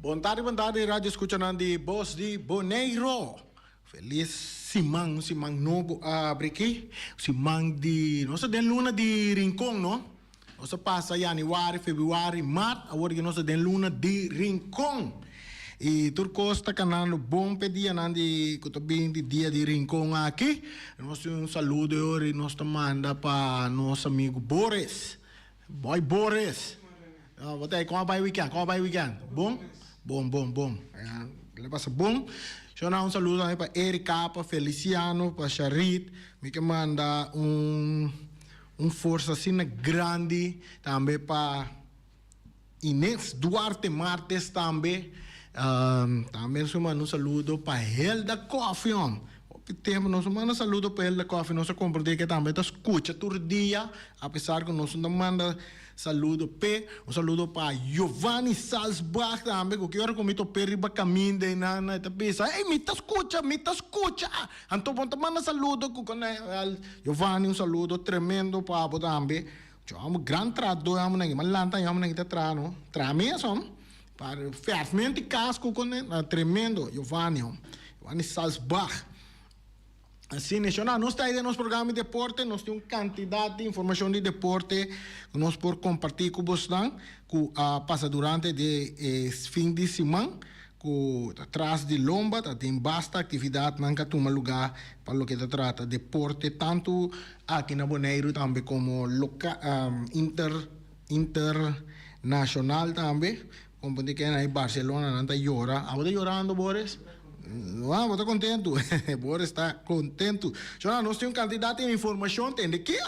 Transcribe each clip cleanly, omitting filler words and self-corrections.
Bon tardi, bon tardi radio escuchanan di Bos di Boneiro. Feliz siman, un siman nobo a abri aki. Siman di, nos ta den luna di Rincon, no? Nos a pasa januari, februari, mart, awor aki nos ta den luna di Rincon. Y tur cos ta canando bon p'e dianan di cu ta bin di dia di Rincon aki. Nos tin un saludo e ora y nos ta manda pa nos amigo Boris. Boy Boris. Bo ta kon a bai weekend? Kon a bai weekend? Bon? Bon, bon, bon. Le pasa bon. Shona un saludo tambe pa Erika, pa Feliciano, pa Sharit. Mi ke manda un un forsa asina grandi tambe pa Ines Duarte Martes tambe. Tambe nos a manda un saludo pa Hilda Koffie. Hopi tempo nos a manda saludo pa Hilda Koffie. Nos a komprende ke tambe ta skucha tur dia apesar ku nos no ta manda saludo p'e. Un saludo pa Giovanni Salsbach tambe ku ki ora ku mi top'é riba kaminda einan e ta bisa, Ey mi ta skucha, mi ta skucha! Anto bo ta manda saludo ku konai. Giovanni un saludo tremendo pa bo tambe. Yo amo gran trahadó amo nan, mi lanta amo nan ta traha no, traha mes hom, pa ferfmento cas cu con tremendo Giovanni hom, Giovanni Salsbach. Asina es, nos ta den nos programa di deporte, nos tin un cantidad di informacion di deporte cu nos por comparti cu bosnan cu a pasa durante di e fin di siman. Ku ta tras di lomba ta tin basta aktividatnan ka tuma lugá pa loke ta trata deporte tantu aki na Boneiru tambe komo loka inter internashonal tambe. Komprendé ke na e Barcelona nan ta yora. Abo ta yorando Boris? No, abo ta kontentu. Boris ta kontentu. Shona nos tin un kantidat di informashon tende ke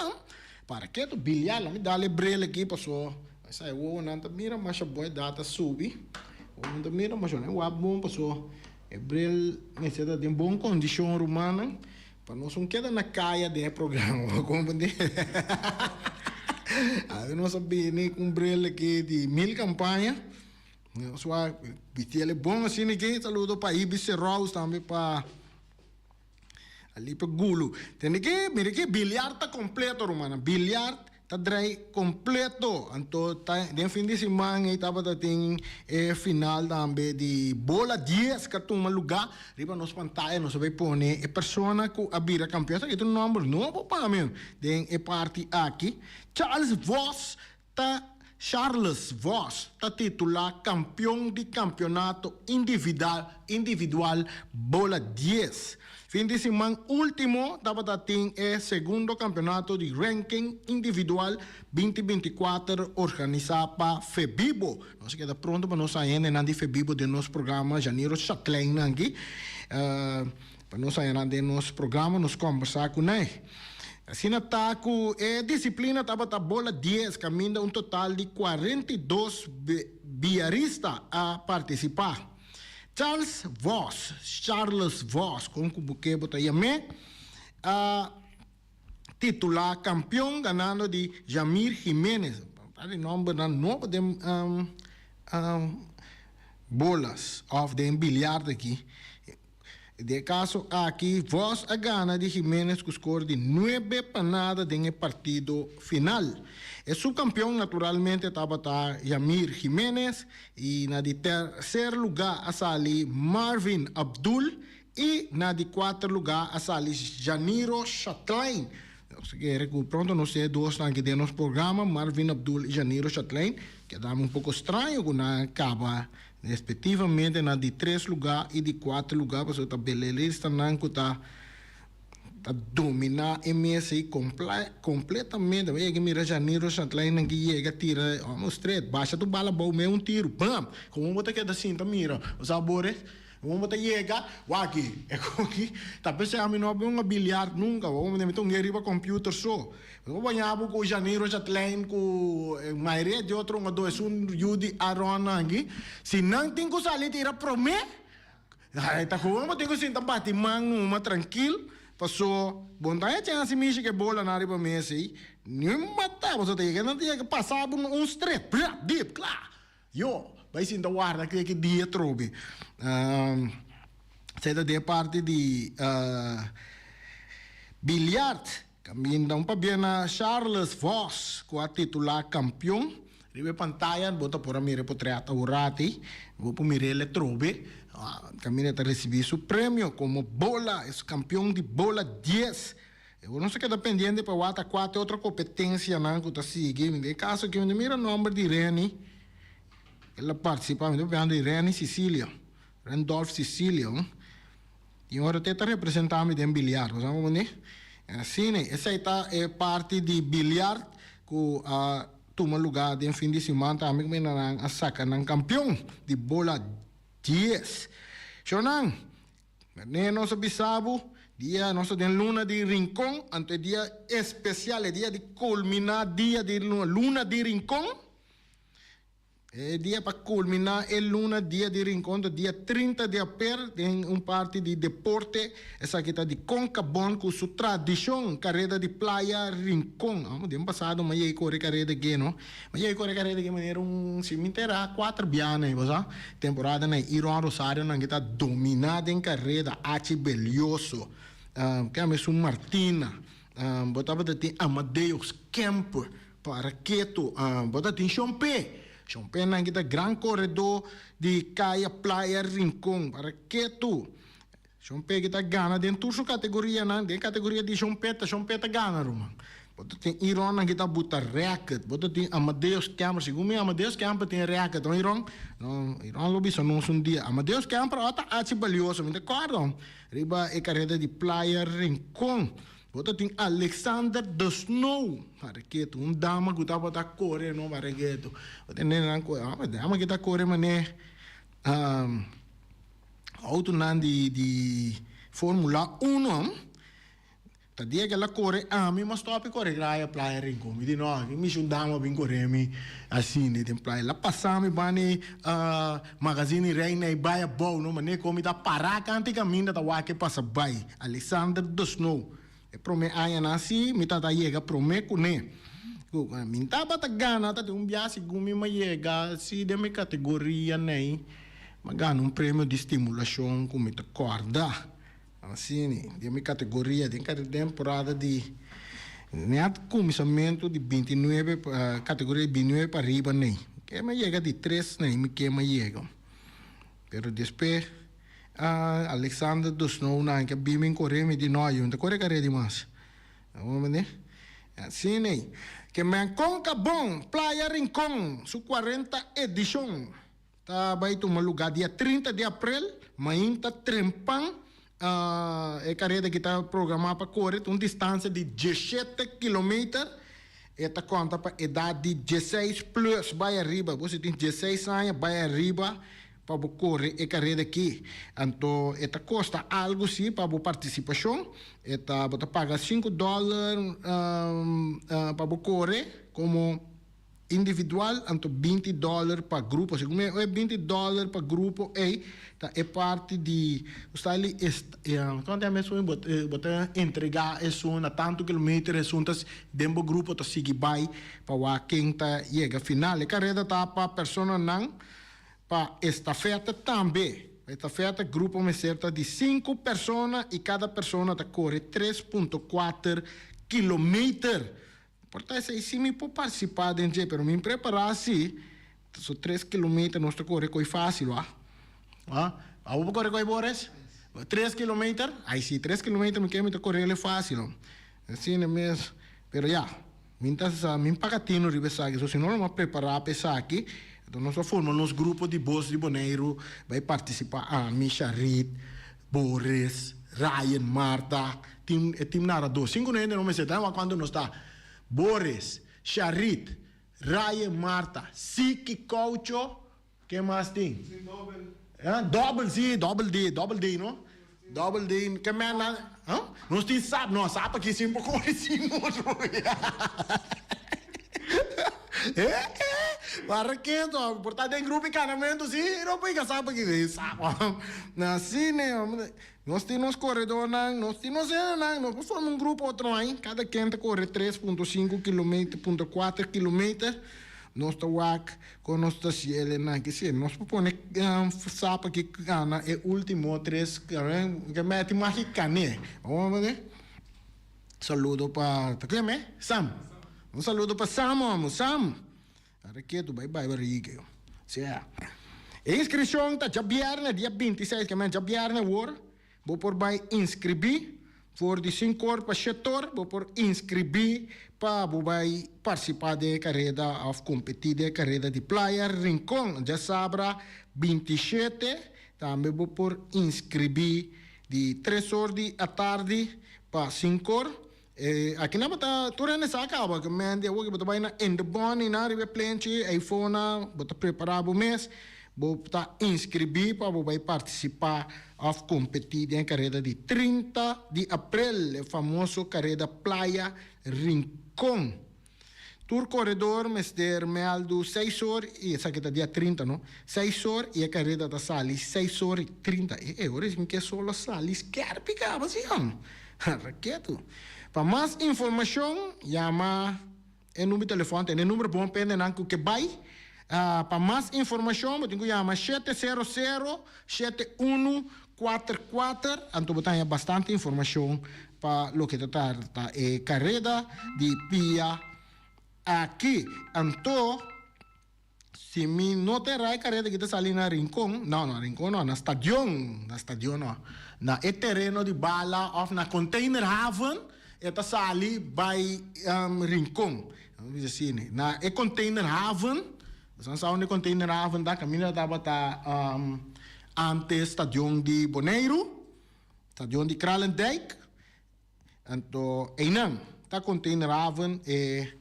para ke tu biliar lami dal e bril aki paso. Esai wowonan ta mira masha bon e data subi. Wowonan ta mira masha bon wak bon paso e bril mester ta den bon kondishon rumannan pa nos no keda na kaya den e programa bo komprende. Awe nos a bini ku un bril aki di mil kampaña nos wak bistiel e bon asina aki. Saludo pa Ibis Serous tambe pa. Alipe Gulu. Tende ke, mira ke biliar ta kompleto rumannan. Biliar ta drai kompleto. Anto ta den fin di siman ei tabata tin e final tambe di bola dies ka tuma lugá. Riba nos pantaya nos a bai pone e persona ku a bira kampeon. Esaki ta un nòmber nobo pa mi den e parti aki. Charles Vos Ta Charles Vos ta titulá kampion di kampionato individual bola dies. Fin di siman último tabata tin e segundo kampionato di ranking individual binti 24 organisá pa Febibo. Nos a keda pronto pa nos haña hendenan di Febibo den nos programa Janiro Chatlein aki. Pa nos haña nan den nos programa nos kòmbersá ku nan. Asina ta ku e disiplina tabata bola dies kaminda un total di 42 biarista a partisipá. Charles Vos, Charles Vos, kon ku bo ke bo ta yam'é, a titulá kampion ganando di Jamir Jimenez. Ta di nòmbernan nobo den bolas òf den biliard aki. Den e kaso aki Vos a gana di Jimenez ku skor di nuebe pa nada den e partido final. E subkampion naturalmente tabata Yamir Jimenez i na di terser lugá a sali Marvin Abdul i na di kuater lugá a sali Janiro Chatlein. Nos ta kere ku pronto nos tin e dosnan aki den nos programa, Marvin Abdul i Janiro Chatlein. Keda mi un poko straño ku nan a kaba Respectivamente na di tres lugá i di kuater lugá pasobra ta belelistanan ku ta ta dominá e mesa ei kompletamente. Bo yega mira Janiro Chatlein nan ki yega tira almost straight basha tur bala abou mei un tiru bam! Komo bo ta keda sinta mira bo sa Boris? Komo bo ta yega wak-ki e koki ta p'esei ami no a bon a biliard nunka bo mi ta hunga riba computer so. Bo baña bo ku Janiro Chatlein ku mayoria di otro hungadó esun yu di Aron aki. Si nan tin ku sali tira promé, ta gewoon bo tin ku sinta bati man numa trankil, paso bo no ta haña chèns di mishi ku e bolanan riba mesa ei. Ni mata bo ta yega, nan ta yega pasa bo un stret, bra, dip, kla. Yo, bai sinta warda ki ki dia trobe. Esei ta den parti di biliard. Kaminda un pabia na Charles Vos ku a titulá kampion. Riba e pantaya bo ta por a mira e potret aworati, bo por mira el atrobe. Kaminda ta risibi su premio komo bola, es kampion di bola dies. E bo no sa keda pendiente pa wak ta kua te otro kompetensianan ku ta sigui. Den e kaso aki mi ta mira nòmber di Renny, el a partisipá, mi ta papia di Renny Cicilia, Rendolf Cicilia. Tin ora te ta representá mi den biliar, bo sa como ni? Asina, esei ta e parti di biliar ku a tuma lugá den fin di siman tambe ku nan a saka nan kampion di bola dies. Shownan, Merne nos a bisa bo, dia nos ta den luna di Rincon, anto e dia espesial, e dia di kulminá dia di luna di Rincon, E dia pa culmina e luna dia di Rincon ta dia 30 di aper den un parti di deporte. Esaki ta di Concabon cu su tradicion careda di playa Rincon. Amo den pasado mi a yega core careda ege no. Mi a yega core careda ege manera un si mi tera cuater biaha bo sa. Temporada nan Iron Rosario nan ta domina den careda Achi Belioso. Ke ame su Martina. Bo tabata tin Amadeus Kemper. Para ketu, bo ta tin Shon Pe. Shon Pe nan ki ta gran koredó di Kaya Playa Rincon. Para ketu. Shon Pe ki ta gana den tur su kategorianan. Den kategoria di Shon Pe ta Shon Pe ta gana ruman. Bo ta tin Iron nan ki ta buta rèkert. Bo ta tin Amadeus Kemper. Segun mi Amadeus Kemper tin rèkert, no Iron? No, Iron lo bisa nos un dia. Amadeus Kemper ò ta haci balioso, mi ta kòrda riba e kareda di Playa Rincon. Bo ta tin Alexander the Snow Barreketo, un dama ku tabata kore no Barreketo. Bo ta tende nan kore, ah, dama ki ta kore manera outonan di di Formula Uno. Ta dia ku el a kore ami m'a stòp i kore graya Playa Rincon. Mi di no, aki mishi un dama bin kore mi asina den playa. El a pasa mi bani Magazine Reina i bai abou no, manera ku mi ta pará kanta i kaminda ta wak e pasa bai. Alexander de Snow. E promé añanan sí mi tabata yega promé kuné. Ku mi tabata gana ta tin un biaha segun mi a yega sí den mi kategoria nei mi a gana un premio di stimulashon ku mi ta kòrda. Asina den mi kategoria den temporada di nèt kuminsamentu di bintinuebe kategoria di bintinuebe pa riba nei. Ke mi a yega di tres nei mi ke mi a yega. Pero despues. Alexander de Snow nan ke bin bin kore mi di no yu ta kore kare di mas asina ei ke men konka bon playa rincon su 40 edishon ta bai tuma luga dia 30 di aprel mainta trempan e kareda ki ta programa pa kore ta un distansia di 17 kilometer e ta konta pa edat di 16 plus bai ariba bo si tin 16 aña bai ariba. Pa bo kore e kareda aki. Anto e ta kosta algu si pa bo partisipashon. E ta bo ta paga sinku dòler pa bo kore komo individual anto 20 dòler pa grupo. Segun mi e 20 dòler pa grupo ei ta e parti di style kon ta yama esun bo ta entrega esun na tantu kilometer esun ta den bo grupo ta sigui bai pa wak ken ta yega final. E kareda ta pa personanan. Pa estafeta tambe. Pa estafeta grupo mester ta di sinku persona i kada persona ta kore 3.4 kilometer. Por ta esei si mi por partisipá den dje, pero mi prepará si, so tres kilometer nos ta kore koi fásil wak. Ah, abo por kore koi Boris? Tres kilometer? Ai si, tres kilometer mi ke mi ta kore el fásil. Asina mes, pero ya. Mi ta sa, mi paga tino riba esaki, so si no lo a prepara pa esaki, enton nos a forma nos grupo di Bos di Boneiru bai participa, ami, Sharit, Boris, Ryan, Martha, team, e team narador, sinku hende no mester ta, wak cuanto nos ta, Boris, Sharit, Ryan, Martha, Siki, Caucho, Ken mas tin? Dobbel si, dobbel D, dobbel D no? Dobbel D, ken men nan? Huh? Nos tin sap, no, sap aki sin por kore sin otro. Para keto, por ta den grupo di kanamentu si, no por yega sap aki, sap. Asina, nos tin nos koredornan, nos tin nos hendenan, nos por forma un grupo otro aña, kada ken ta kore 3.5 kilometer, punto kuater kilometer. Nos ta wak kon nos ta hasi el enan ki si nos por pone sapa ki gana e ultimo tres ke meti maki kane. Saludo pa ta ken me? Sam. Un saludo pa Sam omo. Sam. Reketu bai bai barriga yo. Sea. E inskripshon ta djabièrnè dia 26, ke men djabièrnè awor bo por bai inskribí. For di sinkor pa shetor bo por inskribí pa bo bai partisipá den e kareda òf kompetí den e kareda di Playa Rincon. Djasabra 27 tambe bo por inskribí di 3 or di atardi pa 5 or. Aki nan bo ta tur hende sa kaba ke men di awor ke bo ta bai na Indebon i nan riba e plenchi eifonan bo ta prepará bo mes, bo ta inskribí pa bo bai partisipá òf kompetí den e kareda di 30 di aprel, e famoso kareda Playa Rincon. Tur koredor mester mèldu 6 or i esaki ta dia 30, no? 6 or i e kareda ta sali 6 or i 30. E ora mi ke solo sali skèrpi kaba si hòm. Raketu. Pa mas informashon yama e number di telefòn, tene e number bon pende nan ku ke bai. Pa mas informashon bo tin ku yama 700 7144, anto bo ta haña bastante informashon pa loke ta trata e kareda di pia aki. Anto si mi no ta erá, e kareda aki ta sali na Rincon, no, no, Rincon no, na stadion, na stadion no, na e tereno di bala òf na containerhaven e ta sali bai Rincon. Bisa asina, na e containerhaven, boso sa unda e containerhaven ta, kaminda tabata antes stadion di Boneiru, stadion di Kralendijk. Anto einan ta containerhaven e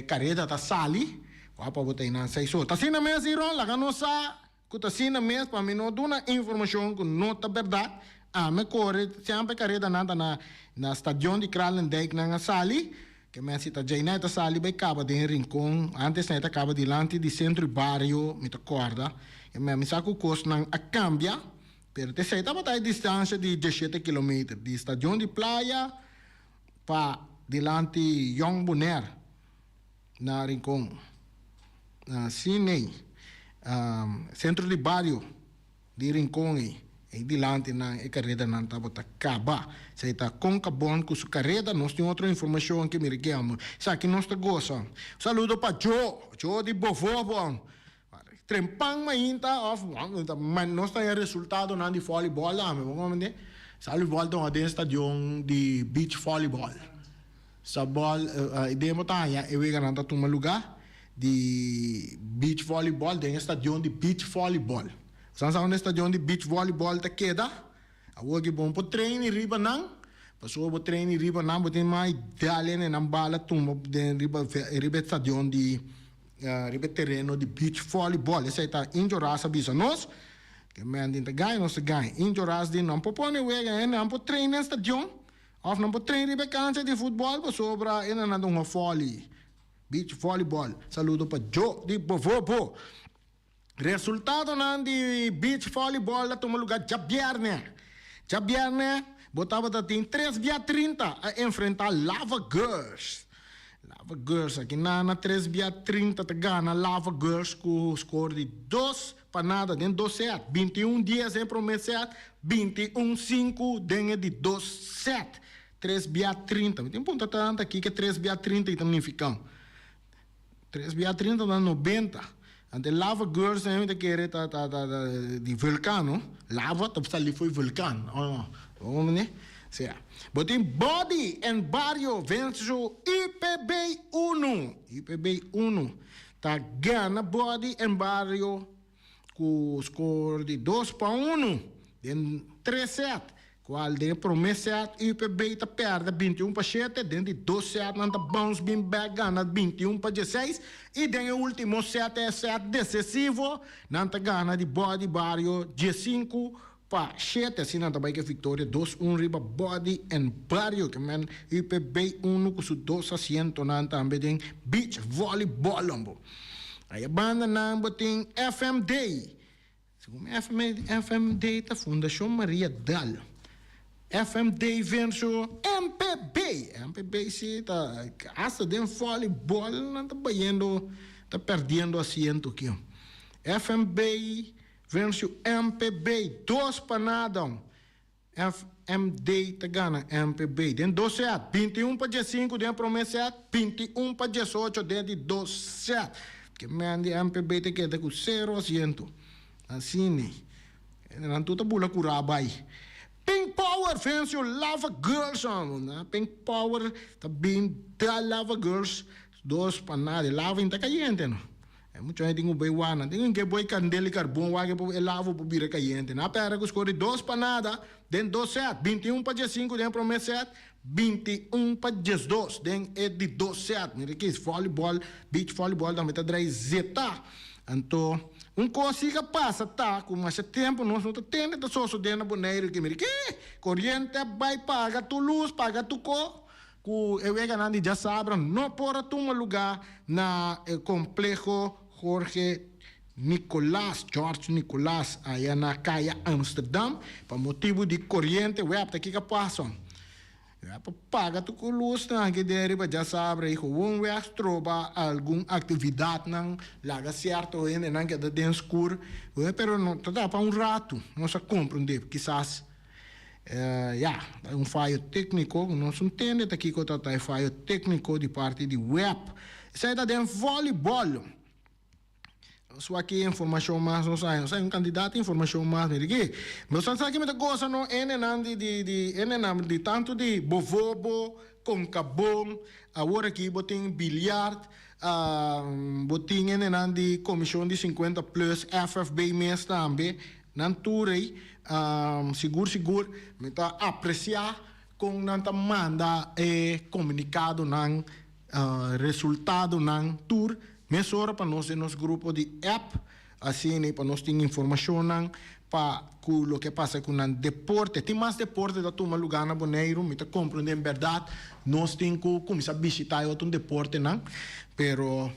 kareda ta sali, wak pa bo ta einan 6 or. Ta asina mes, Iron, laga nos sa ku ta asina mes pa mi no duna informashon ku no ta bèrdat. Ami kore semper karedanan ta na stadion di Kralendijk nan a sali. Ke men si ta djei ta sali bai kaba den Rincon. Antes nan ta kaba dilanti di Sentro di Bario, mi ta kòrda. Ke men mi sa ku kosnan a kambia, pero te sei tabata e distansia di 17 kilometer di stadion di Playa pa dilanti Jong Bonaire na Rincon. Si nee, Sentro di Bario di Rincon ei, ei dilanti nan e karedanan tabata kaba. Esei ta Concabon ku su kareda. Nos tin otro informashon ke mira ke amo. Esaki nos ta gosa. Saludo pa Joe, Joe di Bovobo. Trempan mainta òf nos ta haña resultadonan di vòlibòl tambe. Bo komprendé? Vòlibòl ta den stadion di beach vòlibòl. Sa bòl den bo ta haña e weganan ta tuma lugá di beach vòlibòl den e stadion di beach vòlibòl. Bo sa unda e stadion di beach vòlibòl ta keda? Awor ki bo por train riba nan, pasobra bo train riba nan bo tin mas dale nan bala tumba den riba e stadion di riba e tereno di beach vòlibòl. Esei ta Injo Ras a bisa nos. Ke men tin ta gaña, nos ta gaña. Injo Ras di nan por pone wega, nan por train den stadion òf nan por train riba e kancha di futbòl pasobra e nan ta hunga vòli, beach vòlibòl. Saludo pa Joe di Bovobo. Resultadonan di beach vòlibòl a tuma lugá djabièrnè. Djabièrnè bo tabata tin Tres Bia 30 a enfrentá Lava Girls. Lava Girls aki na na Tres Bia 30 ta gana Lava Girls ku skor di 2 pa 0 den dos sèt. 21-10 den promé sèt, 21-5 den e di dos sèt. Tres Bia 30. Mi tin puntra tantu aki ke Tres Bia 30 ta nifiká. Tres Bia 30 ta 90. Anto Lava Girls nan ta kere ta di vulkan, no? Lava ta sali for vulkan. Oh, no. Bo sea. Bo tin Body and Barrio vense UPB 1. UPB 1 ta gana Body and Barrio ku score di 2 pa 1 den tres set. Kual den promé set UPB ta pèrdè 21 pa 7, den di dos set nan ta bounce bin back gana 21 pa 16 i den e último set, e set desisivo, nan ta gana di Body Barrio 15 pa 7. Asina nan ta bai ku viktoria 2-1 riba Body and Barrio. Ke men UPB 1 ku su dos asientonan tambe den beach volleyball. Ei banda nan bo tin FMD. Segun FMD, FMD ta Fundashon Maria Dal. FMD versus MPB. MPB si ta hasta den volleyball nan ta bayendo, ta perdiendo asiento aki. FMB versus MPB 2 pa 0. FMD ta gana MPB den dos set, 21 pa 15 den promé set, 21 pa 18 den di dos set. Ke men di MPB ta keda ku sero asiento. Asina. Nan tur ta bula kurá bai. Pink Power venció Lava Girls amo na Pink Power ta bin da Lava Girls 2-0. Lava in ta kayente no. E mucha hende tin ku bai wak nan tin ke boi kandel i karbon wak e lava por bira kayente. Nan a pèrdè ku skor di 2-0 den dos sèt, 21-15 den e promé sèt, 21-12 den e di dos sèt. Mira aki, vòlibòl, beach vòlibòl tambe ta drai zeta. Anto, un kos si ka pasa ta ku masha tempu nos no ta tende ta sosodé na Boneiru aki. Mira aki, koriente a bai paga tur lus, paga tur ko, ku e weganan di djasabra no por a tuma lugá na e kompleho Jorge Nicolaas, George Nicolaas, aya na Kaya Amsterdam, pa motibu di koriente web. Ta kiko a pasa? Web a paga tur ku lusnan aki den riba djasabra i gewoon weg stroba algun aktividatnan, laga sierto hendenan keda den skur, pero no ta ta pa un ratu, nos a komprendé kisas. Ya, ta un fayo tékniko ku nos no tende ta kiko ta ta e fayo tékniko di parti di web. Esei ta den vòlibòl. Nos wak ki informashon mas nos haña. Nos haña un kantidat di informashon mas. Mira aki. Nos sa sa ki mi ta gosa no hendenan di di di hendenan di tantu di Bovobo, Konkabon, awor aki bo tin biliard, bo tin hendenan di Komishon di sinkuenta plus, FFB mes tambe. Nan tur ei, sigur sigur mi ta apresiá kon nan ta manda e komunikadonan, resultadonan tur mesora pa nos den nos grupo di app, asina pa nos tin informashonnan pa ku loke pasa ku nan deporte. Tin mas deporte ta tuma lugá na Boneiru, mi ta komprendé en bèrdat nos tin ku kuminsá bishitá e otro deportenan, pero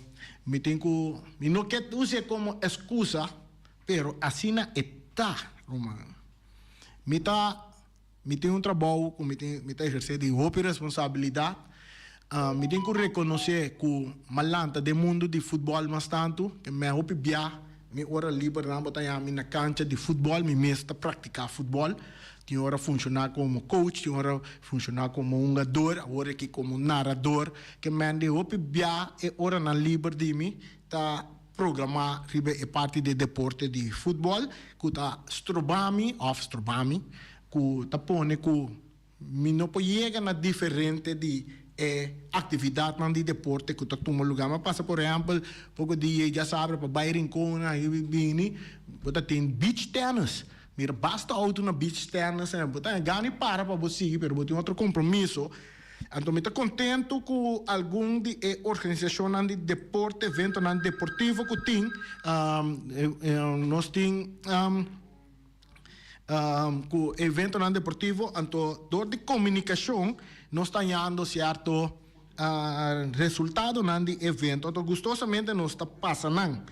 mi tin ku, mi no ke us'é komo eskusa. Pero asina e ta, ruman. Mi ta, mi tin un trabou ku mi tin, mi ta ehersé di hopi responsabilidat. Mi tin ku rekonosé ku m'a lanta den mundu di futbòl mas tantu, ke mei hopi bia mi ora liber nan bo ta haña mi na kancha di futbòl, mi mes ta praktiká futbòl. Tin ora funshoná komo coach, tin ora funshoná komo hungador, awor aki komo narador. Ke men di hopi bia e oranan liber di mi ta Programá riba e parti di deporte di futbòl ku ta stroba mi òf stroba mi ku ta pone ku mi no por yega na diferente di e aktividatnan di deporte ku ta tuma lugá. Mi a pasa por ehèmpel poko dia i djasabra pa bai Rincon ahi bini bo ta tin beach tennis. Mira basta outo na beach tennis bo ta gana i para pa bo sigui pero bo tin otro kompromiso. Anto mi ta kontentu ku algun di e organisashonnan di deporte, eventonan deportivo ku tin. Nos tin ku eventonan deportivo, anto dor di komunikashon nos ta hañando sierto resultadonan di evento. Anto gustosamente nos ta pasa nan.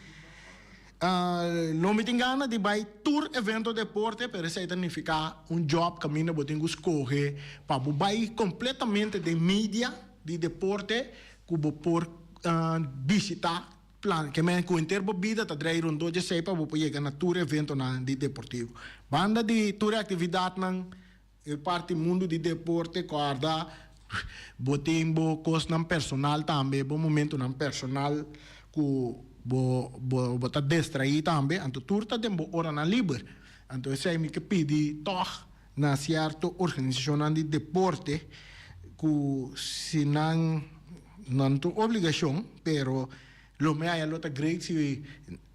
Lo mi tin gana di bai tur evento deporte, pero esei ta nifiká un job kaminda bo tin ku skohe pa bo bai kompletamente den media di deporte ku bo por bishitá plan ke men ku henter bo bida ta drei rondó djesei pa bo por yega na tur eventonan di deportivo. Banda di tur e aktividatnan E parti mundu di deporte kòrda bo tin bo kosnan personal tambe, bo momentunan personal ku bo bo ta destraí tambe, anto tur ta den bo oranan liber. Anto esei mi ke pidi tòg na sierto organisashonnan di deporte ku si nan nan tur obligashon pero lo me haya lo ta great si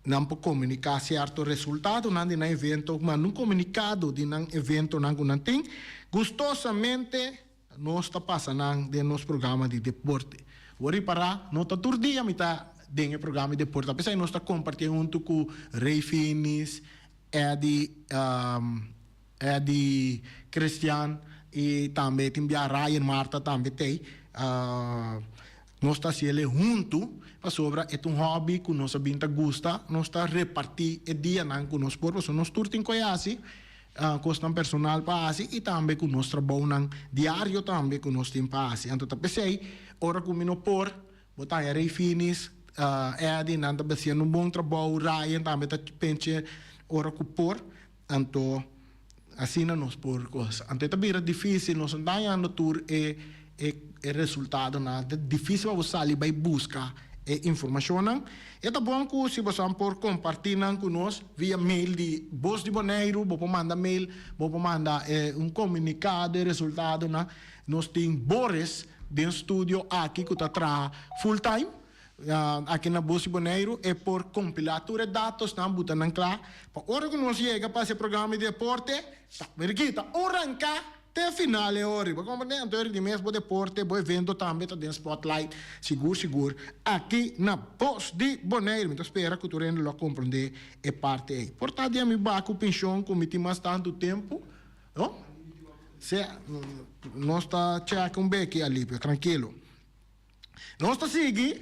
Nan por komuniká sierto resultadonan di nan evento, manda un komunikado di nan eventonan ku nan tin. Gustosamente nos ta pasa nan den nos programa di deporte. Bo ripará, no ta tur dia mi ta den e programa di deporte. Apesar nos ta kompartié huntu ku Ray Finis, Eddy, Eddy Christian i tambe tin bia Ryan Martha tambe t'ei. Nos ta hasi el'e huntu pasobra e ta un hobby ku nos a bin ta gusta. Nos ta repartí e dianan ku nos por pasobra nos tur tin ku e hasi kosnan personal pa hasi i tambe ku nos trabounan diario tambe ku nos tin pa hasi. Anto ta p'esei ora ku mi no por bo ta haña Rey Finis, Eddy nan ta basiendo un bon trabou, Ryan tambe ta penche ora ku por. Anto asina nos por cos. Anto e ta bira dificil, nos no ta hañando tur e e resultadonan. Ta dificil pa bo sali bay busca e informashonnan. E ta bon ku si boso por kompartí nan ku nos via mail di Bos di Boneiru, bo por manda mail, bo por manda un komunikado e resultadonan. Nos tin Boris den studio aki ku ta traha full time aki na Bos di Boneiru. E por kompilá tur e datosnan, buta nan kla pa ora ku nos yega pa hasi e programa di deporte, ta mir'aki ta un ranká te final e ora. Bo komprendé? Anto di mes bo deporte, bo evento tambe ta den spotlight sigur sigur aki na Bos di Boneiru. Mi ta spera ku tur hende lo a komprendé e parti ei. Por ta di ami ba ku penshon ku mi tin mas tantu tempu, no? Sea, nos ta chèk un beki, Alipio, trankilo. Nos ta sigui,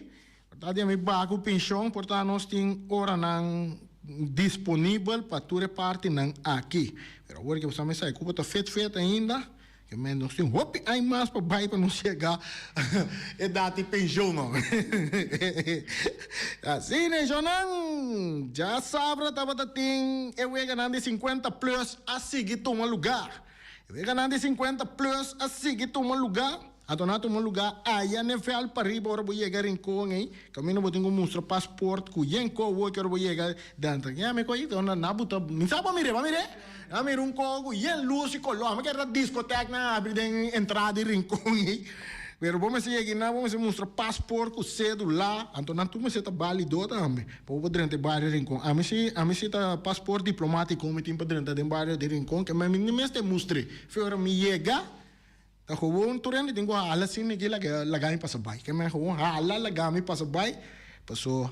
por ta di ami ba ku penshon, por ta nos tin oranan disponibel pa tur e partinan aki. Pero awor ke bo sa mester ku bo ta fet fet ainda, ke men nos tin hopi aña mas pa bai pa nos yega edat di penshon no. Asina shonnan, djasabra tabata tin e weganan di sinkuenta plus a sigui tuma lugar. E weganan di sinkuenta plus a sigui tuma lugar. Anto nan a tuma lugá aya n'e vèlt pariba ora bo yega Rincon ei, kaminda bo tin ku mustra pasport ku yen kowo ki ora bo yega denter. Ya mi ko'i ta na buta, mi sa bo mir'é, bo a mir'é? Nan a mira un kowo ku yen lus i koló, mi kere ta diskotèk nan a habri den entrada di Rincon ei. Pero bo mester yega einan, bo mester mustra pasport ku sédula, anto nan tur mester ta bálido tambe pa bo por drenta e bario Rincon. Ami si, ami si ta pasport diplomátiko mi tin pa drenta den bario di Rincon, ke mi no mester mustr'é. Fe ora mi yega. Ta gewoon tur hende tin ku hala sin aki laga laga mi pasa bai. Ke men gewoon hala laga mi pasa bai paso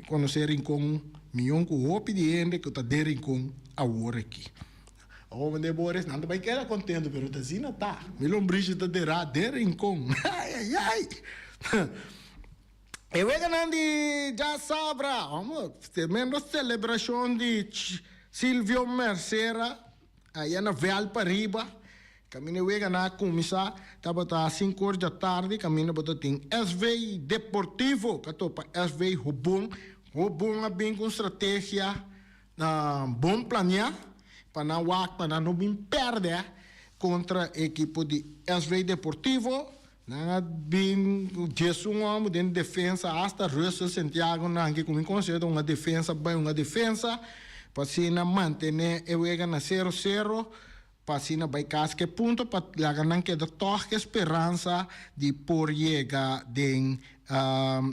konosé Rincon mion ku hopi di hende ku ta den Rincon awor aki. Awor mende Boris nan ta bai keda kontento pero ta asina ta. Mi lombrishi ta derá den Rincon. Ayayay. E weganan di djasabra, tremendo selebrashon di Silvio Mercera. Aya na vèlt pariba, kaminda e weganan a kuminsá tabata sinku or djatardi, kaminda bo ta tin SV Deportivo ka topa SV Hobon. Hobon a bin ku un strategia bon planiá pa nan wak pa nan no bin pèrdè kontra e ekipo di SV Deportivo. Nan a bin ku 11 hòmber den defensa, asta Russell Santiago nan ke ku mi konosé ta hunga defensa bai hunga defensa pa asina mantené e wega na sero sero pa asina bai kas ku e punto pa laga nan keda tòg ku e speransa di por yega den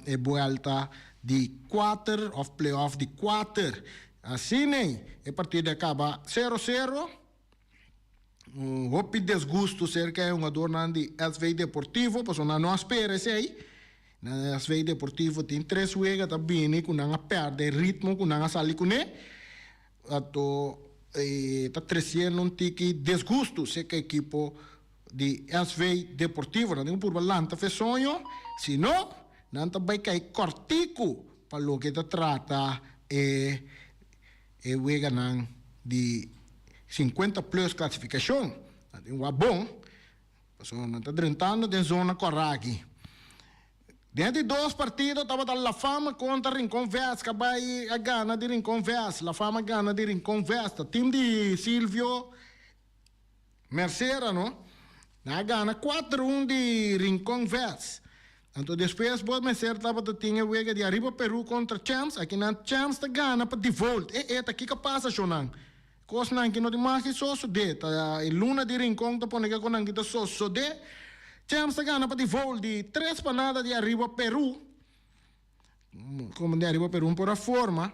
e buelta di kuater òf play-off di kuater. Asina e partido a kaba sero sero. Un hopi desgusto serka e hungadornan di SV Deportivo pasobra nan no a spera esei. Nan SV Deportivo tin tres wega ta bini ku nan a pèrdè e ritmo ku nan a sali kuné. Anto e ta tresiendo un tiki desgusto serka e ekipo di SV Deportivo. Nan tin ku purba lanta fe soño, si no nan ta bai kai kòrtiku pa loke ta trata e E weganan di 50 plus klasifikashon nan tin wak bon, pasobra nan ta drentando den zona kòrá aki. Den di dos partido tabata La Fama kontra Rincon Vest ka bai a gana di Rincon Vest. La Fama gana di Rincon Vest. Ta tim di Silvio Mercera no. Nan a gana kuater un di Rincon Vets. Anto despues bo mester tabata tin e wega di Arriba Peru kontra Champs. Aki nan Champs ta gana pa default. E e ta kiko pasa shownan? Kosnan ki no tin mas ki sosode. Ta e luna di Rincon ta pone ke konan ki ta sosode. Champs ta gana pa default di tres pa nada di Arriba Peru. Como di Arriba Peru por a forma.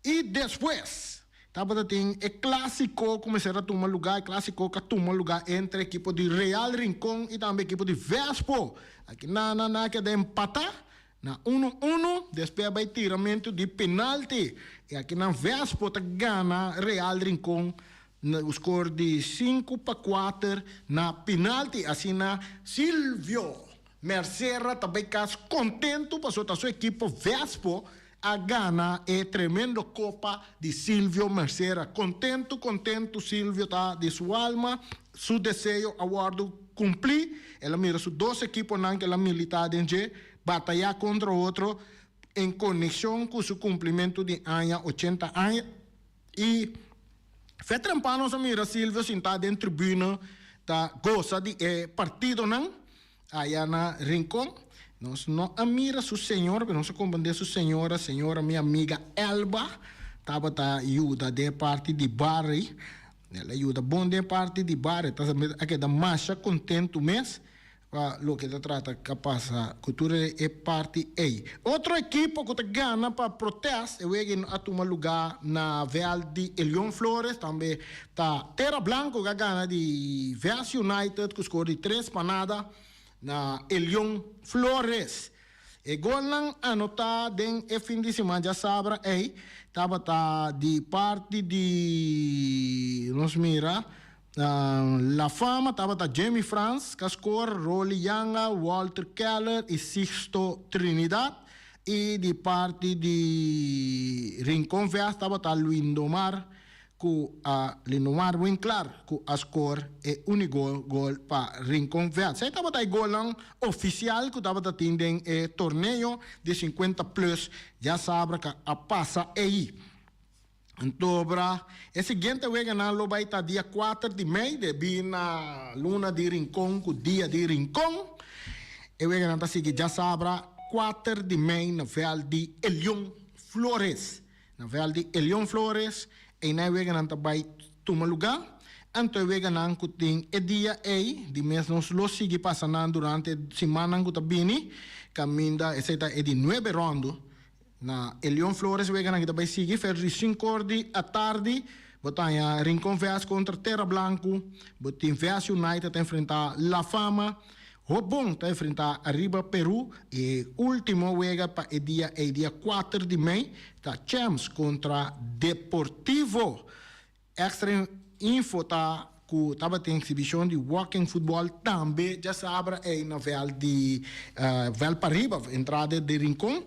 Y despues tabata tin e clasico cu mester a tuma lugar, e clasico cu a tuma lugar entre ekipo di Real Rincon y tambe ekipo di Vespo. Aki na na na keda empata na uno uno, despues a bay tiramento di penalti y aki nan Vespo ta gana Real Rincon na un score di 5-4 na penalti. Asina Silvio Mercera ta bay cas contento pasobra ta su ekipo Vespo a gana e tremendo copa di Silvio Mercera. Contento contento Silvio ta di su alma, su deseo a wordo cumpli, el a mira su dos ekiponan cu el a milita den dje bataya contra otro en conexion cu su cumplimento di aña 80 aña y fe trempa nos a mira Silvio sinta den tribuna ta goza di e partidonan. Aya na Rincon. Nos no a mira su señora, pero nos a comprende su señora, señora mi amiga Elba, tabata yuda den e parti di bar ei. El a yuda bon den e parti di bar, e ta a keda masha kontentu mes pa loke ta trata ka pasa ku tur e parti ei. Otro ekipo ku ta gana pa protest e wega a tuma lugá na vèlt di Elion Flores, tambe ta Tera Blanco ku a gana di Vest United ku skor di tres pa nada. Na Elion Flores. E golnan anotá den e fin di siman djasabra ei tabata di parti di, nos mira, La Fama tabata Jamie Frans ka skor, Rolly Yanga, Walter Keller i Sixto Trinidad i di parti di Rincon Vest tabata Luindomar ku a Lindomar Winklaar ku a skor e úniko gol pa Rincon Veld. Esei tabata e golnan ofisial ku tabata tin den e torneo di sinkuenta plus djasabra ku a pasa ei. Entobra e siguiente weganan lo bai ta dia kuater di mei debí na luna di Rincon ku dia di Rincon. E weganan ta sigui djasabra kuater di mei na vèlt di Elion Flores. Na vèlt di Elion Flores, einan e weganan ta bai tuma lugá. Anto e weganan ku tin e dia ei, di mes nos lo sigui pasa nan durante e simannan ku ta bini, kaminda esei ta e di nuebe ròndu. Na Elion Flores e weganan aki ta bai sigui fer di sinkor di atardi, bo ta haña Rincon Vest kontra Terra Blanku, bo tin Vest United ta enfrentá La Fama, Hobon ta enfrentá Ariba Peru i e último wega pa e dia ei dia kuater di mei ta Champs kontra Deportivo. Extra info ta ku tabatin eksibishon di walking futbòl tambe djasabra ei na vèlt di vèlt pariba entrada di Rincon.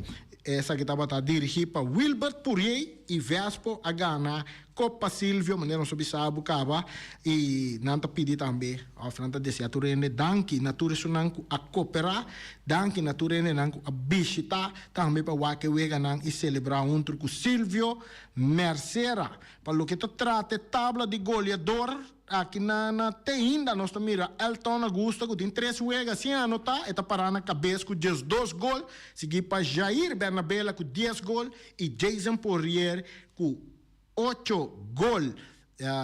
Esaki tabata dirigí pa Wilbert Puriey i Vespo a gana Copa Silvio, manera nos a bisa bo caba, y nan ta pidi tambe, of nan ta desea tur hende danki na tur esunnan cu a coopera, danki na tur hendenan cu a bishita tambe pa wak e weganan y celebra hunto cu Silvio Mercera. Pa loke ta trata e tabla di goleador, aki na na te ainda nos ta mira Elton Augusto cu tin tres wega sin anota, e ta para na cabes cu diesdos gol, sigui pa Jair Bernabela cu dies gol y Jason Poirier cu Ocho gol.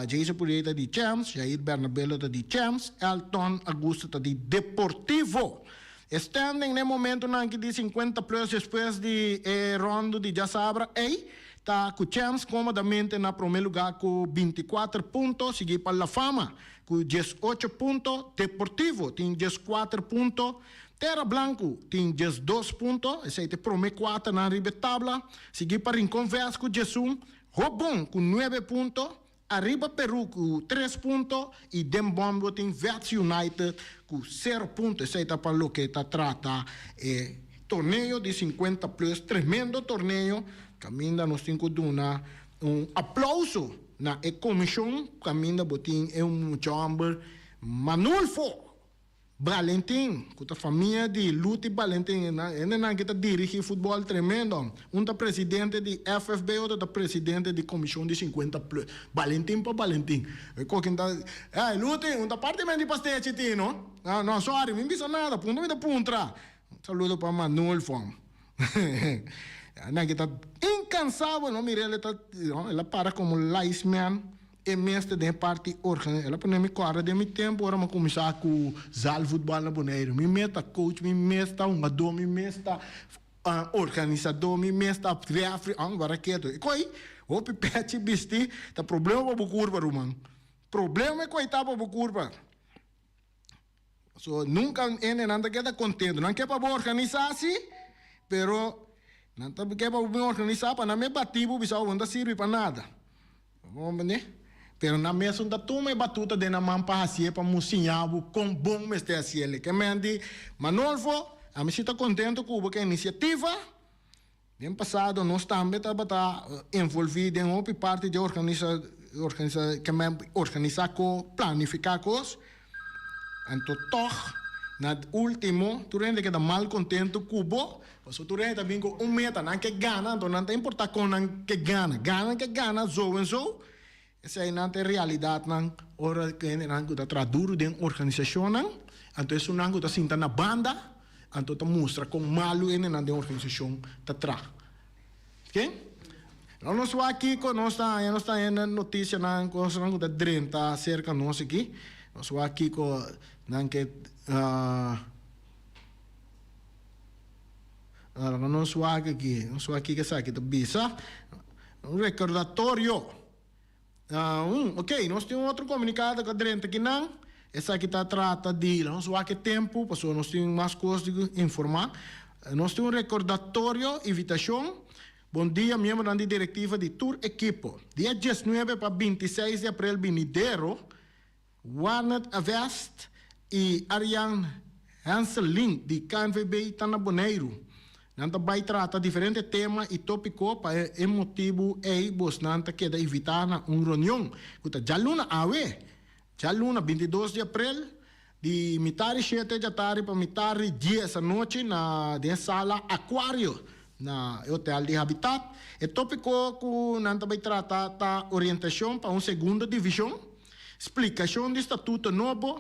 Jason Purier ta di Champs, Jair Bernabelo ta di Champs, Elton Augusto ta di Deportivo. E standing na e momentonan aki di 50 plus despues di e rondo di djasabra ei ta ku Champs komodamente na prome luga ku 24 punto, sigui pa La Fama ku 18 punto, Deportivo tin 14 punto, Terra Blanco tin 12 punto, esei ta e prome kuaternan riba e tabla, sigui pa Rincon Vest ku 11, Hobon ku nuebe punto, Ariba Peru ku tres punto i den Bombo tin Vets United ku sero punto. Esei ta pa loke ta trata e torneo di 50 plus, tremendo torneo kaminda nos tin ku duna un aplauso na e komishon kaminda bo tin e mucha hòmber Manulfo. Balentin, ku ta famia di Luti Balentin, hendenan ki ta dirigí futbòl tremendo. Un ta presidente di FFB, otro ta presidente di komishon di 50 plus. Balentin pa Balentin. E kokin ta, Ey, Luti, un ta parti men di pastechi ti, no? No, no, sorry, mi bisa nada, puntra mi ta puntra. Un saludo pa Manulfo. Hendenan ki ta inkansabel, no mira el ta, el a para komo linesman. E mes ta den e parti organi. El a pone mi kòrda den mi tempu ora mi a kuminsá ku zaalvoetbal na Boneiru. Mi mes ta coach, mi mes ta hungadó, mi mes ta organisadó, mi mes ta refri. Ò, wara ketu. E koi hopi pechi bisti ta problema pa bo kurpa, ruman. Problema e koi ta pa bo kurpa. So nunka hendenan ta keda kontento. Nan ke pa bo organisá si, pero nan ta ke pa bo bin organisá pa nan me bati bo bisa bo no ta sirbi pa nada. Bo comprende? Pero nan mesun ta tuma e batuta den nan man pa hasié pa siña bo kon bon mester hasiel. Ke men di, Manolfo, ami si ta kontento ku bo ke inisiativa. Den pasado nos tambe tabata envolví den hopi parti di organisa organisa ke men organisá ko planifiká kos. Anto tòg na último tur hende keda mal kontentu ku bo, pasobra tur hende ta bin ku un meta, nan ke gana, anto nan ta importá kon nan ke gana. Gana ke gana zo en zo, eseinan ta e realidatnan ora ku hendenan ku ta traha duru den organisashonnan, anto esunnan ku ta sinta na banda. Anto ta mustra kon malu hendenan den organisashon ta traha. Oke? Lo nos wak kiko nos ta haña, nos ta haña notisianan, kosnan ku ta drenta serka nos aki. Nos wak kiko nan ke Laga nos wak aki, nos wak kiko esaki ta bisa. Un rekordatorio. Un, ok, nos tin un otro komunikado ku a drenta akinan. Esaki ta trata di, laga nos wak e tempu, pasobra nos tin mas kos di informá. Nos tin un rekordatorio, invitashon. Bon dia miembronan di direktiva di tur ekipo. Dia diesnuebe pa bintiseis di aprel binidero, Warnet Avest i Arjan Henselink di KNVB ta na Boneiru. Nan ta bai trata diferente tema i tópiko pa e motibu ei bosnan ta keda invitá na un reunion ku ta djaluna awe, djaluna 22 di aprel, di mitar di shete djatardi pa mitar di dies anochi na den sala Aquario na e hotel di Habitat. E tópiko ku nan ta bai trata ta orientashon pa un segundo divishon. Splikashon di statuto nobo,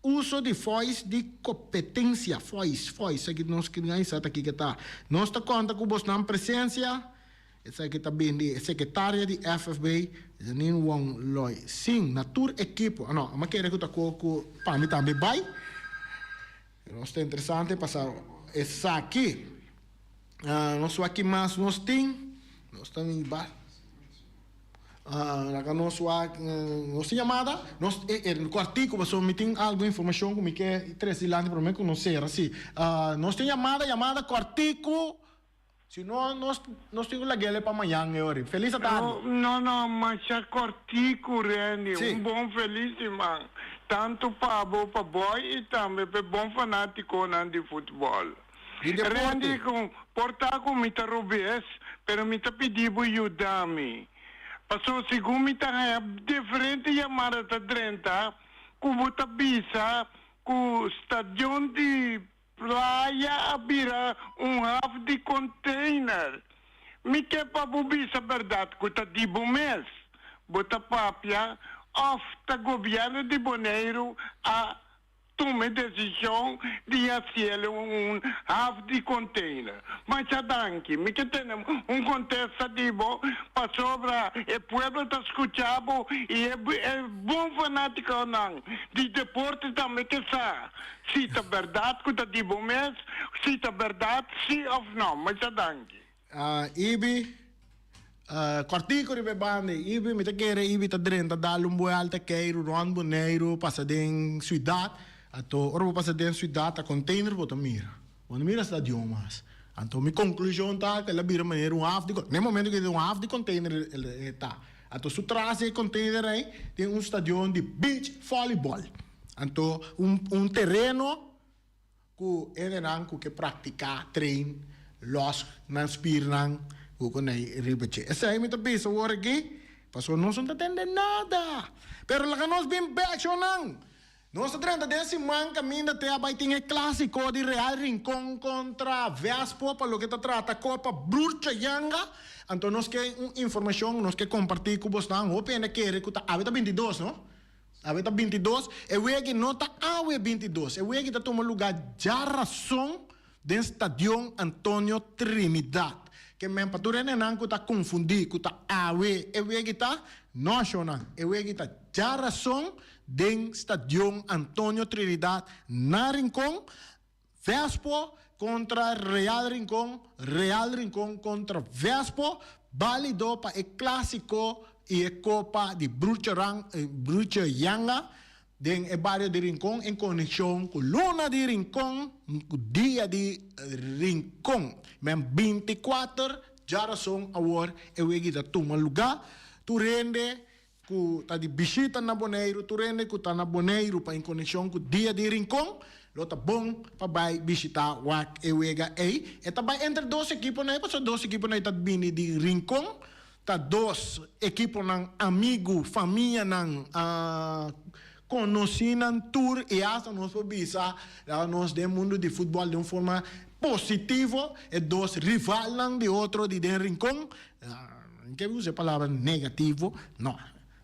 uso di fois di kompetensia, fois, fois, esaki nos ke sa ta kiko ta. Nos ta konta ku bosnan presensia, esaki ta bin di e sekretaria di FFB, Janine Wong Loi Sing, na tur ekipo. Ah no, a kere ku ta ko ku pa mi tambe bai. Nos ta interesante pasa esaki. Nos wak ki mas nos tin. Nos ta ba. Laga nos wak nos tin yamada, nos e kòrtiku pasobra mi tin algu informashon ku mi ke trese dilanti promé ku nos sera si. Nos tin yamada, yamada kòrtiku, si no nos nos tin ku lag'el pa mañan e ora. Felis atardi. No no masha kòrtiku Rendy, Si. un bon felis siman, tantu pa bo pa Boy i tambe pa e bon fanátikonan di futbòl. Di deporte. Randy ku por ta ku mi ta robes, pero mi ta pidi bo yuda mi. Paso segun mi ta haña diferente yamada ta drenta ku bo ta bisa ku stadion di Playa a bira un haf di container. Mi ke pa bo bisa bèrdat ku ta di bo mes bo ta papia òf ta gobièrnu di Boneiru a Tuma e desishon di hasiel un haf di container. Masha danki. Mi ke tene un kontesta di bo pasobra e pueblo ta skucha bo i e bon fanatikonan di deporte tambe ke sa si ta bèrdat ku ta di bo mes, si ta bèrdat si òf no. Masha danki. Ibi, Kòrtiku riba e banda ei. Ibi, mi ta kere Ibi ta drenta dal un buelta keiru rònt Boneiru, pasa den siudat. Anto ora bo pasa den siudat ta container bo ta mira. Bo no mira stadion mas. Anto mi konklushon ta ku el a bira manera un haf di na e momento ku e ta un haf di container e ta. Anto su tras di e container ei tin un stadion di beach volleyball. Anto un tereno. Ku hendenan ku ke praktiká, train, lòs nan spirnan ku ku nei riba dje. Esei mi ta bisa awor aki, pasobra nos no ta tende nada. Pero laga nos bin bèk shownan. Nos ta drenta den siman kaminda te a bai tin e klásiko di Real Rincon kontra Vespo pa loke ta trata Kopa Broertje Janga. Anto nos ke un informashon, nos ke kompartí ku bosnan. Hopi hende kere ku ta awe ta bintidos, no? Awe ta 22, e wegi no ta awe 22, e wegi ta tuma lugá djarason den Stadion Antonio Trinidad. Ke men pa tur hendenan ku ta konfundí ku ta awe e wegi ta, no shownan, e wegi ta djarason den Stadion Antonio Trinidad na Rincon. Vespo kontra Real Rincon, Real Rincon kontra Vespo, bálido pa e klásiko i e kopa di Bruche Ran, Bruche Yanga den e bario di Rincon en konekshon ku Luna di Rincon, ku Dia di Rincon. Men 24 djarason awor e wegi ta tuma lugá. Tur hende ku ta di bishita na Boneiru, tur hende ku ta na Boneiru pa en konekshon ku Dia di Rincon, lo ta bon pa bai bishitá wak e wega ei. E ta bai entre dos ekiponan ei, pasobra dos ekiponan ei ta bini di Rincon, ta dos ekiponan amigu, famianan, konosínan tur i asta nos por bisa nos den mundu di futbòl den un forma positivo e dos rivalnan di otro di den Rincon. Mi ke usa e palabra negativo, no.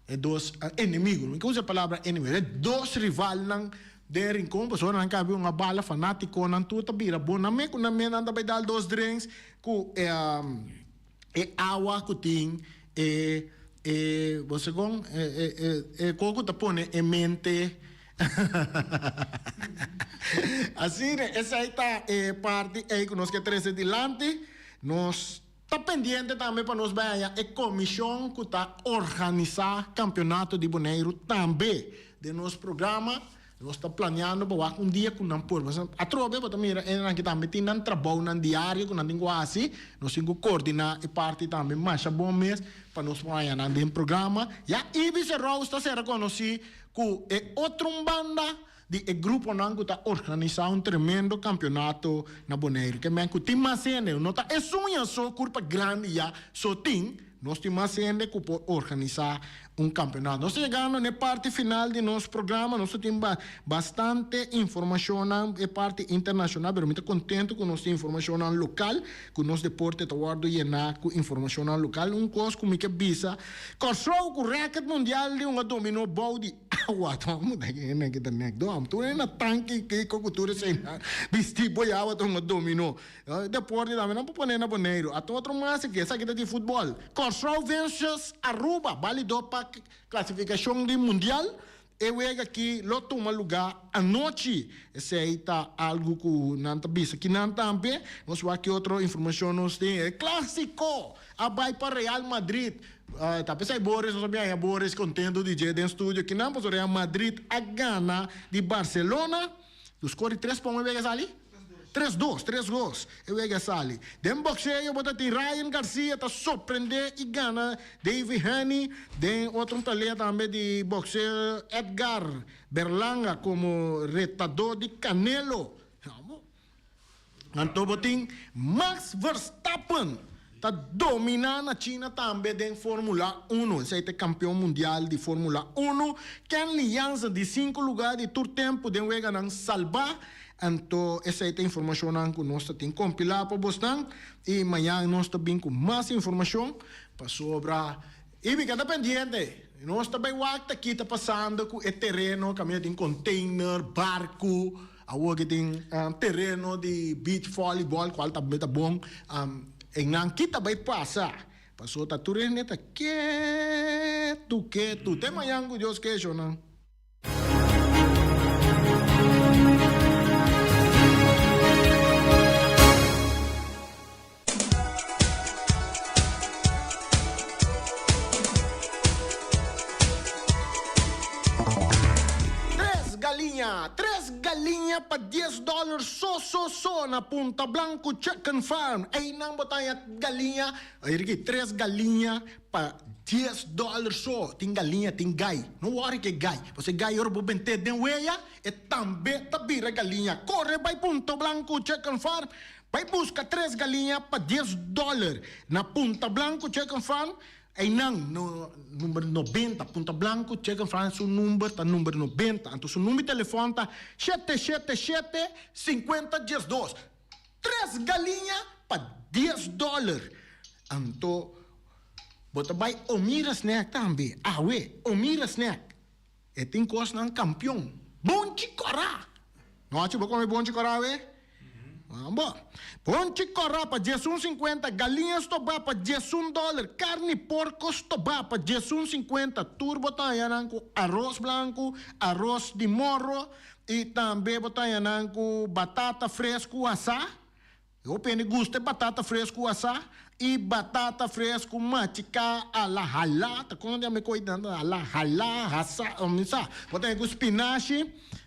E dos enemigo, mi ke usa e palabra enemigo. E dos rivalnan Den Rincon pasobra nan kabi un a bala fanaticonan tur ta bira bon nan me cu nan me nan ta bay dal dos drinks cu e e awa cu tin e e bo segun e e e e co cu ta pone e mente asina esey ta e parti ey cu nos ke trece dilanti nos Ta pendiente tambe pa nos bai haña e komishon ku ta organisá kampionato di Boneiru tambe den nos programa. Nos ta planeando pa wak un dia ku nan por. Atrobe bo ta mira esnan ki tambe tin nan trabounan diario ku nan tin ku hasi. Nos tin ku koordiná e parti tambe masha bon mes pa nos por haña nan den programa. Ya Ibis Rous ta sera konosí ku e otro un banda di e gruponan ku ta organisá un tremendo kampionato na Boneiru. Ke men ku tin mas hende, no ta esun ya so kurpa grandi ya so tin, nos tin mas hende ku por organisá un kampionato. Nos ta yegando na e parti final di nos programa, nos ta tin bastante informashonnan e parti internashonal, pero mi ta kontentu ku nos tin informashonnan lokal, ku nos deporte ta wòrdu yená ku informashonnan lokal. Un kos ku mi ke bisa, Kòrsou ku rèkert mundial di un a dominó bou di. Awa ta muda ki hende ki ta nek dom. Tur hende na tanki kiko ku tur esei nan bisti bo yawa ta hunga domino. Deporte tambe nan por pone na Boneiru. Ata otro mas aki, esaki ta di futbol. Kòrsou vences Aruba balido pa klasifikashon di mundial. E wega aki lo tuma lugá anochi. Esei ta algu ku nan ta bisa kinan tambe. Nos wak ki otro informashon nos tin. E klasiko a bai pa Real Madrid. Ta p'esei Boris nos a biaha Boris contento di dje den studio kinan pasobra Real Madrid a gana di Barcelona. Lo score di tres pon e wega sali? Tres dos, tres dos e wega sali. Den boxeo bo ta tin Ryan Garcia ta sorprende y gana Davey Haney. Den otro pelea tambe di boxeo Edgar Berlanga como retador di Canelo. Anto bo tin Max Verstappen ta domina na China tambe den Formula Uno. Esei ta e kampeon mundial di Formula Uno. Kenley Jansen di sinku lugar di tur tempu den weganan salba. Anto esei ta informashonnan ku nos ta tin kompilá pa bosnan. I mañan nos ta bin ku mas informashon pasobra i mi keda pendiente. Nos ta bai wak ta ki ta pasando ku e tereno kaminda tin container, barku. Awor ki tin tereno di beach volleyball cual tambe ta bon, eynan ki ta bay pasa? Pasobra ta tur hende ta ketu ketu te mañan cu Dios ke eshonan. Tres galiña, tres galiña pa dies dòler so so so na Punta Blanco Chicken Farm. Einan bo ta haña galiña, oye tres galiña pa dies dòler so. Tin galiña, tin gai. No wòri ku e gai, pasobra e gai ora bo bent'é den weya, e tambe ta bira galiña. Kore bai Punta Blanco Chicken Farm Bai buska tres galiña pa dies dòler na Punta Blanco Chicken Farm, einan no number nobenta, Punta Blanco Chicken Farm su number ta number nobenta, anto su number di telefòn ta shete shete shete sinkuenta diesdos. Tres galiña pa dies dòler. Anto bo ta bai Omira Snack tambe, awe, Omira Snack. E tin kosnan kampion. Bonchi kòrá! Nochi bo kome bonchi kòrá awe? Bo. Bonchi kòrá pa diesun sinkuenta, galiña stobá pa diesun dòler, karni porko stobá pa diesun sinkuenta. Tur bo ta haña nan ku aros blanku, aros di morro i tambe bo ta haña nan ku batata fresku asá. Hopi hende gusta e batata fresku asá i batata fresku machiká a la halá, ta kon yama e koi nan a la halá, hasá, mi sa. Bo ta haña ku spinashi,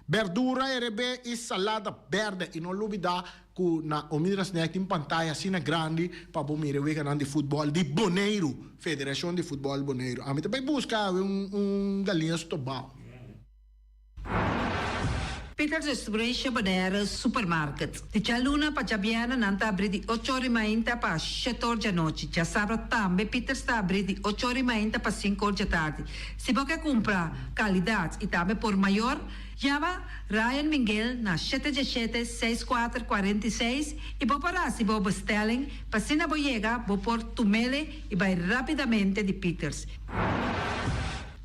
berdura herebé i salada bèrdè. I no lubidá ku na Omidra Snack tin pantaya asina grandi pa bo mira e weganan di futbòl di Boneiru, Federashon di Futbòl Boneiru. Ami ta bai buska awe un galiña stobao. Peter Distribution Bonaire Supermarket. Di djaluna pa djabièrnè nan ta abrí di ocho or i mainta pa shete or djanochi. Djasabra tambe Peters ta abrí di ocho or i mainta pa sinku or djatardi. Si bo ke kumpra kalidat i tambe por mayor, yama Ryan Minguel na shete djeshete, seis kuater, kuarenta i seis i bo por hasi bo bestelling pa asina bo yega bo por tumele i bai rapidamente di Peters.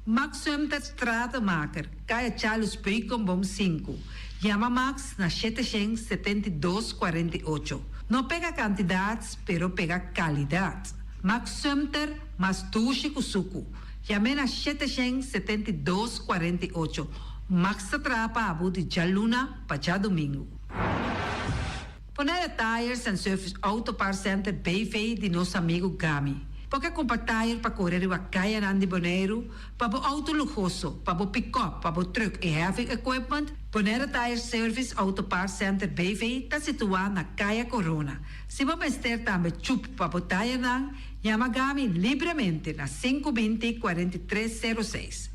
Max Sumter Stratenmaker, Kaya Charles Beukenboom 5. Yama Max na 772 48. No pega kantidat, pero pega kalidat. Max Sumter, mas dushi ku suku. Yam'é na 772 48. Max ta traha pa bo di djaluna pa djadumingu. Bonaire Tires and Service Auto Parts Center BV di nos amigu Gami. Bo ke kumpra tire pa kore riba kayanan di Boneiru, pa bo outo luhoso, pa bo pick-up, pa bo truck i heavy equipment? Bonaire Tire Service Auto Parts Center BV ta situá na Kaya Corona. Si bo mester tambe chup pa bo tirenan, yama Gami libremente na 520 43 06.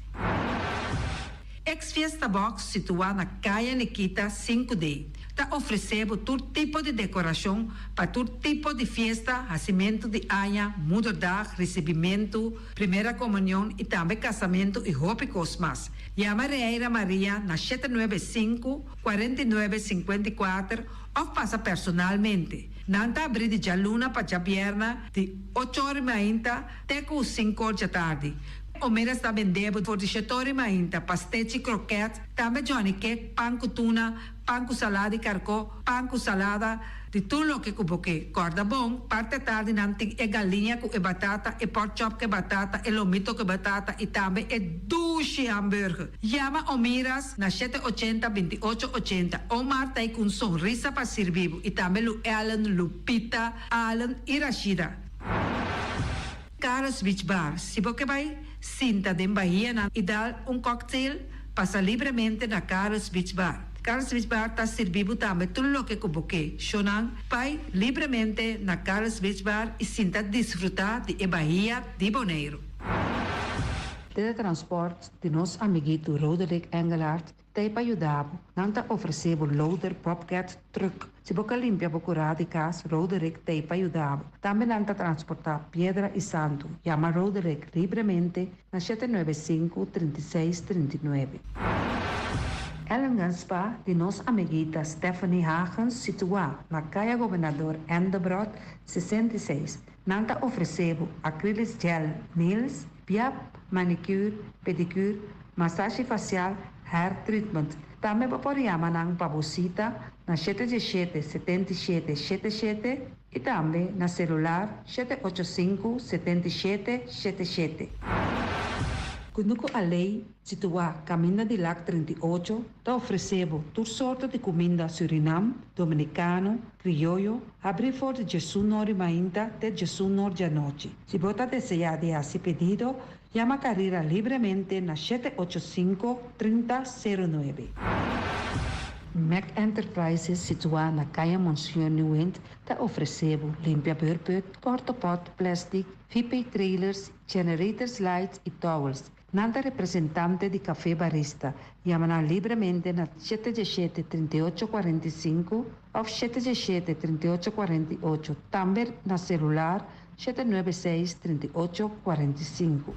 Ex Fiesta Box situá na Kaya Nikita 5D ta ofresé bo tur tipo di dekorashon pa tur tipo di fiesta, hasimentu di aña, moederdag, risibimentu, primera komunion i tambe kasamentu i hopi kos mas. Yama Reira Maria na 795 49 54 òf pasa personalmente. Nan ta abrí di djaluna pa djabièrnè di 8 or mainta te ku 5 or djatardi. Omeras ta bende bo for di 7 or mainta pastechi, kroket, tambe johnny cake, pan ku tuna, pan ku salada di karkó, pan ku salada, di tur loke ku bo ke. Kòrda bon, parti atardi nan tin e galiña ku e batata, e pork chop ku e batata, e lomito ku e batata i tambe e dushi hamburger. Yama Omiras na 780 28 80. Omar ta ei ku un sonrisa pa sirbi bo i tambe Lu Ellen, Lupita, Allen i Rashida. Carlos Beach Bar, Si bo ke bai sinta den bahianan i dal un cocktail, pasa libremente na Carlos Beach Bar. Carlos Beach Bar ta sirbi bo tambe tur loke ku bo ke. Shownan, bai libremente na Carlos Beach Bar i sinta disfrutá di e bahia di Boneiru. Teletransport di nos amiguito Roderick Engelhardt ta ei pa yuda bo. Nan ta ofresé bo loader, bobcat, truck. Si bo ke limpia bo kurá di kas, Roderick ta ei pa yuda bo. Tambe nan ta transportá piedra i santu. Yama Roderick libremente na 795 36 39. Ellingen Spa di nos amiguita Stephanie Hagens, situá na Kaya Gobernador Endebrot 66. Nan ta ofresé bo acrylic gel nails, BIAP, manicure, pedicure, masashi fasial, hair treatment. Tambe bo por yama nan pa bo sita na 717 77 77 i tambe na selular 785 77 77. Kunuku Alei, situá Kaminda di Lac 38, ta ofresé bo tur sorto di kuminda Surinam, Dominikano, Krioyo, habrí for di 11 or mainta te 11 or di anochi. Si bo ta deseá di hasi pedido, yama Carrera libremente na 785 3009. Mac Enterprises, situá na Kaya Monsieur Nieuwind, ta ofresé bo limpia beurput, porta-pot, plastic, VP trailers, generators lights i towels. Nan ta representante di Café Barista. Yama nan libremente na 717 3845 òf 717 3848. Tambe na selular 796 3845.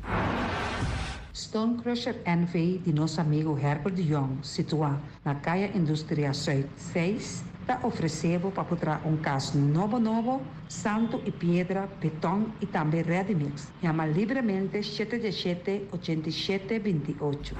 Stone Crusher NV di nos amigu Herbert de Jong, situá na Kaya Industria Zuid 6, ta ofresé bo pa traha un kas nobo nobo, santu i piedra, beton i tambe ready mix. Yama libremente 717 87 28.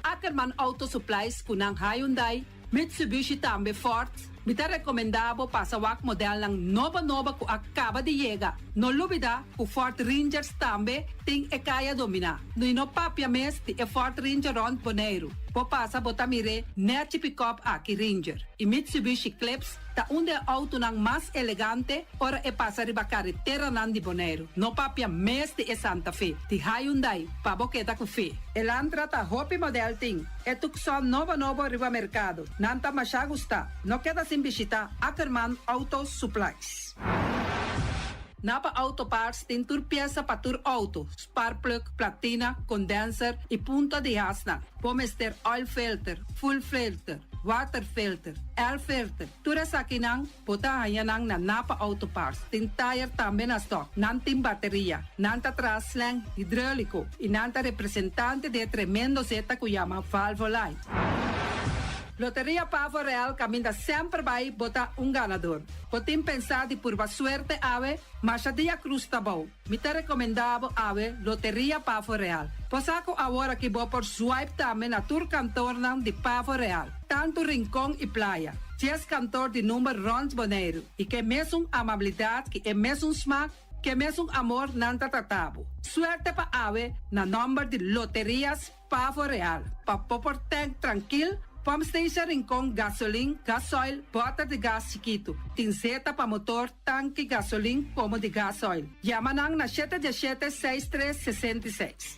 Ackerman Auto Supplies ku nan Hyundai, Mitsubishi tambe Ford. Mi ta rekomendá bo pasa wak modelnan nobo nobo ku a kaba di yega. No lubidá ku Ford Rangers tambe tin e kaya dominá. No no papia mes di e Ford Ranger rònt Boneiru. Bo pasa bo ta mir'é nèchi pick-up aki Ranger. I Mitsubishi Eclipse ta un di e outonan mas elegante ora e pasa riba kareteranan di Boneiru. No papia mes di e Santa Fe. Di Hyundai, pa bo keda ku fe. Elantra ta hopi model tin. E Tucson nobo nobo riba merkado. Nan ta masha gusta. No keda sin bishitá Ackerman Auto Supplies. Napa Auto Parts tin tur piesa pa tur outo, spark plug, platina, condenser i punta di hasnan. Bo mester oil filter, fuel filter, water filter, air filter. Tur esakinan, bo ta haña nan na Napa Auto Parts. Tin tire tambe na stock. Nan tin bateria. Nan ta traha slang hidráuliko. I nan ta representante di e tremendo zeta ku yama Valvoline. Loteria Pavo Real kaminda semper bai bo ta un ganador. Bo tin pensá di purba suerte awe? Masha dia krus ta bou. Mi ta rekomendá bo awe Loteria Pavo Real. Bo sa ku awor aki bo por swipe tambe na tur kantornan di Pavo Real, tantu Rincon i Playa. Dies kantor di number rònt Boneiru i ke mesun amabilidat ki e mesun smak, ke mesun amor nan ta trata bo. Suerte pa awe na nòmber di Loterias Pavo Real, pa bo por tank trankil, pump station Rincon, gasolin, gasoil, bòter di gas chikitu, tin zeta pa motor, tanki gasolin komo di gasoil. Yama nan na shete diesshete seis tres 66.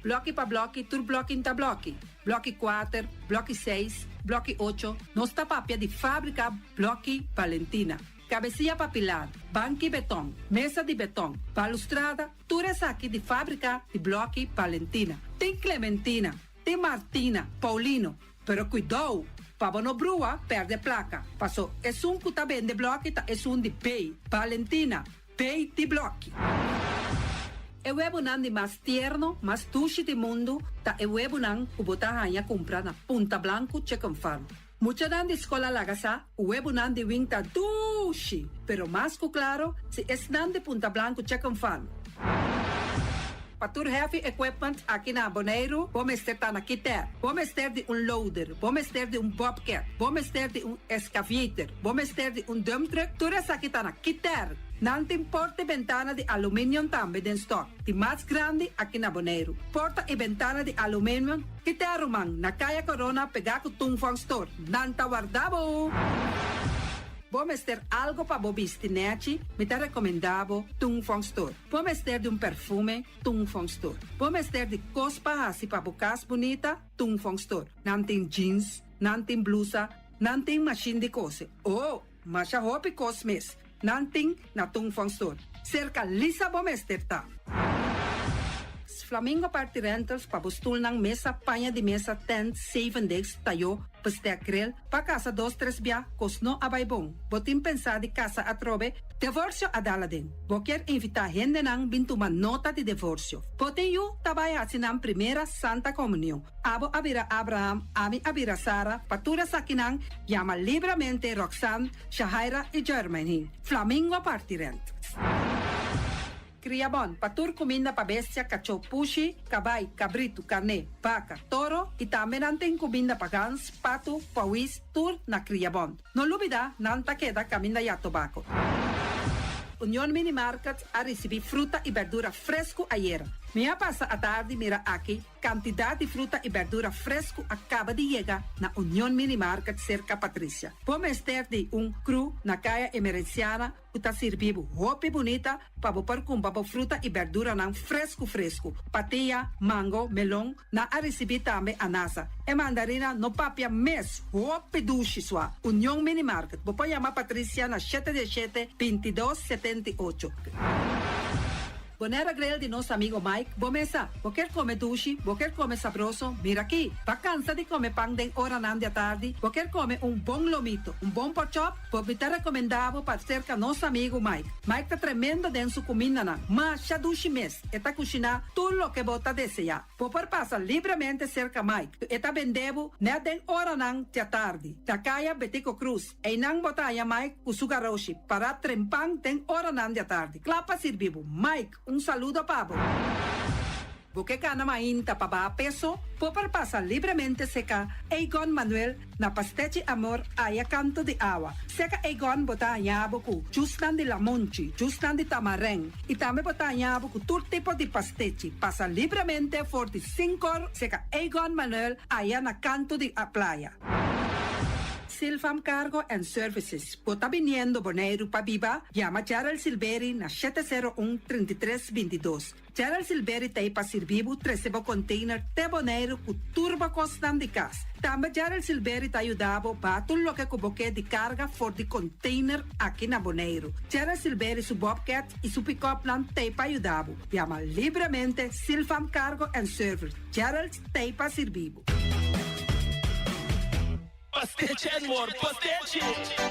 Blòki pa blòki, tur blòki n'ta blòki. Blòki kuater, blòki seis, blòki ocho, nos ta papia di fábrika Blòki Valentina. Kabesia pa pilar, banki beton, mesa di beton, balustrada, Tur esaki di fábrika di blòki Valentina. Tin Clementina, tin Martina, Paulino. Pero kuidou, pa bo no brua pèrdè plaka, paso esun ku ta bende blòki ta esun di B, Valentina, B di blòki. E webunan di mas tierno, mas dushi di mundu ta e webunan ku bo ta haña kumpra na Punta Blanku Chicken Farm. Muchanan di skol a laga sa ku webunan di wing ta dushi, pero mas ku klaro si esnan di Punta Blanku Chicken Farm. Pa tur heavy equipment aki na Boneiru bo mester ta na Kiter. Bo mester di un loader, bo mester di un bobcat, bo mester di un excavator, bo mester di un dump truck, tur esaki ta na Kiter. Nan tin porta i bentana di aluminium tambe den stock, di mas grandi aki na Boneiru. Porta i bentana di aluminium. Kita ruman, na Kaya Corona pegá ku Tung Fong Store. Nan ta warda bo! Bo mester algo pa bo bisti nèchi? Mi ta rekomendá bo Tung Fong Store. Bo mester di un perfume? Tung Fong Store. Bo mester di kos pa hasi pa bo kas bunita? Tung Fong Store. Nan tin jeans, nan tin blusa, nan tin mashin di kose. Oh! Masha hopi kos mes. Nan tin na Tung Fong Store. Serka Lisa bo mester ta. Flamingo Party Rentals pa bo stulnan, mesa, paña di mesa, tent, zevendegs, tayó, bestek, grill, pa kasa dos tres bia, kos no a bai bon. Bo tin pensá di kasa atrobe? Devorsio a dal aden. Bo kier invitá hendenan bin tuma nota di devorsio. Bo tin yu ta bai hasi nan primera Santa Komunion. Abo a bira Abraham, ami a bira Sara, pa tur esakinan yama libramente Roxanne, Shahaira i Jermaine. Flamingo Party Rent. Kriabon, pa tur kuminda pa bestia, kachó, pushi, kabai, kabritu, karné, baka, toro i tambe nan tin kuminda pa gans, patu, pawis, tur na Kriabon. No lubida, nan ta keda kaminda ya tobako. Union Mini Market a risibí fruta i berdura fresku ayera. Mi a pasa atardi mira aki Kantidat di fruta i bèrdura fresku a kaba di yega na Union Mini Market serka Patricia. Bo mester di un kru na Kaya Emerenciana ku ta sirbi bo hopi bunita pa bo por kumpra bo fruta i bèrduranan fresku fresku. Patia, mango, melon, nan a risibí tambe anasa. E mandarina no papia mes, hopi dushi sua. Union Mini Market, bo por yama Patricia na shete diesshete, bintidos, 78. Bonera Grill di nos amigo Mike, bo mesa. Bo kier come dushi, bo kier come sabroso, mira aki. Ba cansa di come pan den oranan di atardi, bo kier come un bon lomito, un bon porkchop, bo mi ta recomenda bo pa cerca nos amigo Mike. Mike ta tremendo den su cumindanan, masha dushi mes, e ta cushina tur loke bo ta desea. Bo por pasa libremente cerca Mike, e ta bende bo net den oranan di atardi, na caya Betico Croes. Einan bo ta haña Mike ku su garoshi pará trempan den oranan di atardi, kla pa sirbi bo. Mike, un saludo pa bo. Bo ke kana mainta pa baha peso? Bo por pasa libremente seka Egon Manuel na Pastechi Amor aya kanto di awa. Seka Egon bo ta haña bo ku jusnan di lamonchi, jusnan di tamarèn i tambe bo ta haña bo ku tur tipo di pastechi. Pasa libremente for di sinkor seka Egon Manuel aya na kanto di playa. Silfam Cargo and Services, Bo ta biniendo Boneiru pa biba? Yama Gerald Silberi na shete sero un, 33, 22. Gerald Silberi ta ei pa sirbi bo trese bo container te Boneiru ku tur bo kosnan di kas. Tambe Gerald Silberi ta yuda bo baha tur loke ku bo ke di karga for di container aki na Boneiru. Gerald Silberi su bobcat i su pick-upnan ta ei pa yuda bo. Yama libremente Silfam Cargo and Service. Gerald ta ei pa sirbi bo. Pastechi and more, pastechi!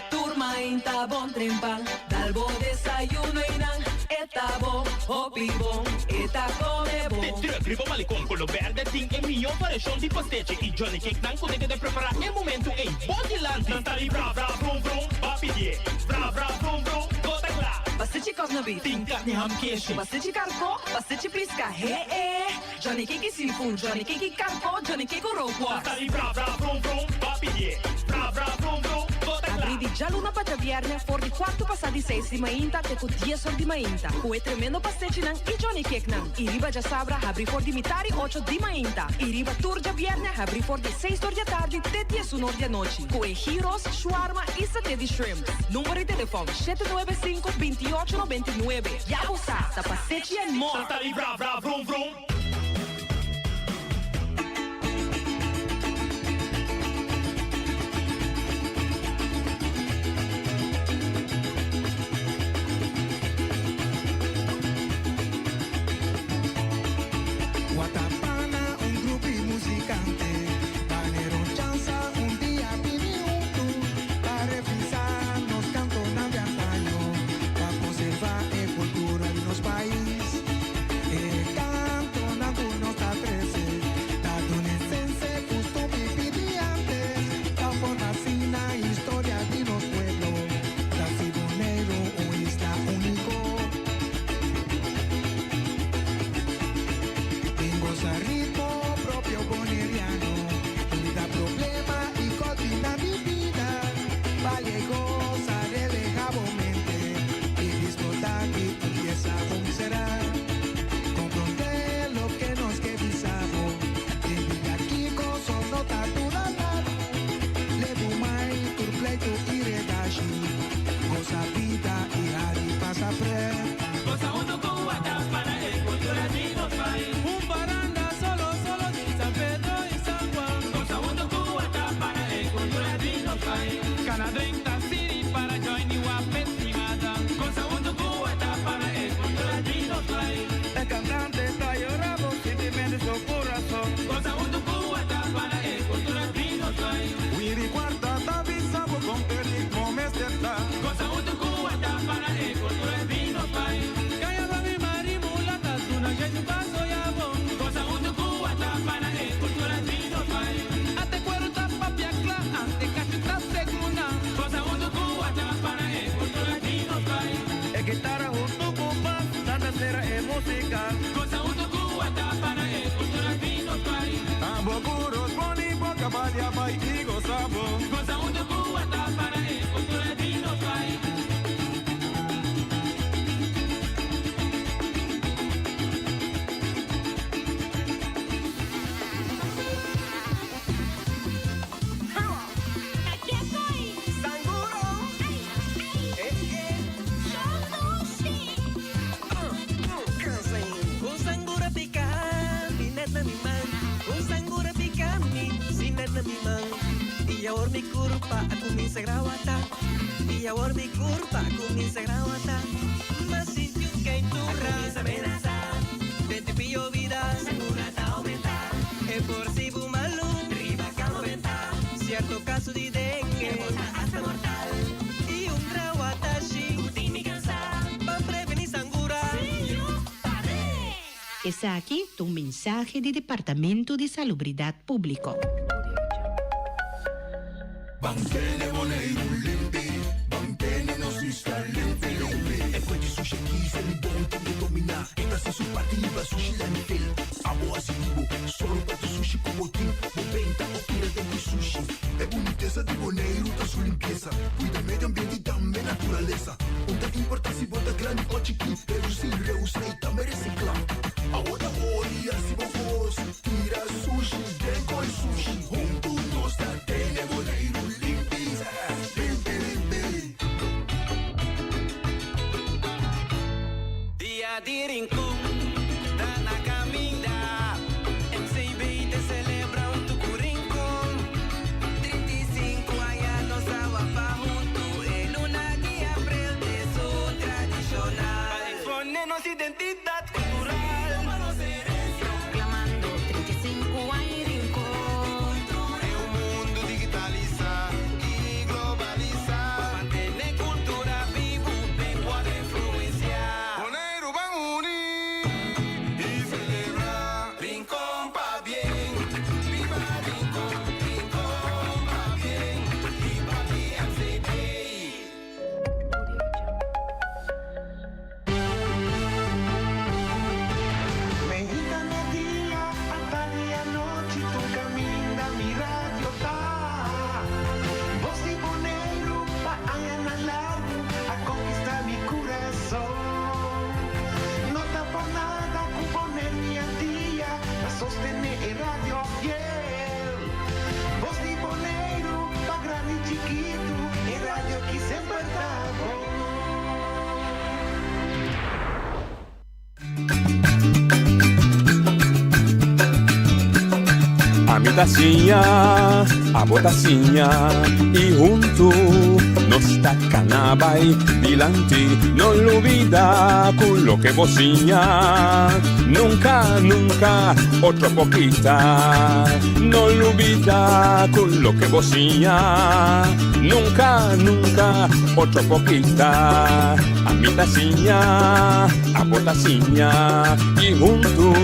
Tur mainta bon trempan, dal bo desayuno y nan e ta bon, hopi bon, e ta come bon. De truck riba malecon color berde tin e miho variacion di pastechi y Johnny Cake nan cu ta keda prepara e momento ey bo dilanti. Nan ta di bra bra brum brum, ba pidie. Bra bra brum brum, go ta cla. Pastechi cosna beef. Tin carni ham keshi. Pastechi carco, pastechi pisca, he e. Johnny Cake seafood, Johnny Cake carco, Johnny Cake rookworst. Tali bra bra vrum vrum, ba pidié. Bra bra vrum vrum, bo ta kla. Abrí di djaluna pa djabièrnè for di kuartu pasá di seis di mainta te ku dies or di mainta, ku e tremendo pastechinan i Johnny Cakenan. I riba djasabra habrí for di mitar i ocho di mainta. I riba tur djabièrnè habrí for di seis or di atardi te diesun or di anochi, ku e gyros, shawarma i saté di shrimp. Number di telefòn, shete nuebe sinku, bintiocho nobenta i nuebe. Ya bo sa, ta pastechi and more! Tali bra bra vrum vrum. Watapana, un grupo di muzikante, manera un chansa un dia bini huntu pa revisá nos kantonan di antaño, pa konservá e kultura di nos pais. E kantonan ku nos ta trese ta duna esensia e kustumber di antes, ta forma asina historia di nos pueblo, ta hasi Boneiru un isla úniko. Bin gosa ritmo propio boneriano, Olvida problema y cotina di bida, Balia y goza, releja bo mente y disfruta di un pieza bon será. Comprende loke nos ke bisa bo, den bida kiko so no ta dura largu, Lebumai tur pleitu y redashi, goza bida y hari pasa pret. Goza hunto cu Watapana e cultura di nos pais. Un paranda solo solo di San Pedro y San Juan. Goza hunto cu Watapana e cultura di nos pais. Cana drenta city para join y wapestimada. Goza hunto cu Watapana e cultura di nos pais. E cantante ta yora bo sentimento su curason. Goza hunto cu Watapana e cultura di nos pais. Wiri cuarta ta bisa bo con e ritmo mester ta. Goza hunto cu Watapana e cultura di nos pais. Caya babi mari mulata duna jeju paso ya bon. Goza hunto cu Watapana e cultura di nos pais. Ate cuero ta papia cla, ate cacho ta segunda. Goza hunto cu Watapana e cultura di nos pais. E guitarra hunto cu bass, tanta sera e musica. Goza hunto cu Watapana e cultura di nos pais. Tambo curos boni boca balia bai y goza bo. Goza hunto cu Watapana e cultura di nos pais. Un sangura pica mi net na mi man. Un sangura pica mi si net na mi man. Y awor mi curpa a cuminsa grawata. Y awor mi curpa a cuminsa grawata. M'a sinti un keintura. A cuminsa menasa. Den pio bida. Sangura ta aumenta. E por si bo malu. Riba cama benta. Cierto caso di dengue. E por ta hasta mortal. Y un grawatashi. Cu tin mi cansa. Pa preveni sangura. Esaki ta un mensahe di Departamento di Salubridad Publico. Ban tene Boneiru limpi, ban tene nos isla limpi limpi. E fuente sushi aki sali bon tin di dominá. E ta hasi su parti liba sushi landfill. Abo hasi di bo, solo pa tu sushi ku bo tin. Bo benta o tira den ku sushi. E bunitesa di Boneiru ta su limpiesa. Kuida medio ambiente i tambe naturalesa. Un ta importá si bo ta grandi o chikí, redusí, reusá i tambe resiklá. Awor ta ora hasi bo kos, tira sushi den koi sushi. Huntu nos ta tene Boneiru limpi, limpi limpi. Dia di Ami ta siña, abo ta siña y huntu nos ta cana bay dilanti. No lubida cu loke bo siña nunca, nunca otro por kita. No lubida cu loke bo siña nunca, nunca otro por kita. Ami ta siña, abo ta siña y huntu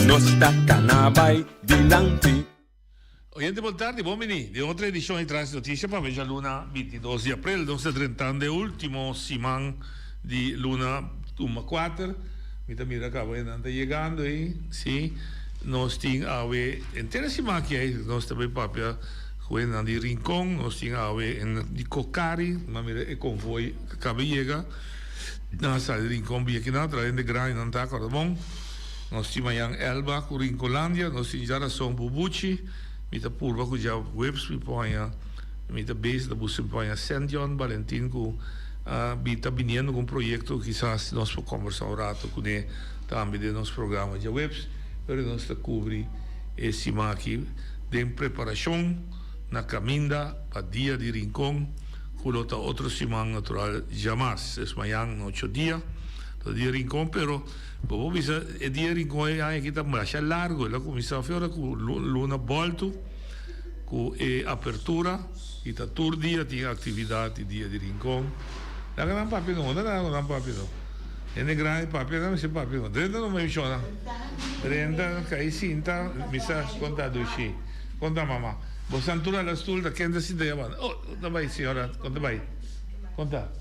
nos ta cana bay dilanti. Oyente bon tardi, bon bini den otro edicion di Trans Noticia pa fecha luna 22 di april. Nos ta drentando e ultimo siman di luna tuma kuater. Mi ta mira caba e nan ta yegando ey. Si, nos tin awe henter e siman aki ey nos ta bay papia cu e nan di Rincon, nos tin awe en di Cocari, mi a mira e convoy caba yega. Nan a sali Rincon bia kinan, trae hende grandi nan ta acorda bon. Nos tin mañan Elba ku Rincolandia, nos tin djarason Bubuchi, mi ta purba ku djaweps mi por haña, mi ta bezig ta buska mi por haña Sendion Balentin ku a bin ta biniendo ku un proyekto kisas nos por kombersá un rato kuné tambe den nos programa djaweps, pero nos ta kubri e siman aki den preparashon na kaminda pa dia di Rincon ku lo ta otro siman natural djamas, es mañan ocho dia ta dia Rincon pero. Bo por bisa e dia Rincon e aña aki ta masha largo, el a cuminsa fe ora cu luna bolto cu e apertura y ta tur dia tin actividad di dia di Rincon. Laga nan papia no, unda nan nan papia no. Hende grandi papia nan mester papia no. Drenta no menciona. Drenta cay sinta misa conta dushi. Conta mama. Bo san tur ala stoel ta ken ta sinta ya banda. Oh, ta bay señora, con ta bay? Conta.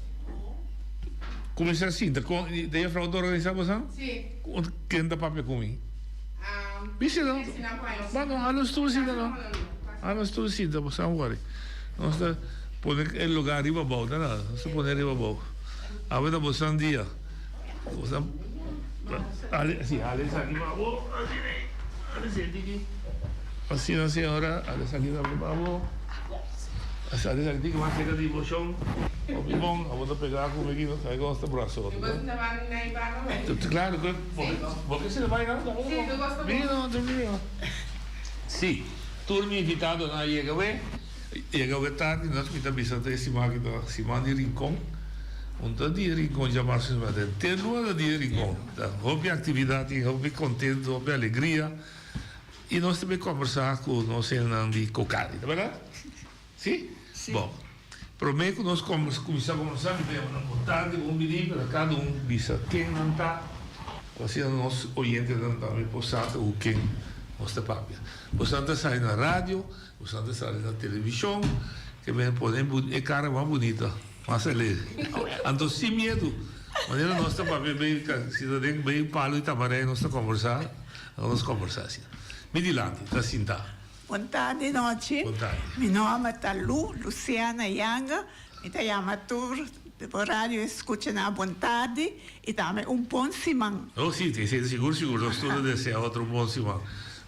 Kuminsá sinta kon de juffrouw ta organisá bosan? Sí. Ken ta papia ku mi? Bisa no. Ba no, hala un stoel sinta no. Hala un stoel sinta bosan wòri. Nos ta pone e lugá riba abou, ta nada. Nos ta pone riba abou. Awe ta bosan dia. Bosan hala, sí, hala esaki pa abou. Asina, hala esaki aki. Asina señora, hala esaki tambe pa abou. Hala esaki tiki mas serka di bo shon. Hopi bon, abo ta pega ku mi aki, no sabe kon nos ta brasa otro. Claro, bo ke sila bai nan? Bini no, bini no. Sí, tur mi invitadonan a yega we. Yega we tardi, nos mi ta bisa ta e siman aki ta siman di Rincon. Un ta di Rincon djamarsa siman ta henter luna ta di Rincon. Ta hopi actividad tin, hopi contento, hopi alegria. Y nos ta bay combersa cu nos hendenan di Cocari, ta berdad? Si? Bon. Prome cu nos cuminsa combersa mi ta yama nan bon tardi, bon bini, pero cada un bisa ken nan ta, pa asina nos oyentenan tambe por sa ta cu ken nos ta papia. Bosan ta sali na radio. Bosan ta sali na televishon, ke men pone e kara mas bunita, mas alegre. Anto sin miedu, manera nos ta papia bei si ta den bei palo di tamarei nos ta kombersá, nos kombersá asina. Mi dilanti ta sintá. Bon tardi nochi. Bon tardi. Mi nomber ta Lu, Luciana Yanga. Mi ta yama tur bo radio escucha na bon tardi y tambe un bon siman. Oh si, esei ta sigur sigur. Nos tur ta desea otro un bon siman.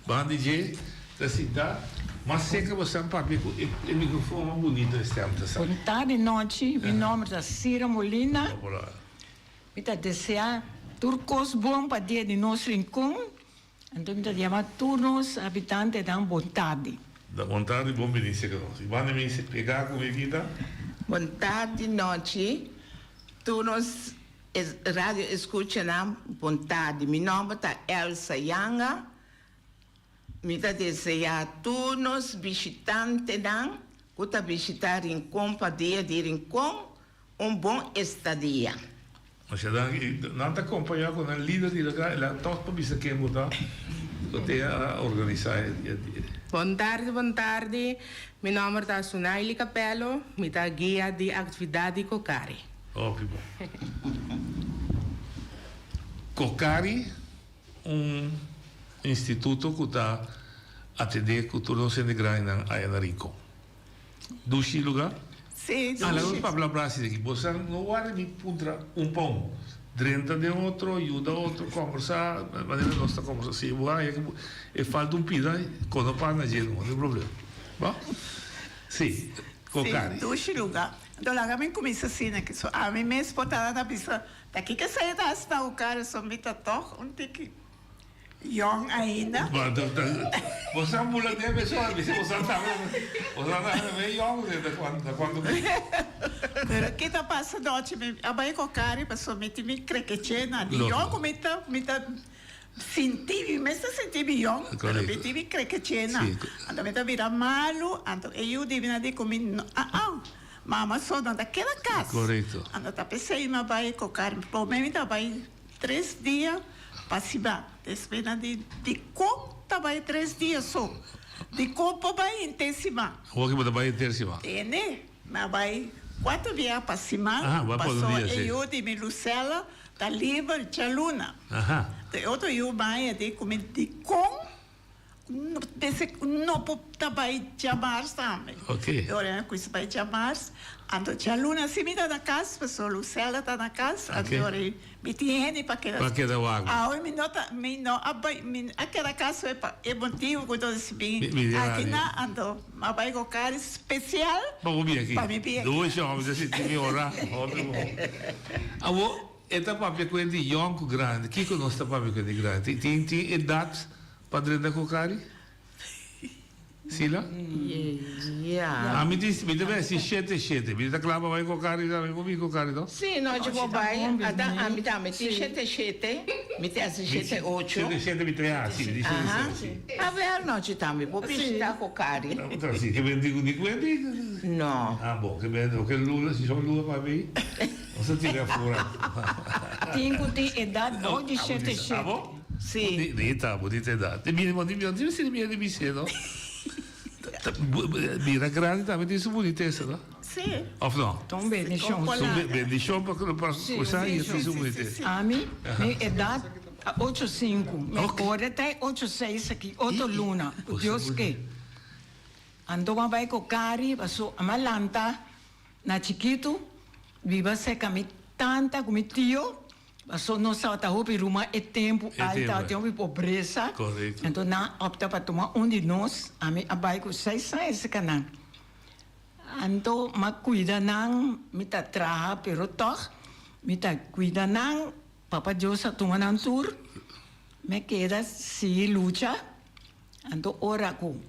Ban di dje ta sinta mas seca bo san papia cu e microfoon mas bunito e stem ta sa. Bon tardi nochi, mi nomber ta Cira Molina. Mi ta desea tur cos bon pa dia di nos rincon, anto mi ta yama tur nos habitantenan bon tardi. Bon tardi, bon bini seca nos. Y ban di mi pega cu mi kita. Bon tardi nochi, tur nos radio escuchanan bon tardi. Mi nomber ta Elsa Yanga. Mi ta deseá tur nos bishitantenan ku ta bishitá Rincon pa Dia di Rincon un bon estadia. Masha danki. Nan ta kompañá ku nan lider di lugá, el a tòg pa bisa ken bo ta, ku te a organisá e. Bon tardi, bon tardi. Mi nòmber ta Sunaily Capello, mi ta guia di aktividat di Cocari. Hopi bon. Cocari. Un instituto ku ta atendé ku tur nos hende grandinan aya na Rincon. Dushi lugá? Sí, dushi. Ah, laga nos papia brasi aki. Bosan no wòrdu mi puntra un pa un. Drenta den otro, yuda otro, kòmbersá manera nos ta kòmbersá. Si bo haña ku e falta un pida, kono pa na dje, no tin problema. Bo? Sí, Cocari. Sí, dushi lugá. Anto laga mi kuminsá asina, so ami mes por tabata bisa Ta kiko esei ta hasi na Ucari so mi ta tog un tiki. Yong ainda. Bo sa bula den mesora, mi si bo sa tambe, bo sa tambe yong, ta cuanto. Pero ki ta pasa nochi mi a bai Cocari pasobra mi tin mi krekechena di yong ku mi ta mi ta sinti mi mes ta sinti mi yong pero mi tin mi krekechena anto mi ta bira malu anto e yu di mi a di ku mi no aa mama so no ta keda kas anto ta pesey mi a bai Cocari prome mi ta bai Tres dia pa siba. Despues nan di, Dikon ta bai tres dia so? Dikon por bai henter siman? Hopi bo ta bai henter siman. Tende, mi a bai kuater bia pa siman, paso e yu di mi Lucella ta liber djaluna. E otro yu bai a di ku mi, Dikon Dese no por ta bai djamars tambe. Ok. E ora nan cuminsa bai djamars, anto djaluna si mi ta na cas, pasobra Lucella ta na cas, anto e ora mi tin hende pa keda. Pa keda wak. Awe mi no ta, mi no a bai, mi a keda cas pa e motibu cu nos bin aki nan, anto mi a bai cu kar special Pa bo bin aki. Pa mi bin aki. Dushi hopi ta sinti mi ora. Hopi bon. Awo e ta papia cu hende yong cu grandi. Kico nos ta papia cu hende grandi? Tin tin edad Pa drenta Cocari? Sila? Ja. Ami di, mi ta besi shete shete. Mi ta kla pa bai Cocari tambe. Bo bin Cocari no? Si, no, yo por bai. Ata ami tambe tin shete shete. Mi ta hasi shete ocho. Shete shete mi ta hasi. Mi di shete Aha. shete, si. Awel no, yo tambe por bishita Cocari. Ta si, ke ben di, di kuenti? No. Ah, bon, ke ben, oke luna, si son luna pa mi, nos ta tira afora. Tin ku tin edat bou di shete shete. Ah, bo? Sí. Bonita, bonita edad. E mira, mi no tin miedo di bis'é, no? Mira grandi tambe tin su bunitesa, no? Sí. Of no? Ta un bendicion. Ta un bendicion pa pa cosa y tin su bunitesa. Ami, mi edad ta ocho sinku. Mi ora ta e ocho seis aki, otro luna, ku Dios ke. Anto mi a bai ku Cari, paso mi a lanta na chikitu, biba serka mi tanta ku mi tio. Paso nos tabata hopi ruma e tempu ai tabatin hopi pobresa. Anto nan a opta pa tuma un di nos. Ami a bai ku seis aña serka nan. Anto m'a kuida nan, mi ta traha pero tòg mi ta kuida nan. Papa Dios a tuma nan tur. Mi a keda sigui lucha. Anto ora ku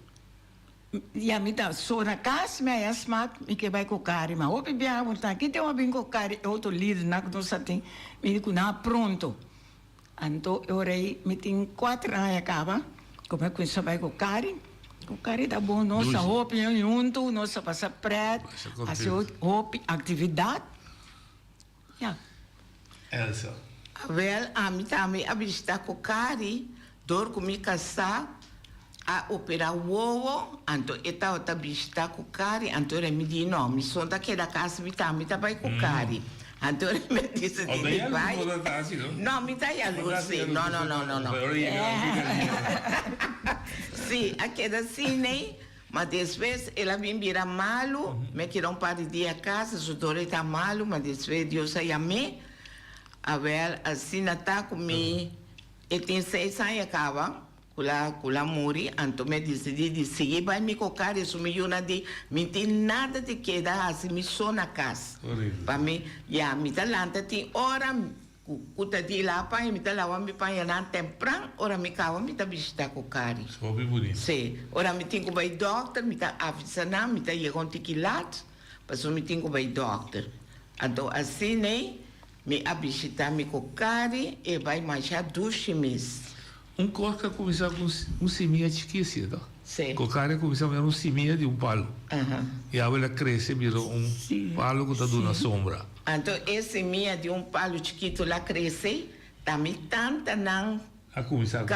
Ya mi ta so na cas mi haya smak mi ke bai Cocari ma hopi biaha bo ta ki tin bo bin Cocari e otro lidernan ku nos a tin mi di ku nan a pronto anto e ora ei mi tin kuater aña kaba ku mi a kuminsa bai Cocari Cocari ta bon nos ta hopi huntu nos ta pasa pret hasi hopi aktividat ya. Elsa. Awel, ami tambe a bishita Cocari dor cu mi casá a opera wowo, anto e tabata bishita Cocari, anto era mi di no, mi son ta keda cas, mi tambe ta bay Cocari. Anto era mi a dicidi di bay. No, mi ta yalurs si, no, no, no, no, no. Si, a keda asina. Ma despues el a bin bira malu, mi a keda un par di dia casa, su dor e ta malu, ma despues Dios a yam'é. Awel, asina ta cu mi, e tin seis aña caba cu la, cu la muri, anto mi a dicidi di sigui bay mi cocar, esun mi yuna di, mi tin nada di keda haci mi so na cas. Pa mi, ya, mi ta lanta tin ora, Ku ta di la paña, mi ta lawa mi pañanan tempran, ora mi kaba mi ta bishita ku Kari. Hopi bunito. Sí, ora mi tin ku bai dòkter mi ta avisa nan, mi ta yega un tiki lat, pasobra mi tin ku bai dòkter. Anto asin'ei mi a bishita mi ku Kari, e bai masha dushi mes. Un kos ku a kuminsá ku un simia chikí asina, no? Sí. Ku Kari a kuminsá manera un simia di un palu. I awe el a krese bira un palu ku ta duna sombra. Anto e simia di un palu chikitu la krese, ta mi tantanan A kuminsá ku.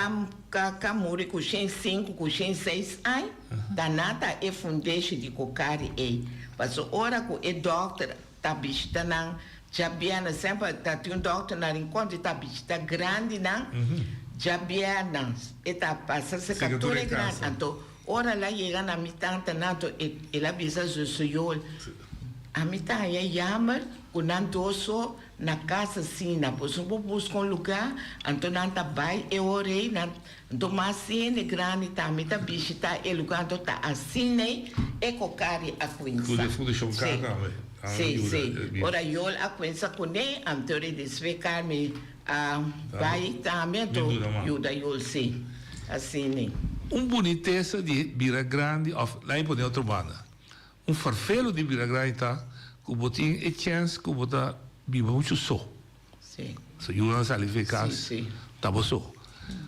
ka ka muri ku shen sinku ku shen seis añ, ta nan ta e fundeshi di Cocari ei. Paso ora ku e dòkter ta bishita nan djabièrnè, semper ta tin un dòkter na Rincon di ta bishita grandinan djabièrnè, e ta pasa serka tur e grandi. Anto ora el a yega na mi tantanan, anto el a bisa su suyol, Ami ta haña yamer ku nan dos so na kas asina. Boso por buska un lugá, anto nan ta bai e ora ei, nan anto mas hende grandi tambe ta bishitá e lugá, anto ta asina ei e Cocari a kuminsá. Ku de Fundashon K tambe a Sí, yuda sí. e bishita. Ora Yol a kuminsá kuné, anto ora e despues Carmen. A bai tambe anto yuda Yulsi asina. Un bunitesa di bira grandi of laat mi pone otro banda un farfelo di bira grandi ta cu bo tin e chens cu bo ta biba mucho so. So yunan sali for e cas ta bo so.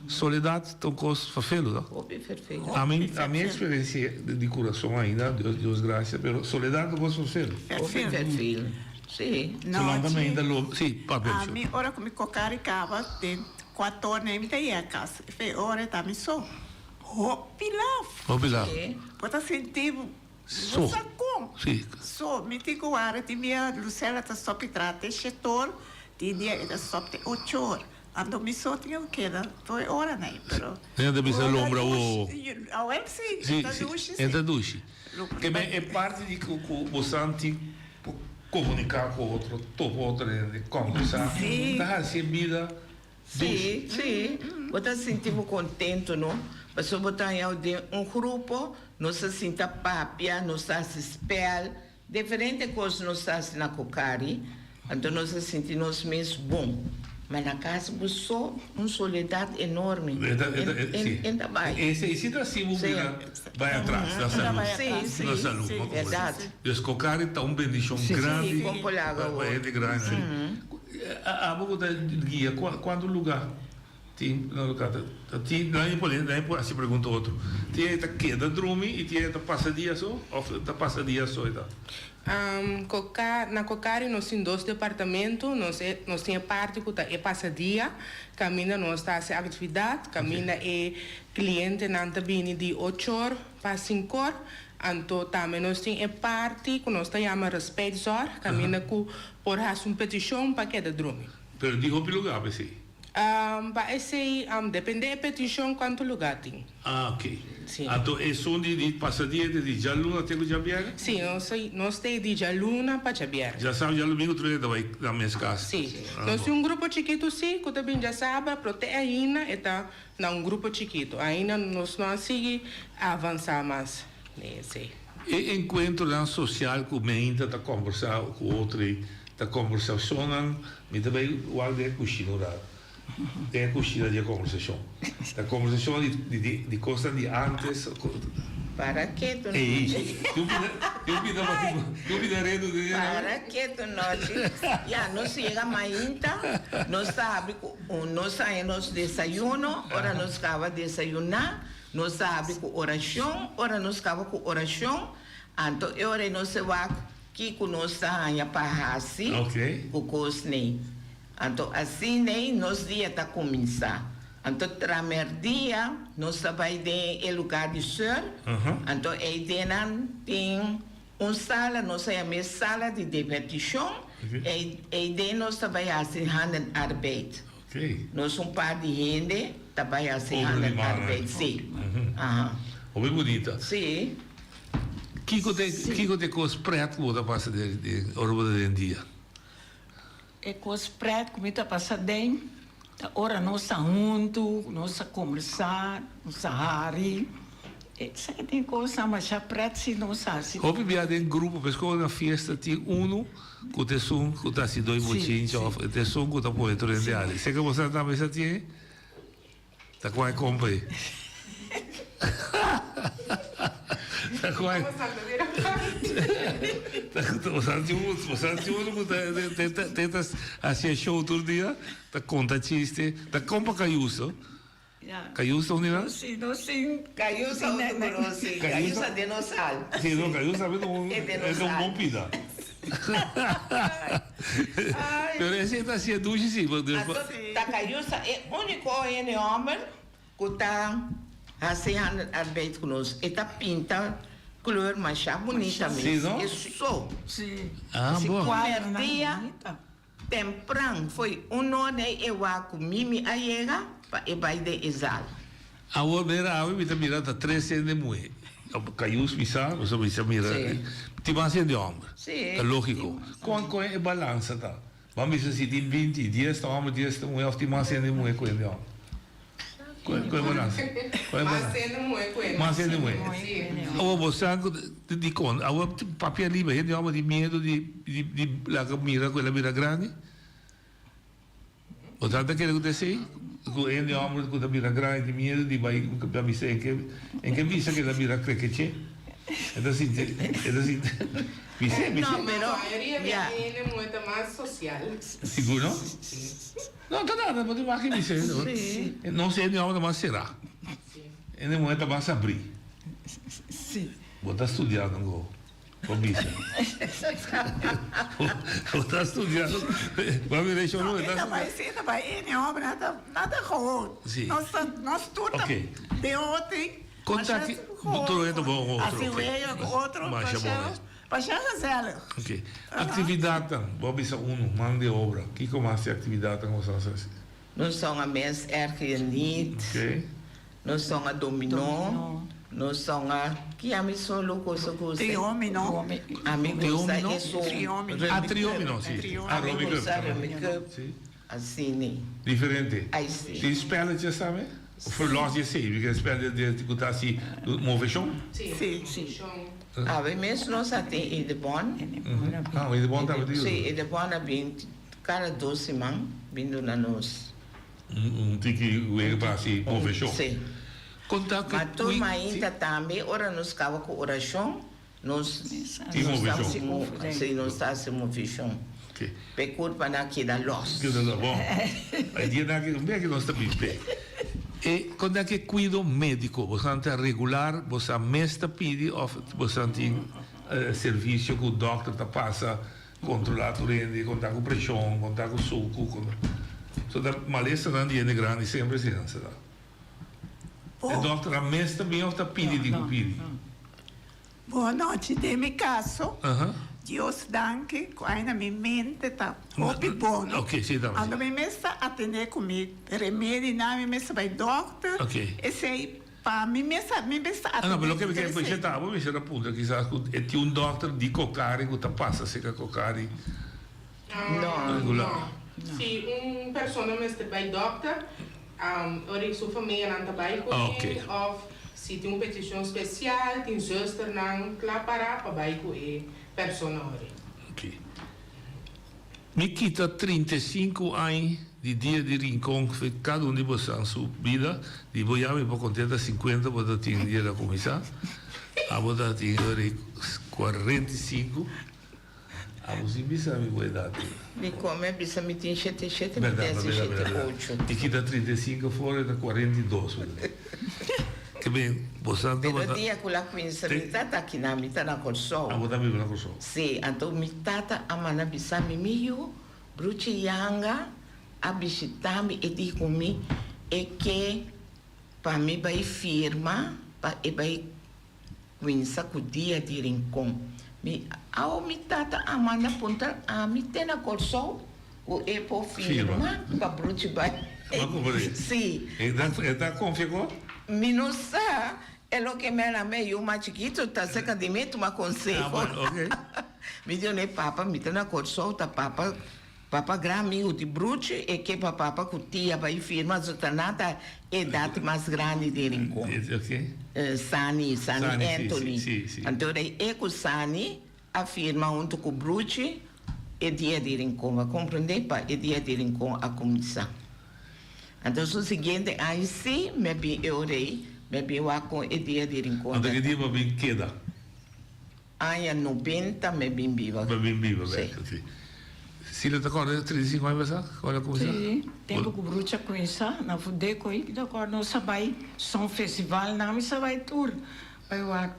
Soledad ta un cos farfelo no? Hopi farfelo. Ami ami experiencia di curason ainda Dios gracia pero soledad ta un cos farfelo. Hopi farfelo. Sí. No, chi. Sí, papia. Ami ora ku mi koka rikaba den kuator nei mi ta yega kas. Fe ora e ta mi so. Hopi laf. Hopi laf. Bo ta sinti bo So. sa kon. Sí. So, mi tin ku wara tin bia Lucela ta stop di traha te shetor, tin dia e ta stop te ochor. Anto mi so tin ku keda tur e ora nei, pero. Nan ta bisa lombra wowo. Awel sí, e ta dushi sí. E ta dushi. Ke men e parti di ku ku bosan tin por komuniká ku otro, topa otro hende, kòmbersá, ta hasi e bida dushi. Sí, sí. Bo ta sinti bo kontentu, no? Pasobra bo ta haña den un grupo, nos ta sinta papia, nos ta hasi spèl, Diferente kos nos ta hasi na Cocari, anto nos a sinti nos mes bon. Ma na kas bo so, un soledat enorme. En ta bai. Esei si ta hasi bo bira bai atras na salú. Na salú. Bèrdat. Dus Cocari ta un bendishon grandi pa hende grandi. Abo ku ta guia, kuantu lugá Tin no lo canta tin nan e pone nan e por haci pregunta otro tin e ta keda drumi y tin e ta pasa dia so of ta pasa dia so e ta. Coca na Cocari nos tin dos departamento nos e nos tin e parti cu ta e pasadia caminda nos ta haci actividad caminda e clientenan ta bini di ochor pa cincor anto tambe nos tin e parti cu nos ta yama respijtzorg caminda cu por haci un peticion pa keda drumi. Pero di hopi lugar p'esey. Pa esey depende e peticion cuanto lugar tin. Ah ok. Si. Anto esun di di pasa dia ta di djaluna te cu djabièrnè? Si, nos nos ta di djaluna pa djabièrnè. Djasabra djalumingu tur e ta bay na mes cas? Si. Nos tin un grupo chikitu si cu ta bin djasabra pero te ainda e ta na un grupo chikitu. Ainda nos no a sigui avansa mas den esey. E encuentronan social cu meinta ta combersa cu otro y ta combersacionnan Mi ta bay wak den e cushina un rato. Den e cushina di e conversacion. Ta conversacion di di di cosnan di antes. Para ketu nochi. Ey, tin un pida, tin un pida bati, tin un pida redu den e. Para ketu nochi. Ya, nos yega mainta, nos ta habri cu un, nos haña nos desayuno, ora nos caba desayuna, nos ta habri cu oracion, ora nos caba cu oracion, anto e ora nos ta wak. Kiko nos ta haña pa hasi ku kos nei? Anto asinei nos dia ta kuminsá. Anto tramerdia nos ta bai den e lugá di sùr. Anto ei den nan tin un sala, nos a yam'é sala di debertishon. Ei den nos ta bai hasi handenarbeid. Nos un par di hende ta bai hasi handenarbeid, sí. Hopi bunita. Sí. Kiko ta kiko ta e kos pret ku bo ta pasa den den ora bo ta den dia? E kos pret ku mi ta pasa den ta ora nos ta huntu, nos ta kombersá, nos ta hari. Esei tin kosnan masha pret si nos hasi. Hopi bia den grupo, p'esei ora na fiesta tin unu ku ta esun ku ta hasi doi bochincha òf ta esun ku ta pone tur hende hari. Seka bo sa tambe sa tin? Ta kua e kompa ei? Ta kua e Bosan tin unu ku ta ta hasi e show tur dia, ta konta chiste. Ta kompa Cayuso. Cayuso ta un di nan? Cayuso otro konosi. Cayuso den nos sal. Si, no, Cayuso tambe ta un bon pida. Pero ese ta hacia dushi si. Anto ta Cayusa e unico hende homber cu ta haci handenarbeid cu nos. E ta pinta kleur masha bunita mes. Si no? E so. Si. Ah bo. Primer dia tempran foi un hora e wak cu Mimi a yega pa e bay den e zaal. Awor mira awe mi ta mira ta tres hende muhe. Cayus mi sa, pasobra mi sa mira tin mas hende homber. Ta logico. Con con e balansa ta? Ban bisa si tin binti, dies ta homber, dies ta muhe of tin mas hende muhe cu hende homber? Con con e balansa? Con e Mas hende muhe cu hende Mas hende muhe. Awor bo sa cu dicon? Awor papia riba hende homber tin miedo di di di laga mira cu el a bira grandi? Bo ta kere ku ta esei? Ku hende hòmber ku ta bira grandi tin miedu di bai ta bisa en ke en ke bisa ku e ta bira krekeche? E ta sinti e ta sinti bis'é bis'é. No, pero mayoria di hende muhé ta mas sosial. Sigur no? No ta nada bo tin wak bis'é. Nos hende hòmber ta mas será. Hende muhé ta mas abrí. Bo ta studiando anko. Bo bisa. Bo ta studiando. Bo mira e show No, e ta bai si, e ta bai ene homber, nan ta, nan ta gewoon. Si. Nos ta, nos tur ta Oké. den otro, Kon ta ki, tur hende bon otro, Asi oké. wega ku otro, Masha bon pasha, mes. pasha gezellig. Oké. Aktividatnan, bo a bisa unu, man di obra. Kiko mas di aktividatnan ku bo sa hasi? Nos ta un a mens erg je niet. Oké. Nos ta un a dominó. Nos ta un a ki ami solo cosa ku usted? Triomino. Ami gusta esun. Triomino. Ah, triomino, si. Ah, Ami Rummy Cup. gusta Rummy Cup. Si. Asina. Diferente. Ai si. Tin spelletjes tambe? Of los di esei? Porque spelletjes ku ta hasi moveshon? Si, moveshon. Awe mes nos a tin Edebon. Ah, Edebon tambe tin. Si, Edebon a bin Kada dos siman bin duna nos. Un tiki wega pa hasi moveshon. Si. Konta ku Ma tur mainta tambe ora nos kaba ku orashon nos Tin moveshon. Si nos ta hasi moveshon. Pa e kurpanan keda los. Keda los. Bon. E dianan aki un bia ki nos ta bin p'e. E konta ku e kuido mediko boso ta regular boso mes ta pidi òf boso tin servisio ku dòkter ta pasa Controla tur hende, conta cu presion, conta cu sucu, conta. So ta malesanan di hende grandi semper asina nan sa ta. E dokternan mes ta bin of ta pidi di cu pidi? Bon nochi, den mi caso, Dios danki cu aina mi mente ta hopi bon. Ok, si ta. Anto mi mes ta atende cu mi remedinan, mi mes ta bay dokter. Ok. Esey Pa mi mes a mi mes ta Ah, no, pero loke mi atendé ke interesé. ta abo mester a puntra kisas ku e tin un dòkter di Cocari ku ta pasa serka Cocari No. regular. No. Si un persona mester bai dòkter, ora su famianan ta bai ku Ah, e ok. òf si tin un petishon spesial tin zusternan kla pará pa bai ku e persona ora. Ok. Mi kita 35 añ di dia di Rincon fe kada un di bosan su bida di bo ya mi por kontenta 50 bo ta tin dia la kuminsá abo ta tin ora 45 abo si bisa mi bo edat. Mi kome bisa mi tin shete shete mi Berdad tin berdad shete berdad ocho. Mi kita 35 afora e ta 42 bo ta tin. Ke ben bosan Pero tabata. dia ku la kuminsa mi tata akinan mi ta na Kòrsou. Abo ta biba na Kòrsou. Sí, anto mi tata a manda bisa mi, Mi yu, Bruchi Yanga a bishitá mi, e di ku mi e ke pa mi bai firma pa e bai kuminsa ku dia di Rincon. Mi, Awo mi tata a manda puntra ami te na Kòrsou ku e por firma pa Bruchi bai. Sí. E ta konfia ku bo? Mi no sa. E loke mi a lama e yu mas chikitu ta serka di mi tuma konseho. Mi di oné papa mi ta na Kòrsou ta papa papa gran amigu di Bruchi e ke pa papa ku tia bai firma so ta nan ta edat mas grandi den Rincon. Sani Sani Anthony anto e ku Sani a firma huntu ku Bruchi e dia di Rincon. A komprendé pa e dia di Rincon a kuminsá. Anto su siguiente aña sí mi a bin e orei, mi a bin wak kon e dia di Rincon Anto ki dia bo a bin keda? Aña nobenta mi a bin biba. Bo a bin biba bek, sí. Sila ta kòrda 35 aña pasá ora a kuminsá? Sí, tempu ku Brucha kuminsá na Fudeko ei, mi ta kòrda nos a bai son festivalnan, mi sa bai tur bai wak.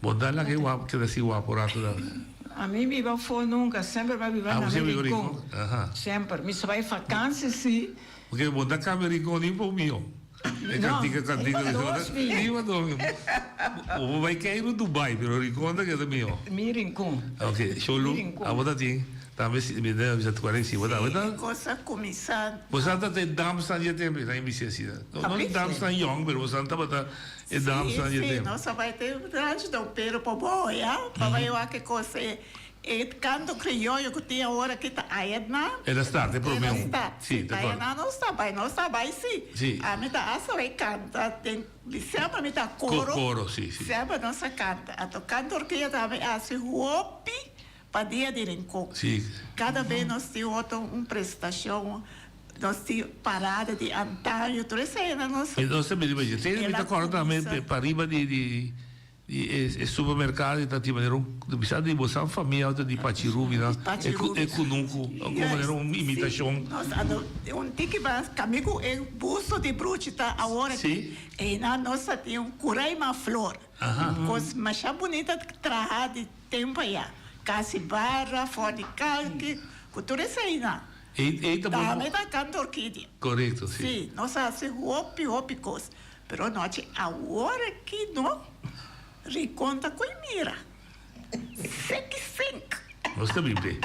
Bo ta laga e wap keda si wap un rato dan? Ami biba afó nunca, semper mi a biba Ah, na bo mi siempre biba rincon. Rincon? Aha. Semper. Mi sa bai vakantie si. Porque bo ta cambia Rincon ni pa un mion. E No, cantica cantica riba dos mion. Riba dos mion. Bo por bai Cairo, Dubai, pero Rincon ta keda mion. Mi Rincon. Ok, Sholu, Mi Rincon. abo ta tin tambe si mi ta bisa 45, bo ta Si, cos a cuminsa. Bo sa ta te damsnan dje tempo, nan bisa asina. No, no damsnan yong, pero bo sa tabata E damsnan Sí, dje sí, tempu. nos a bai te Rancho Don Pedro pa boya, pa bai wak e kos e e kanto krioyo ku tin awor aki ta Ayetna. El a start e promé El a un. start, Sí, sí, ta kòrda. Ayetna nos ta bai, nos ta bai sí. Sí. Ami ta hasta bai kanta den semper mi ta Ko koro. koro, sí, sí. Semper nos a kanta. Anto kanto orkea tambe a hasi hopi pa dia di Rincon. Sí. Kada bes nos tin otro un prestashon. Nos tin parada di antaño, tur eseinan nos. E nos ta bini pa dje. Te mi ta kòrda tambe pariba di di di e supermerkado ta tin manera un bisa di bosan famia òf di Pachirubinan e e kunuku komo manera un imitashon. Nos a no un tiki bas kami ku e busto di bruchi ta awor aki einan nos ta tin un kuraima flor. Kos masha bunita traha di tempu aya. Kasi barra, for di kalki, ku tur eseinan. Ei, ei ta bon. Tambe ta canta orkidia. Correcto, si. Si, nos a haci hopi, hopi cos. Pero nochi awor aki no. Rincon ta coi mira. Seki sink. Nos ta bin p'e.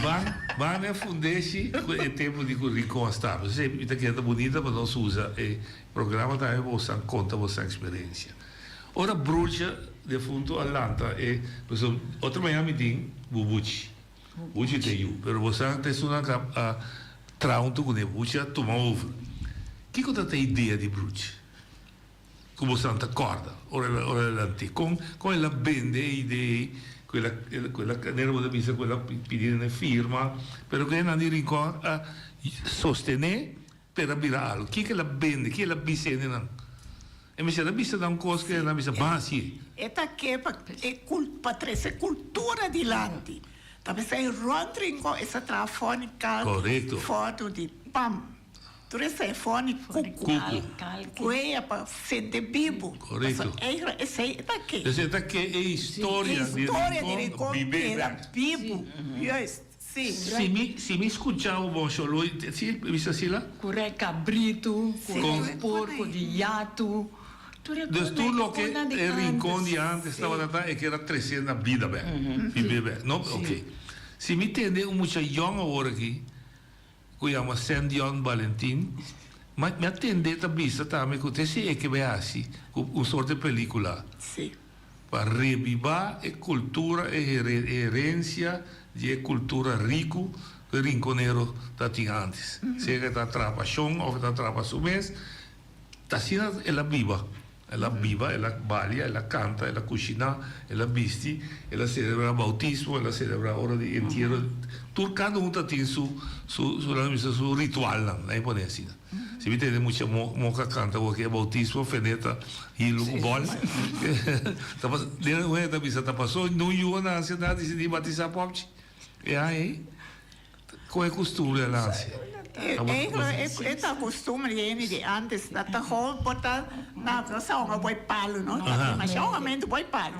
Ban, ban na e fundeshi cu e tempo di cu Rincon a sta. Pasobra mi ta keda bunita pa nos usa e programa tambe pa bosan conta bosan experiencia. Ora Brucha defunto a lanta e, pasobra otro mañana mi tin bubuchi. Buchi ta yu, pero bo sa ta esunnan ka a traha huntu kuné. Buchi a tuma over. Kiko ta ta idea di Bruchi ku bo san ta kòrda ora el ora el a lant'é? Kon kon el a bende e idea ei ku el a ku el a manera bo ta bisa ku el a pidi nan e firma, pero ku esnan di Rincon a sostené Pero a bira algo. Kiko el a bende? Kiko el a bisa hendenan? E mester a bisa nan un kos ku nan a bisa ban hasié. E ta ke pa e pa trese kultura dilanti. Ta p'esei rònt Rincon e sa traha fòrni kalki, Korekto. fòrnu di pam. Tur esei fòrni kuku. Kuku. Kueya pa sende bibu. Korekto. Pasobra eigentlik esei e ta ke. Esei ta ke e historia di E historia di Rincon Rincon bib'é keda bèk. bibu. Juist. Sí. Si mi si mi skucha bo bon sholo si bisa asina? Ku rei kabritu, ku rei porko di yatu, tur e Dus tur konan, e loke konan di e rincon di antes. antes tabata ta e keda trese na bida bek, bibe bek, no? Ok. Si mi tende un mucha yòn awor aki ku yama Sendion Balentin, ma mi a tende ta bisa tambe ku te si e ke bai hasi ku un sorte pelikula. Sí. Pa rebibá e kultura, e herensia di e kultura riku ku e rinkonero ta tin ántes. Sea ku e ta traha pa shon òf e ta traha pa su mes, ta asina el a biba. El a biba, el a balia, el a kanta, el a kushiná, el a bisti, el a selebrá boutismo, el a selebrá ora di entiero. Tur kada un ta tin su, su, su, laga mi bisa, su ritualnan, laga mi pone asina. Si mi tende mucha moka kanta ku e boutismo feneta hilu ku bòl. Ta pas den un hende ta bisa ta pasó no yu a nase nan a disidí batisá pòpchi. E aña ei kon e kustumbre a nase. Eigenlijk e ta kustumbre hende di antes ta ta gewoon por ta na nos a hunga boi palu no ta masha hungamentu boi palu.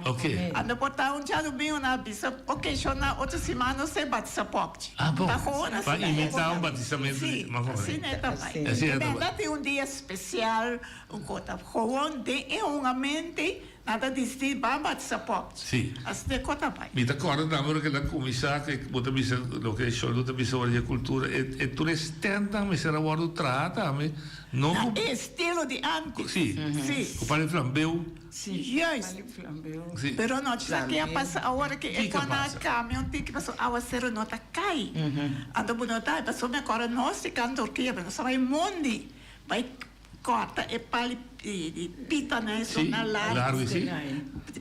Anto por ta un djadumingu nan a bisa oke shon na otro siman nos ta batisa pòpchi. Ah, bon. Ta gewoon Pa asina e imitá un ta. batisamentu di Sí, mas o asina e ta bai. Asina e E ta bai. bèrdat tin un dia spesial, un kos ta gewoon den e hungamente nan ta disidí ban batisa pòp. Sí. Asina e kos ta bai. Mi ta kòrda tambe ora ku el a kuminsá, ku bo ta bisa loke Sholdo ta bisa ora di e kultura, e e tur e stèntnan mester a wòrdu traha tambe, no Na ku. e estilo di ántes. Sí. Sí. Ku pal e flambeu. Juist. Sí. Pero no sa ke a pasa awor ke e Kiko kon a pasa? cambia un tiki pasobra awacero no ta cay. Anto bo no ta pasobra mi acorda nos di can Turkia nos a bay mondi bay corta e pali di pita nan esun Sí, nan largo largo sí.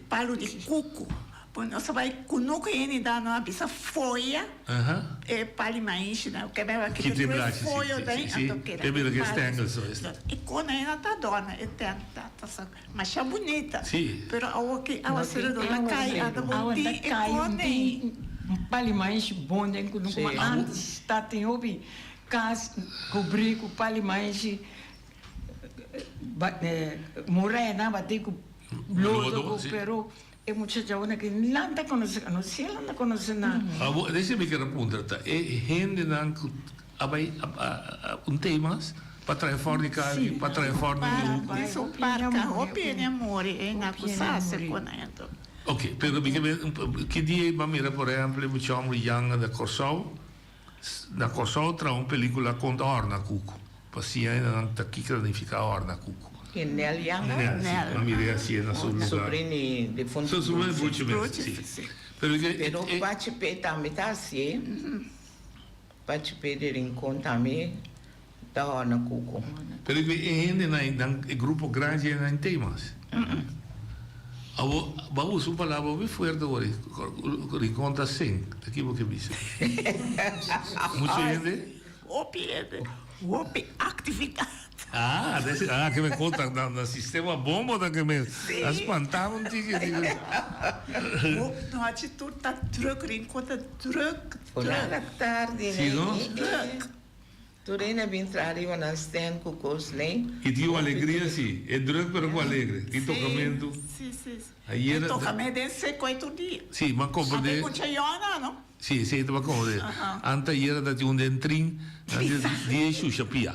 Palo di cucu. Bo nos a bay cunucu hende dan nos a bisa foya Aha. e pali maishi nan ke bay kita Kita e tur e blachi, sí, foyo sí, den sí, sí. anto keda E bira e ke palo. stengel so esta. E kon nan ta adorna e tent ta ta sa. Masha bunita. Sí. Pero awo ki No awacero tin no ta cay, awacero. anda bo Awa tin ta e cay, un cone. tin un pali maishi bon den cu Sí. kuma antes ta tin hopi cas cubri cu pali maishi ba murena bati cu lodo Lodo, cu sí. pero e muchachanan aki nan ta conoce no si nan ta conoce nan. Abo esei mi kier a puntra ta e hendenan cu a bai a un temas pa trae for di carni pa trae for di Pa di su parca hopi hende a muri e na cu sa hace cu nan enton. Ok pero mi ke ki dia bo a mira por ehempel e mucha homber yanga na Corsou na Corsou traha un pelicula conta horna cucu pa siña hendenan ta kiko ta nifica horna cucu. E Nel yanga? Nel si a mira e asi na su lugar. Sobrini difunto Su Bruchi mes si. Pero Pero Pachi Pe tambe ta hacié. Pachi Pe di Rincon tambe ta hòrna kuku. Pero e hendenan, nan, e grupo grandi ei nan tei mas. Awor, bo a usa un palabra hopi fuerte awor ei, Rincon ta sink. Ta ki bo ke bisa? Muchu hende? Hopi hende. Hopi actividad. Ah, desi, ah, ke men konta na, na sistema bombo ta ke men. Sí. A spanta un tiki, digo. Hopi nochi tur ta druk, Rincon ta druk, Vooral druk. tardi, Sí, no? Druk. Tur hende a bin traha riba nan stand ku kos lei. I tin un alegria si. E druk pero ku alegre. Tin tokamentu. Si, si, si. Ayer. E tokamentu den seko ei tur dia. Si, m'a komprendé. Ante ku Chayona, no? Si, esei ta pa komprendé. Ante ayer ta tin un den trin, nan di di e shusha pia.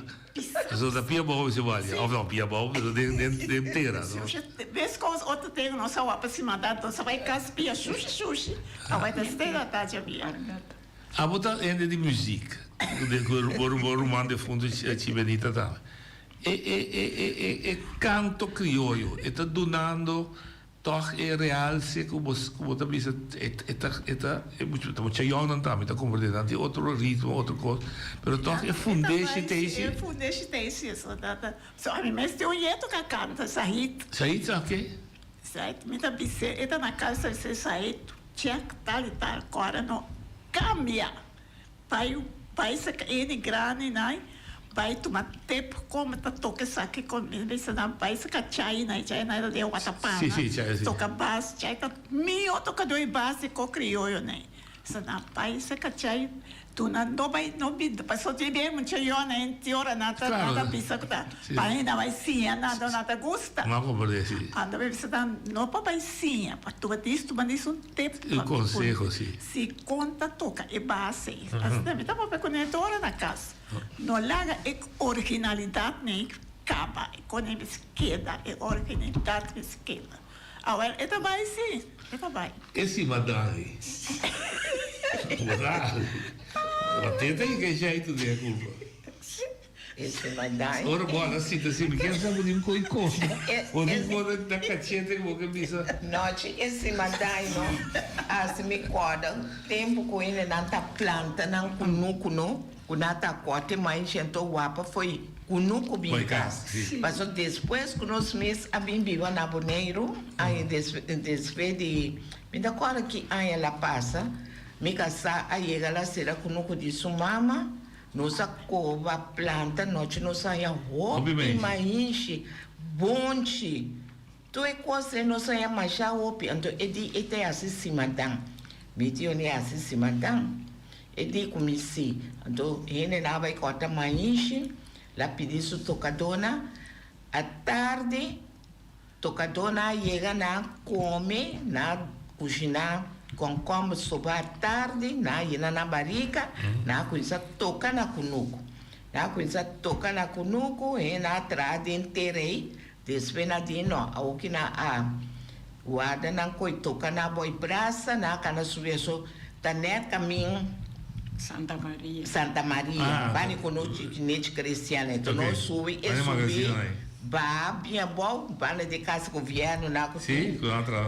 Pasobra ta pia abou mester balia. Of no, pia abou pero den den den tera, no? Shusha, bes kos otro ten nos a wak pa simada, nos a bai kas pia shushi shushi, a bai ta steda ta djabia. Abo ta hende di muziek, ku bo ruman defuntu Chibenita tambe. E e e e e e kanto krioyo e ta dunando tòg e realse ku bo ku bo ta bisa e e ta e ta e mucha ta mucha yòngnan tambe ta komprendé nan tin otro ritmo otro kos pero tòg e fundeshi ta esi. E fundeshi ta esi eso ta ta so ami mes tin un yetu ku a kanta Sahit. Sahit sa ke? Sahit mi ta bis'é e ta na kas ta bis'é Sahit. Check tal y tal cora no cambia bay bay saca ene grandi nai bay tuma tep como ta toca esaki con mi bisa nan bay saca chay nai chay nai ta den watapana Sí, sí, chay, sí. toca bas chay ta mio tocador e bas di co crioyo nai bisa nan bay saca chay Tuna no bai no bin paso tin bien mucha yona en ti ora nan ta nan ta bisa ku ta pa nan bai siña nan nan ta gusta. Nan comprende si. Ando bai bisa nan no pa bai siña pa tuba dis tuma dis un tip. Un conseho si. Si kon ta toka e base asina mi ta papia ku nan tur ora na kas no laga e originalidad nei kaba e kon e mes keda e originalidad mes keda. Awel e ta bai si, e ta bai. E si madai. Moral. Ma tenta i ke jeitu den e kulpa. E si madai. Ora bo a sinta si mi ken sa bo tin koi konta. Bo tin konta na kachete ku bo ke bisa. Nochi e si madai no. Asi mi kòrda tempu ku hendenan ta planta nan kunuku no. Ku nan ta kòrte mai shento wapa fo'i kunuku bin kas. Paso despues ku nos mes a bin biba na Boneiru, aña despues di, mi ta kòrda ki aña el a pasa, mi kasá a yega la sera kunuku di su mama, nos a koba planta nochi nos a haña hopi maishi, bonchi, tur e kos ei nos a haña masha hopi, anto e di e ta hasi simadan, mi tio ni hasi simadan. E di ku mi si. Anto hendenan a bai kòrta maishi, la pidi su tokadónan. Atardi tokadónan a yega nan a kome, nan a kushiná kònkòmber soba atardi, nan a yena nan barika, nan a kuminsá toka na kunuku. Nan a kuminsá toka na kunuku, hendenan a traha den tera ei, despues nan di no, awoki nan a Warda nan koe toka na boi brasa nan a kana subi eso ta net kamin Santa Maria. Santa Maria bani ku no nech cristian eto no subi e subi ba bien abou banda di casa gobierno nan ku tin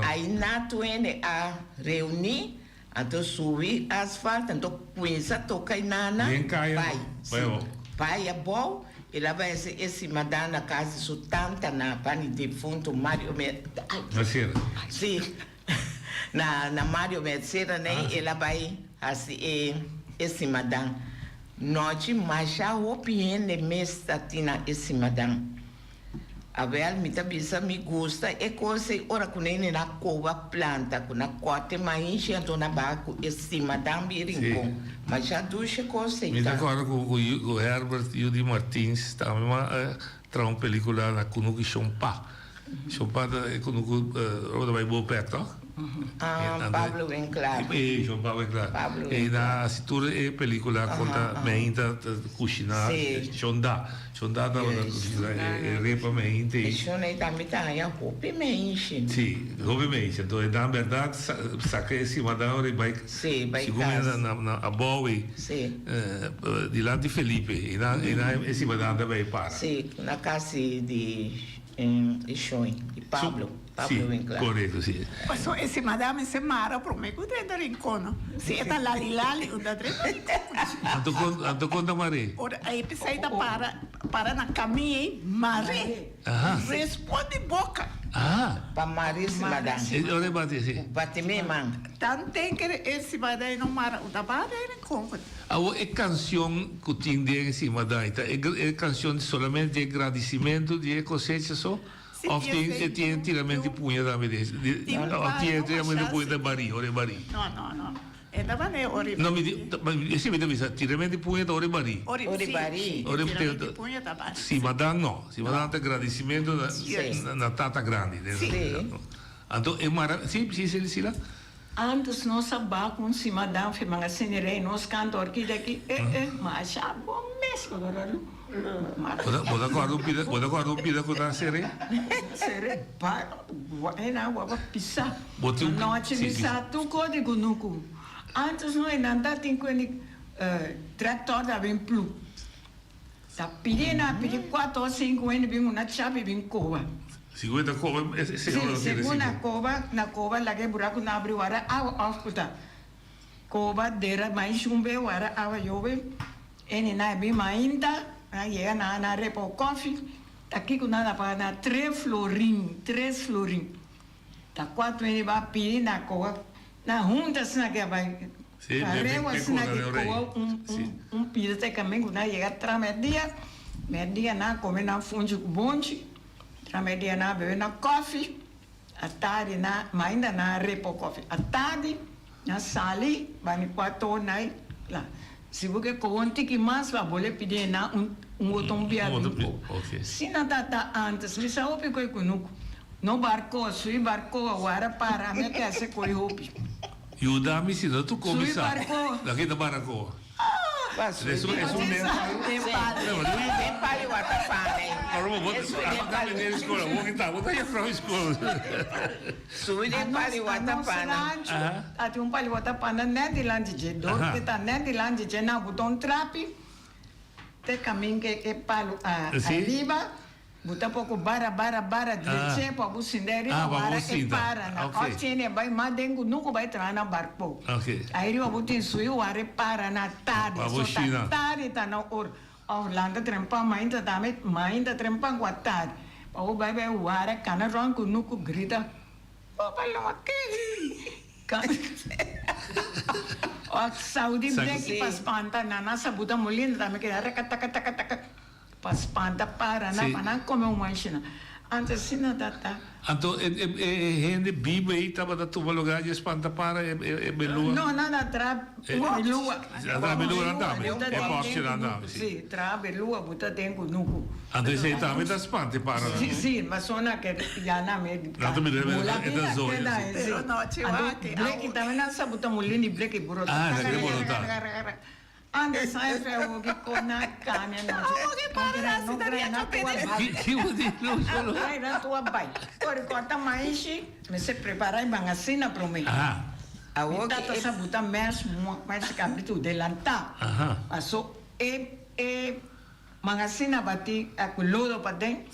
ai nan tuene a reuni anto subi asfalt anto cuinsa toka e nana bai si bai abou el a bai haci e simadan na casa di su tanta na bani difunto Mario Mer ay si na na Mario Mercera ney el a bai haci e e simadan nochi masha hopi hende mes ta tin na e simadan. Awel, mi ta bisa mi gusta e kos ei ora ku nene na koba planta ku na kote maishi anto na baha ku e stima tambe e rincon. Masha dushi e kos ei Mi ta ta. kòrda ku ku Herbert Judy Martins tambe ma a traha un pelikula na kunuku Shon Pa. Shon Pa ta e kunuku ora bo ta bai Bopec tòg? Ah, Pablo Winklaar. E, Shon Pa Winklaar. Pablo E Winklaar. na hasi tur e pelikula konta meinta ta kushiná Sí. Shon Da. Shon Da tabata kushiná e repa meinta E ei. shon ei tambe ta haña hopi meinshi. Sí, hopi meinshi. Anto e nan bèrdat saka e simadan ora e bai Sí, bai segun kas. na na abou ei Sí. dilanti Felipe. E nan e nan e simadan ta bai para. Sí, na kas di e shon ei, di Pablo. Sí, korekto, sí. Paso e si madame se mara prome ku drenta rincon no. Si e ta lali lali un ta drenta rincon ku dje. Anto kon anto kon ta mar'é? Ora e pesei ta para para na kamin ei mar'é. Respondi boka. Pa Maris Madan. Ora bati si. Bati mi man. Tanten ke e simadan no mara un ta bada e rincon. Awor e cancion cu tin den e simadan ta e cancion solamente di e gradicimento di e cosecha so? Of tin e tin tiramento di puña tambe den of tin e tiramento di puña den bari ora e bari? No no no e ta bane ora e bari. No mi di esei mi ta bisa tiramento di puña ta ora e bari. Ora e bari. Ora e tiramento di puña ta bari. Simadan no simadan ta gradicimento na tata grandi. Anto e mara si si si la. Antes nos a ba cu un simadan fe mangasini rey nos canta orquidea aki eh eh masha bon mes pasobra lo Bo ta corda un pida bo ta corda un pida cu ta sere? Sere pa e agua pa pisa Bo tin un Anochi mi sa tur cos di cunucu antes no e nan ta tin cu e tractor ta bin plu Ta pidi na pidi cuatro o cinco hende bin una chapi bin coba. Segun e ta coba e señor lo tin Segun na coba na coba laga e buraco na abri wara awa of cu ta coba dera mais un be wara awa yobe ene na bin mainta na yega na na repa o kofi ta kico nan a paga na tres florin tres florin ta cuatro hende ba pidi na coba Na hunta asina ke a bai Pareu asina ke koa un un pida ta e kamin ku nan yega tra merdia, merdia nan a kome nan funchi ku bonchi, tra merdia nan a bebe nan kòfi, atardi nan ma ainda nan a repo kòfi, atardi nan sali bani kuato nai la si bo ke koa un tiki mas bo a bole pidi nan un un otro un bia bin koa. Si nan ta ta antes mi sa hopi koe kunuku. No barco, sui barco, awara para, mi a kese koe hopi. Yuda mi si no tu komi Sui sa. barco. Laki ta baracoa. Ba sui Esun esun den palu. Den palu. Den palu wata pane. Ora bo Esun den bo ta palu. meneer escola, bo kita, bo ta juffrouw escola. Sui den palu A wata nos pana. rancho a tin un palu wata pana net dilanti dje. Dor ke ta net dilanti dje nan buta un trapi te kamin ke e palu a ariba. Bu ta poko bara bara bara dreche pa bu sinta e riba wara e para na ot tiene e bai mas den ku nunka bai traha na barko. Ahi riba bu tin sui wara e para na tardi so ta tardi ta na or of lanta trempan mainta tambe mainta trempan ku a tardi pa bu bai bai wara kana rond ku nuku grita bo paloma ke ot saudi bleki pa spanta nana sa buta molinda tambe keda raka taka taka taka. Pa spanta para nan, pa nan come un manshina. Antes asina ta ta. Anto e e hende biba ei tabata tuma lugar dje spanta para e e belua? No, nan a traha belua. A traha belua nan tambe? E bòsje nan tambe, si. Si, traha belua bu ta den kunuku. Anto esei tambe ta spanta e para nan? Si, si, masona ke ya nan me. Nan ta mira e ta zoya, si. Pero nochi wak e Anto bleki tambe nan sa bu ta mulini bleki brota. Ah, nan ke brota. Antes sa e fe hopi kon na kami anochi. Hopi para na si taria kapene. Ki bo di Lucio lo? Ay na tua bai. Ora ku ata maishi mester prepara e ban asina prome. Mi tata sa buta mes mes kabritu delanta. Paso e e man asina bati ku lodo paden.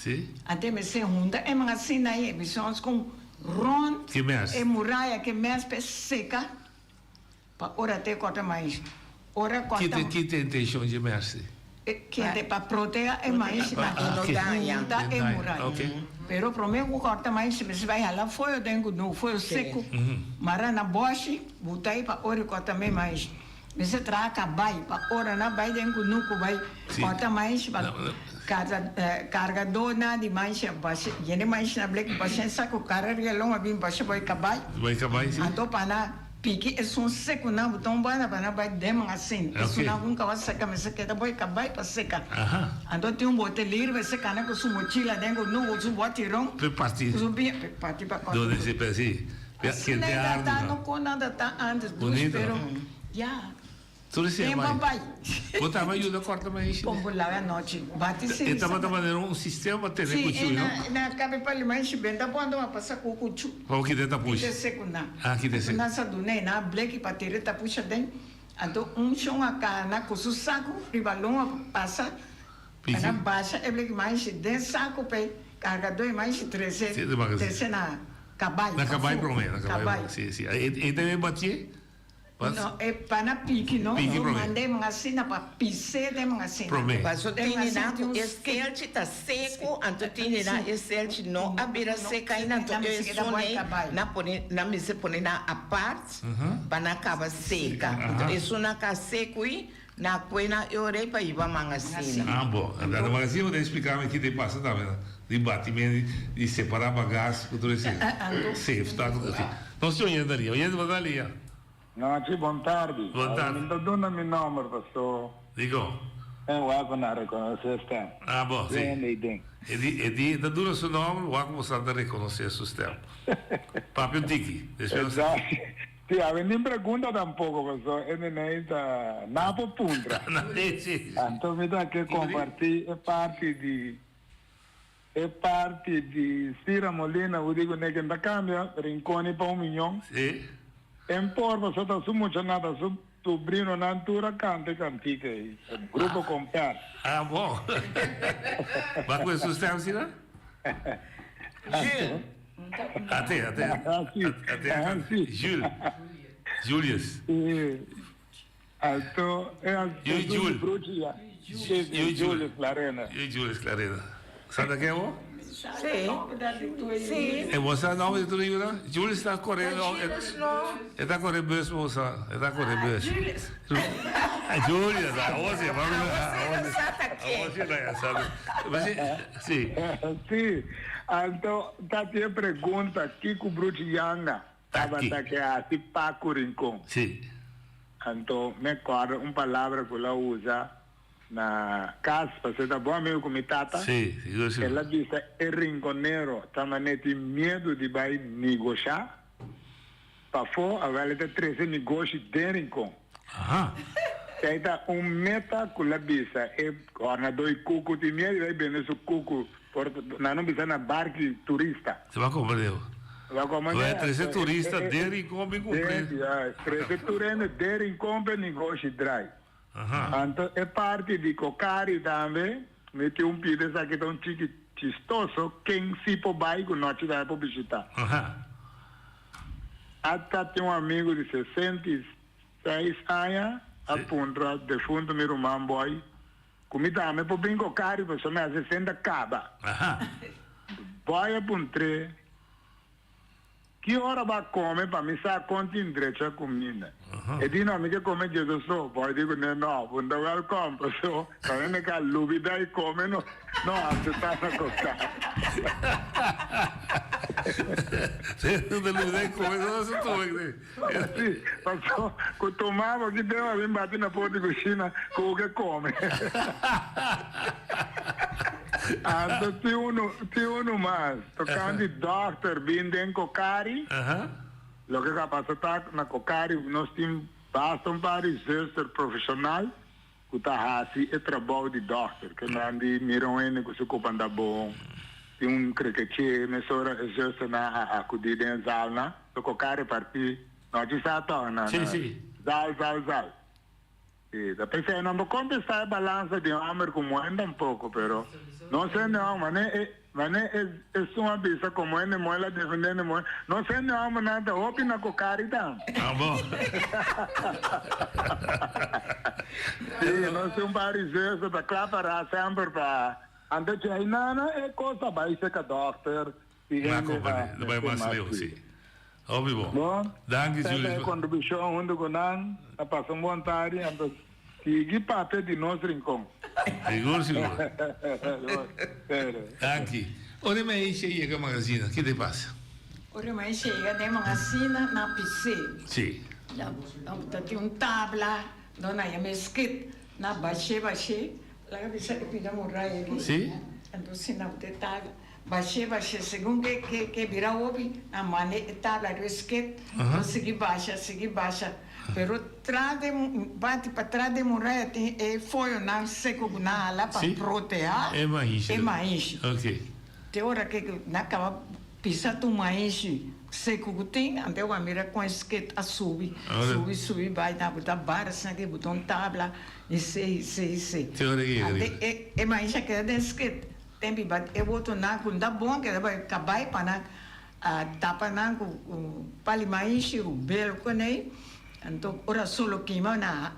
Ante mester hunta e man asina ei e bisons kon rond e muraya ke mes pe seka. Pa ora te kòrta mais. Ora kòrta. Ki te intenshon dje mèrsi? Kende pa proteha e mais pa no daña e muraya. Pero promé ku kòrta mais mester bai hala foyo den ku no foyo seku mara na bòshi buta ei pa ora kòrta me mais. Mester traha kabai pa ora nan bai den kunuku bai kòrta mais pa kargadónan di mais a basha yende mais na blek basha e saku kara rialon a bin basha bai kabai anto pa nan Piki esun seku nan bo ta un banda pa nan bai den asin. Esun nan ku kaba seka mester keda bo e ka bai pa seka. Anto tin un bote lir mester kana ku su mochila den ku nu ku su boti ron ku su biña pe parti pa kòrta. Asina e ta ta no kon nan ta ta antes dus pero ya. Tur esei a Tempo a bai. bai. Bo tabata yuda kòrta maishi? Kon bo laga anochi. Bati E sirisa. tabata manera un sistema pa tene Si, kuchu, e no? na na kabe pa li maishi benta bo anto a pasa ku kuchu. Pa bo kita e tapushi. Kita e seku nan. Ah, kita e seku. Nan sa duna e nan bleki pa tira e tapushi aden. Anto un shon a kana ku su saku riba lon a pasa. Piki. Pa nan basha e bleki maishi den saku p'e kargadó e maishi trese Si, trese na kabai. Na kabai pafó. promé, na kabai promé. Si, si. E e debe batié? No, e pana piki no. Piki prome. Manda e mangasina pa pis'é den mangasina. Prome. Paso tini nan ku e stelchi ta seku, anto tini nan e stelchi no a bira seka ainda, anto e esun ei nan pone, nan mester pone nan apart pa nan kaba seka. Anto esun nan ka seku ei, nan a kue nan e ora ei pa hiba mangasina. Ah bo, anto na mangasina bo ta explica mi ki ta pasa tambe na, di bati men, di separa bagas ku tur esei. Sefta ku tur esei. Nos tin oyente alia. Oyente bo ta alia? Nochi, bon tardi. Bon tardi. Mi ta duna mi nomber paso. Dikon? E wak ku nan rekonosé stem. Ah bo, si. Den ei den. E di, e di, e ta duna su nomber, wak ku boso ta rekonosé su stem. Papia un tiki, despues nos. Exacto. Si, awe nin pregunta tampoko paso e nenei ta na por puntra. Si, si. Anto mi ta ke kompartí e parti di E parti di Sira Molina bo di ku neken ta kambia Rinconi pa un miñon. Sí. En por paso ta su muchanan ta su sobrinonan tur a kanta e kantika ei. Grupo Comper. Ah bon. Ba ku e su stem Sira? Jules. Ate, ate. Ate a kanta. Jules. Julius. Sí. Anto e a Yu Jul. Yu Julius Clarena. Yu Julius Clarena. Sa ta ken bo? Sí. Sí. E bo sa nomber di tur e yunan? Julius ta kore Julius no. E ta kore bus bo sa. E ta kore bus. Julius. Julius, awor si. Awor si sa ta ken. Awor si ta sa. Sí. Sí. Anto ta tin e pregunta kiko Bruchi Yanga Tabata ke hasi Paco Rincon. Sí. Anto mi kòrda un palabra ku el a usa na kas, pasobra e ta bon amigu ku mi tata. Sí, sigur, sigur. El a bisa e rinconero ta manera tin miedu di bai negoshá pafó, awel e ta trese negoshi den Rincon. Aha. Esei ta un meta ku el a bisa e hòrnadó i kuku tin miedu di bai bende su kuku Por nan no bisa na barki turista. Se va comprende. Va comprende. Vai trece turista den Rincon bin cumpre. Ja, trece tur hende den Rincon pe negoshi draai. Aha. Anto e parti di Cocari tambe, mi tin un pida esaki ta un chiki chistoso, ken si por bai cu nochi tambe por bishita. Aha. Ata tin un amigo di 66 aña a puntra defunto mi ruman boy Ku mi tambe por bin ku kari pasobra mi a 60 kaba. Boy a puntr'é, Ki ora bo a kome pa mi sa kon tin drecho a kuminda? E di, No, mi ke kome djeso so. Boy di kuné, No, bo no ta wèlkòm pasobra ta hende ka lubidá i kome no no aseptá na kosá. No ta lubidá i kome no aseptá. Sí, paso ku tuma bo ki den a bin bati na porta di kushina ku bo ke kome. Anto tin unu, tin unu mas, tokante dòkter bin den Kokari, loke ka pasa ta na Kokari nos tin basta un par di zuster profeshonal ku ta hasi e trabou di dòkter, ke nan di mira un hende ku su kopan ta bon, tin un krekeche, mesora e zusternan a akudí den e zalnan. Toko ka repartí nochi sa tòg na Sí, sí. zal, zal, zal. Sí, ta p'esei no por kontestá e balansa di hòmber ku muhé tampoko, pero nos hende hòmber, manera e, manera e esun a bisa komo hende muhé la defendé hende muhé, nos hende hòmbernan ta hopi na kokari tambe. Ah, bon. Sí, nos tin un par di zuster ta kla pará semper pa anto che ainana e kos ta bai serka dòkter, Na company, ta bai mas leu, si. Hopi bon. Bon, Danki esei ta Julius. e contribucion hunto cu nan. A pasa un bon tardi, anto sigui papia di nos rincon. Sigur, sigur. Danki. Ora e meisje yega magazina, ki te pasa? Ora e meisje yega den magazina, na pis'é. Si. Ta tin un tabla, don a yama e skit, na bash'é bash'é, laga bisa e pida muraya aki. Si. Anto si na bo te tabla. Bash'é bash'é segun ke ke ke bira hopi nan manda e tabla riba e sket nan sigui basha sigui basha pero tras den bati patras den muraya tin e foyonan seko ku nan hala pa proteha E maishi. e maishi Ok. te ora ke ke nan kaba pisa tur maishi seko ku tin ante bo a mira kon e sket a subi subi subi bai nan bo ta bara asina ke boton tabla i sei sei sei Te ora ke yega ante riba. e e maishi a keda den sket. Tempi bat e wotonan ku nta bon keda bai kabai pa nan a tapa nan ku pali maishi ku bel ku nei. Anto ora solo kima na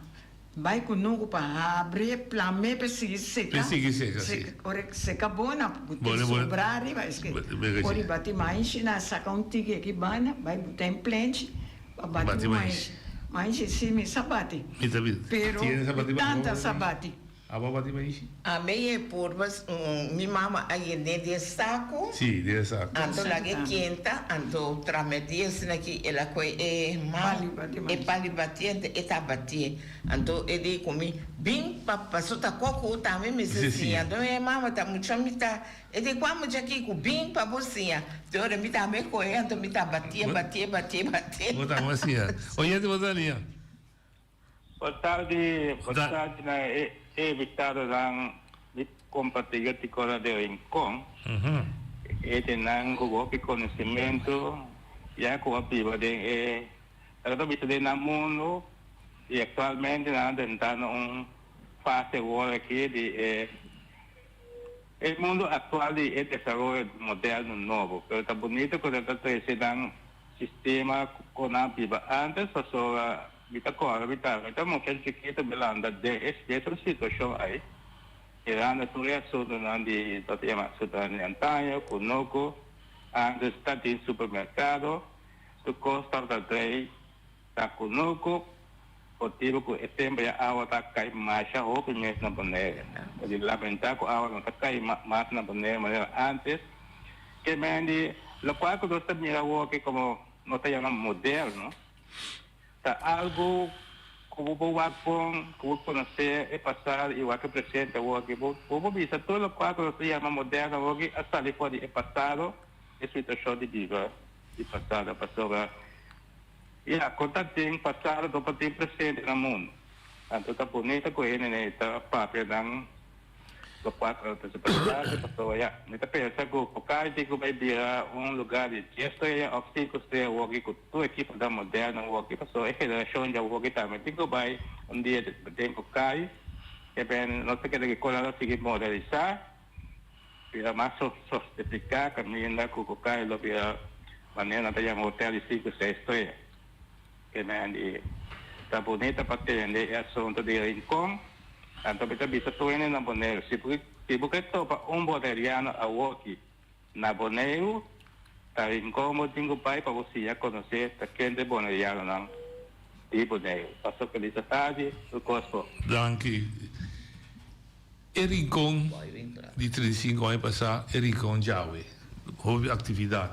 bai kunuku pa habri plam'é pa e sigui seka. Pa e sigui seka, si. Ora e seka bon na but'é sobra ariba eske ora e bati maishi na saka un tiki aki banda bai but'é en plenchi pa bati maishi. Maishi si mi sa bati pero mi tanta sa bati. Abo a bati maishi? Ami e purba mi mama a yend'é den saku. Sí, den saku. Anto laga e kenta, anto tramedí asina ki el a kohe e man, e pali batié, anto e ta batié. Anto e di ku mi, Bin pa paso ta koko tambe mester siña. Anto mi mama ta mucha mi ta, e di kua mucha kiko? Bin pa bo siña. Te ora mi tambe kohe, anto mi ta batié, batié, batié, batié. Bo tambe a siña. Oyente bo ta liña. Bo tardi, bo tardi na e invitadonan mi compatrioticonan di Rincon. E tenan cu hopi conocimento ya cu a biba den e ta ta bisa den nan mundo y actualmente nan a drenta na un fase awor aki di e e mundo actual di e desaroyo moderno nobo. Pero ta bunito cu nan ta trece nan Sistema ku nan a biba antes pasobra mi ta kòrda mi ta mi ta mucha chikito mi lanta den e mesmo situashon ai mirando tur e asuntunan di lo ta yama asuntunan di antaño ku no ku antes ta tin supermerkado tur kos tabata drei ta kunuku motibu ku e tempu ya awa ta kai masha hopi mes na Bonaire ta di lamenta ku awa no ta kai mas na Bonaire manera antes. Ke men di lokual ku nos ta mira awoki komo nos ta yama moderno ta algu ku bo por wak bon, ku bo konosé e pasado i wak e presente awoki. Bo por bisa tur lokual ku nos ta yama moderno awoki a sali for di e pasado, e situashon di biba di pasado. Pasobra ya, kon ta den pasado no por tin presente na mundu. Anto ta bunita ku hende ta papia nan. Lo cual ta super tarde pasobra ya mi ta pensa cu Pocari tin cu bay bira un lugar di dies strea of cinco strea awoki cu tur ekiponan moderno awoki pasobra e generacion di awoki tambe tin cu bay un dia den Pocari e ben nos ta kere cu con nan ta sigui modernisa bira mas sofistifica caminda cu Pocari lo bira manera nan ta yama hotel di cinco seis strea. E men di, Ta bunita pa tende e asunto di Rincon, anto mi ta bisa tur hende na Boneiru, si bo si bo ke topa un boneriano awoki na Boneiru, ta Rincon bo tin ku bai pa bo siña konosé ta ken ta e bonerianonan di Boneiru. Paso felis atardi, tur kos bon. Danki. E Rincon di 35 aña pasá, e Rincon djawe. Hopi aktividat.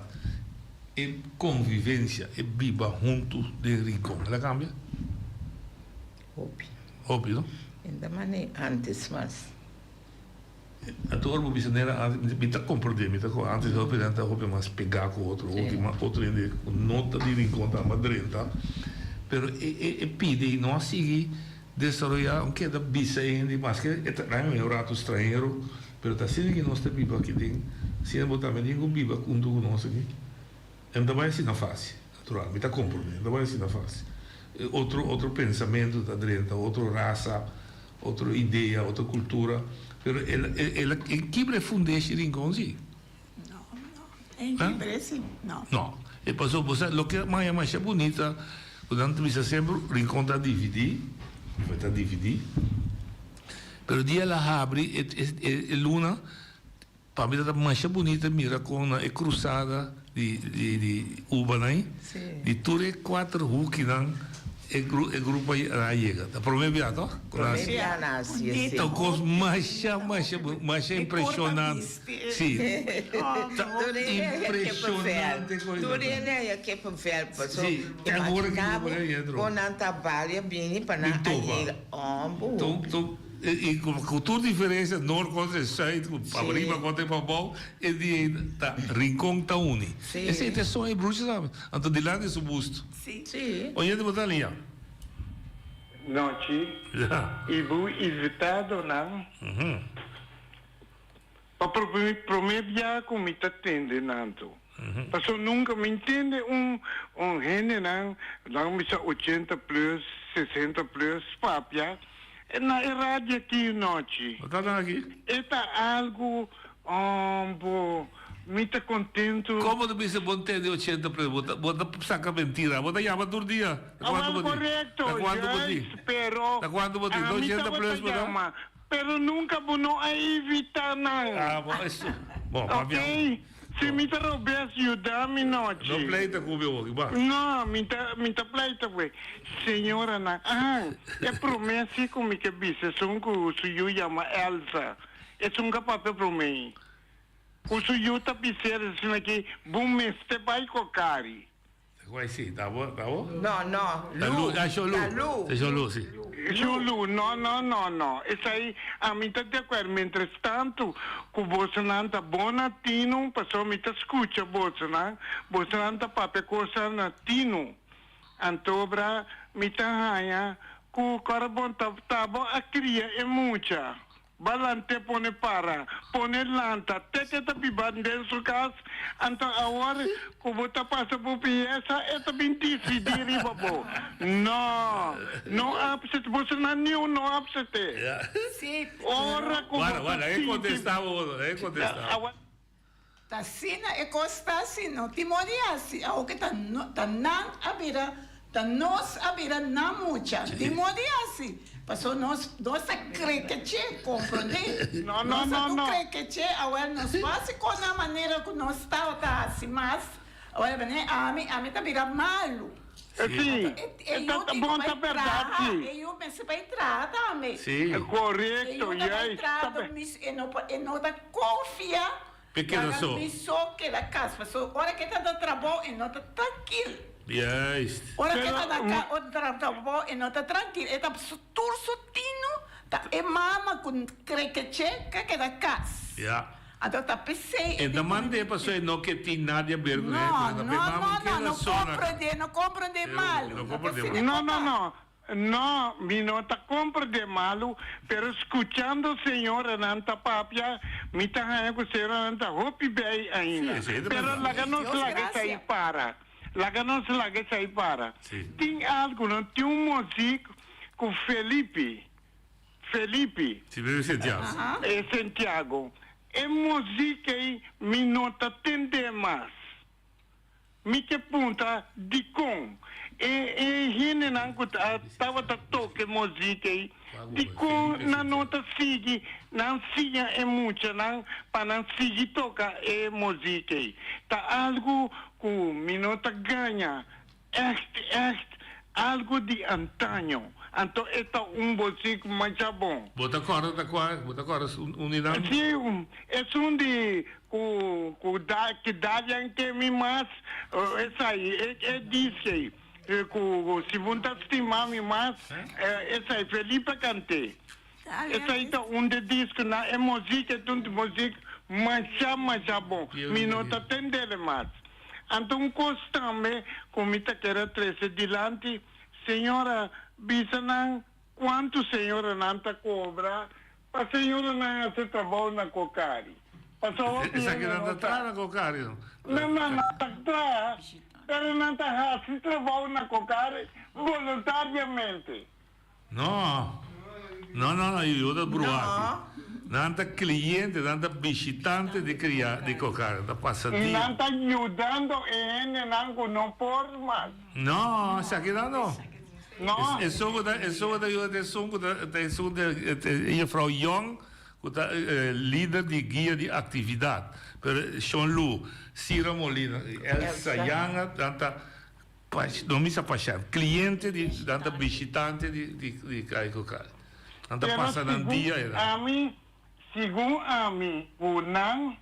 E konvivensia, e biba huntu den Rincon, el a kambia? Hopi. Hopi, no? En ta manera antes mas. Anto ora bo bisa nera antes, mi ta komprendé, mi ta antes hopi nan ta hopi mas pegá ku otro, hopi mas otro hende ku no ta di Rincon ta mas drenta. Pero e e pidi no a sigui. Desaroyá un keda bisa e hende maske e ta daño un rato stranhero pero ta asina ki nos ta biba aki den asina bo tambe tin ku biba huntu ku nos aki e no ta bai asina fásil natural mi ta komprondé no ta bai asina fásil otro otro pensamentu ta drenta otro rasa otro idea otro kultura pero el el a kibra e fundeshi Rincon si. No, no. En kibre si, no. No. E paso bo sa loke maya masha bunita ku nan ta bisa semper Rincon ta dividí, mi ta dividí. Pero dia el a habri e e luna pa mi ta masha bunita mira kon na e krusada di di di ubanan di tur e kuater hukinan E grupo a yega. Ta prome bia toh? Prome bia na hasi esei. Ta un kos masha masha masha impreshonante. Si. Ta impreshonante koe. Tur hende a yega Kippenvel paso imagina bo kon nan ta balia bini pa nan a yega. Ombo. I ku tur diferensia nort kontra e sùit, ku pa riba kontra e pa abou, e dia ei ta Rincon ta uni. Esei ta e soño e brucha sabi. Anto dilanti su busto. Sí. Oyente bo ta lia. Nochi. Ja. I bo invitadonan. Pa prome bia ku mi ta tende nan tu. Paso nunka mi ntende un un hendenan nan bisa ochenta plus, sesenta plus papia na e radio aki nochi. Bo ta nan aki? E ta algu bo. Mi ta contento. Como ta bisa bon tende 80 plus? Bo ta bo ta saca mentira. Bo ta yama tur dia. Ta cuanto Awel bo tin? correcto, Ta cuanto bo tin? juist, pero Ta cuanto bo tin? Ta ami 80 tabata plus bo ta? yama, pero nunca bo no a invita nan. Ah, bo eso. Bo, papia. Ok, si mi ta robes yuda mi nochi. No pleita cu mi awor, ba. No, mi ta mi ta pleita cu e señoranan. Ah, e prome si cu mi ke bisa esun cu su yu yama Elsa. Esun ka papia prome. Ku su yu ta bis'é asina ki bo mester bai Kokari. Guai si, ta bo, ta bo? No, no, Ta Lu, Lu, ah, Sho Lu. ta Lu. Ta Sho Lu, si. Sho Lu, no, no, no, no. Esei ami ta di akuerdo. Mientrastantu ku bosonan ta bon na tinu, pasobra mi ta skucha bosonan, bosonan ta papia kosa na tinu. Antobra mi ta haña ku kòrda bon ta ta bo a kria e mucha. Balante pone para, pone lanta, te ke ta biba den su kas, anto awor ku bo ta pasa bo piesa e ta bin disidí riba bo. No, no apsete, boso nan niun no apsete. Ora ku bo ta sinti. Ta asina e kos ta asi, no tin moda di hasi, awor ke ta ta nan a bira, ta nos a bira nan mucha, tin moda di hasi, pasobra nos nos ta krekeche, komprondé? No, no, Nos a no, tur no. krekeche, awor nos no hasi kos na manera ku nos tabata hasi mas, awor bene ami, ami ta bira malu. Sí, E e e yu ta tin ku bon ta bai bèrdat, traha, sí. e yu mester bai traha tambe. Sí. E Korekto, yu ta bai juist, traha, ta mi e no por e no ta konfia. Pe keda Laga so. mi so keda kas paso ora ke ta na trabou e no ta trankil. Juist. Ora ke ta na ka ora ta na trabou e no ta trankil e ta tur su tinu ta e mama ku krekeche ka keda kas. Ja. Anto ta pesey E e ta tin mande paso e no ke tin nadie ber ku No, e ta no, pe mama no, no, keda no so na komprende no komprende malu. No No ta komprende asina malu. No, ku no, ta. no. No, mi no ta comprende malu, pero scuchando señoranan ta papia, mi ta haña cu señoranan ta hopi bij ainda. Sí, sí, ta Pero berdad. laga nos Dios laga esai gracia. para. Laga nos laga esai para. Sí. Tin algu, no? Tin un muziek cu Felipe, Felipe. Sí, Felipe Santiago. E Santiago. E muziek ei mi no ta tende mas. Mi ke punta dikon e e hendenan ku ta tabata toka e muzik ei, dikon nan no ta sigui nan siña e muchanan pa nan sigui toka e muzik ei? Ta algu ku mi no ta gaña ègt ègt algu di antaño. Anto e ta un muzik masha bon. Bo ta kòrda ta kua? Bo ta kòrda un di nan? Sí, esun di Ku ku da ki Darian ke mi mas esai e e dice ku si bo ta stima mi mas esai Felipe kante esai ta un de disco na e muziek e ta un muziek masha masha bon mi no ta tendele mas anto un kos tambe ku mi ta kere trese dilanti señora bisa nan kuantu señoranan ta kobra Pa señoranan haci trabou na Cocari. Pasobra hopi Esaki hende nan no ta sa. traha na Cocari no? No, no, nan ta traha, pero nan ta haci trabou na Cocari boluntariamente. No, no, no, no, yo ta bruha aki. Nan ta cliente, nan ta bishitante di cria di Cocari, nan ta pasa dia. Nan ta yudando e hendenan cu no por mas. No, esaki nan no. No. Esun ku ta esun ku ta yuda ta esun ku ta ta esun e juffrouw Young ku ta lider di guia di aktividat. Pero Shon Lu, Sira Molina i Elsa Yanga nan ta no misa pashènt, kliente di nan ta bishitante di di di Kai Kokal. Nan ta Pero pasa nan segun dia einan. ami, segun ami ku nan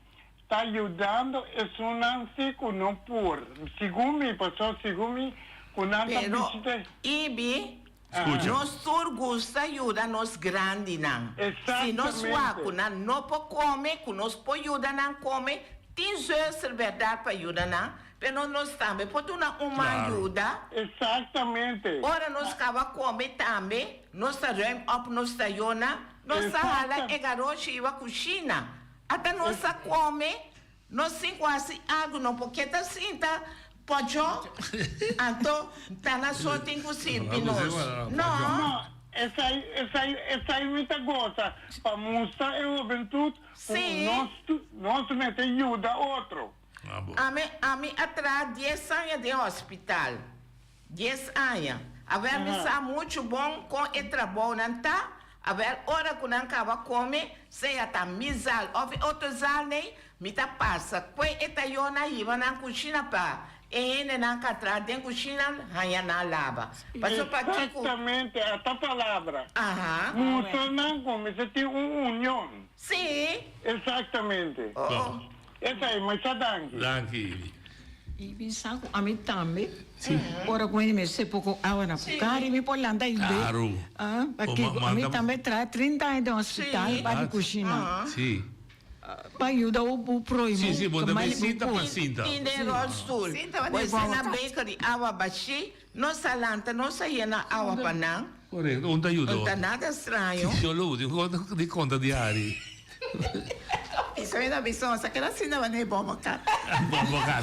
ta yudando esunnan si ku no por. Segun mi, pasobra segun mi ku nan ta Pero, bishita. Ibi, Skucha. nos tur gusta yuda nos grandinan. Si nos wak Exactamente. ku nan no por kome, ku nos por yuda nan kome, tin zuster bèrdat pa yuda nan, pero nos tambe por duna un man Claro. yuda. Exactamente. Ora nos kaba kome tambe, nos ta ruim op nos tayona, nos ta hala e garoshi iba kushina. Ata nos a come, nos sin cu haci algo, no por keda sinta pocho, anto ta na so tin cu sirbi nos. No. No. Esai, esai, esai mi ta gosa, pa mustra e hubentut ku nos, nos mester yuda otro. Ami, ami a traha dies aña den hospital. Dies aña. Awel mi sa muchu bon kon e trabounan ta, awel ora ku nan kaba kome, sea ta mi zal òf e otro zal nei, mi ta pasa kue e tayónan hiba nan kushina pa e hendenan ka traha den kushina haña nan laba. Pasobra pakiko. Exactamente, ata palabra. Aha. Mustra nan ku mester tin un union. Sí. Exactamente. Esei, masha danki. Danki, Ivy. I mi sa ku ami tambe, ora ku mi mester poko awa na kukari, mi por lanta i be. Pakiko ami tambe traha 30 aña den hospital pa di kushina. Pa yuda bo proimo. Sí, sí, bo ta bai sinta pa sinta. Tin den rolstoel. Bo esei na beker di awa bashí, nos a lanta, nos a yena awa pa nan. Korekto, un ta yuda otro. No ta nada straño. Sho lo di di konta di Ari. Bisa mi ta bisa nos a keda asina wanneer bombo kat. Bombo kat.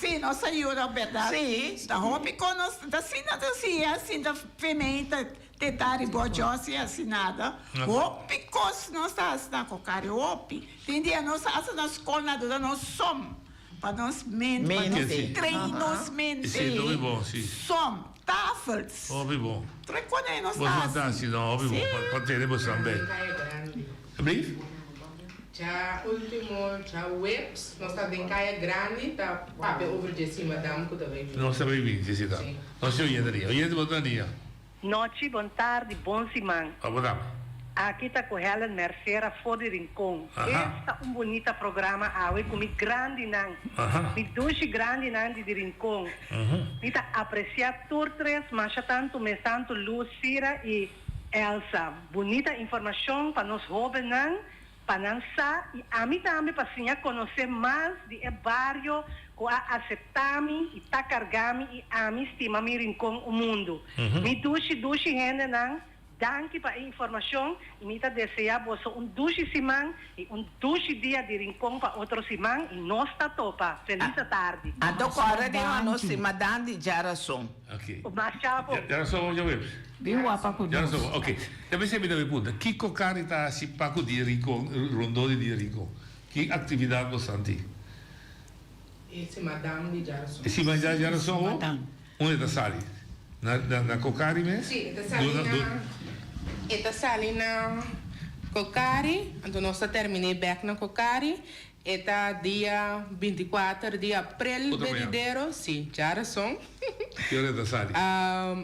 Si, nos a yuda berdad. Si. Ta hopi kon nos ta asina ta siña asina ta femeita te ta riba Josie asi nada. Hopi kos nos ta hasi na Cocari, hopi. Tin dia nos a hasi na skol na duda nos som. Pa nos mente, pa nos train nos mente. Sí, hopi bon, sí. Som, tafels. Hopi bon. Tur kone nos ta hasi. Boso ta hasi, no, hopi bon. Pa tene boso tambe. Brief? Dja ultimo, dja weps, nos ta den Kaya Grandi ta papia over dje si madam ku ta bay bini. Nos ta bay bini, si ta. Nos si oyente ria. Oyente bo ta ria. Nochi, bon tardi, bon siman. Abo tambe. Aki ta ku Helen Mercera for di Rincon. Aha. Esta un bunita programa awe ku mi grandinan, Aha. mi dushi grandinan di di Rincon. Mi ta aprecia tur tres masha tantu mes tantu Luz, Sira y Elsa. Bunita informacion pa nos hobennan pa nan sa y ami tambe pa siña conoce mas di e bario cu a acepta mi y ta carga mi y ami stima mi rincon un mundo. Mi dushi dushi hendenan danki pa e informacion y mi ta desea boso un dushi siman y un dushi dia di rincon pa otro siman y nos ta topa. Feliz atardi. Anto corda di nos stima dandi djarason. Ok. Masha bo. Djarason of djaweps? Bin wapa ku nos. Djarason, ok. Ta pensé mi ta bay punta, kiko Cari ta hasi pa ku dia Rincon, rondó di dia Rincon? Ki aktividat bosan tin? E simadan di djarason. E simadan di djarason ho? Unda ta sali? Na na Cocari mes? Si, e ta sali na e ta sali na Cocari, anto nos ta terminé bèk na Cocari. E ta dia 24 di aprel venidero, si, djarason. Ki ora e ta sali?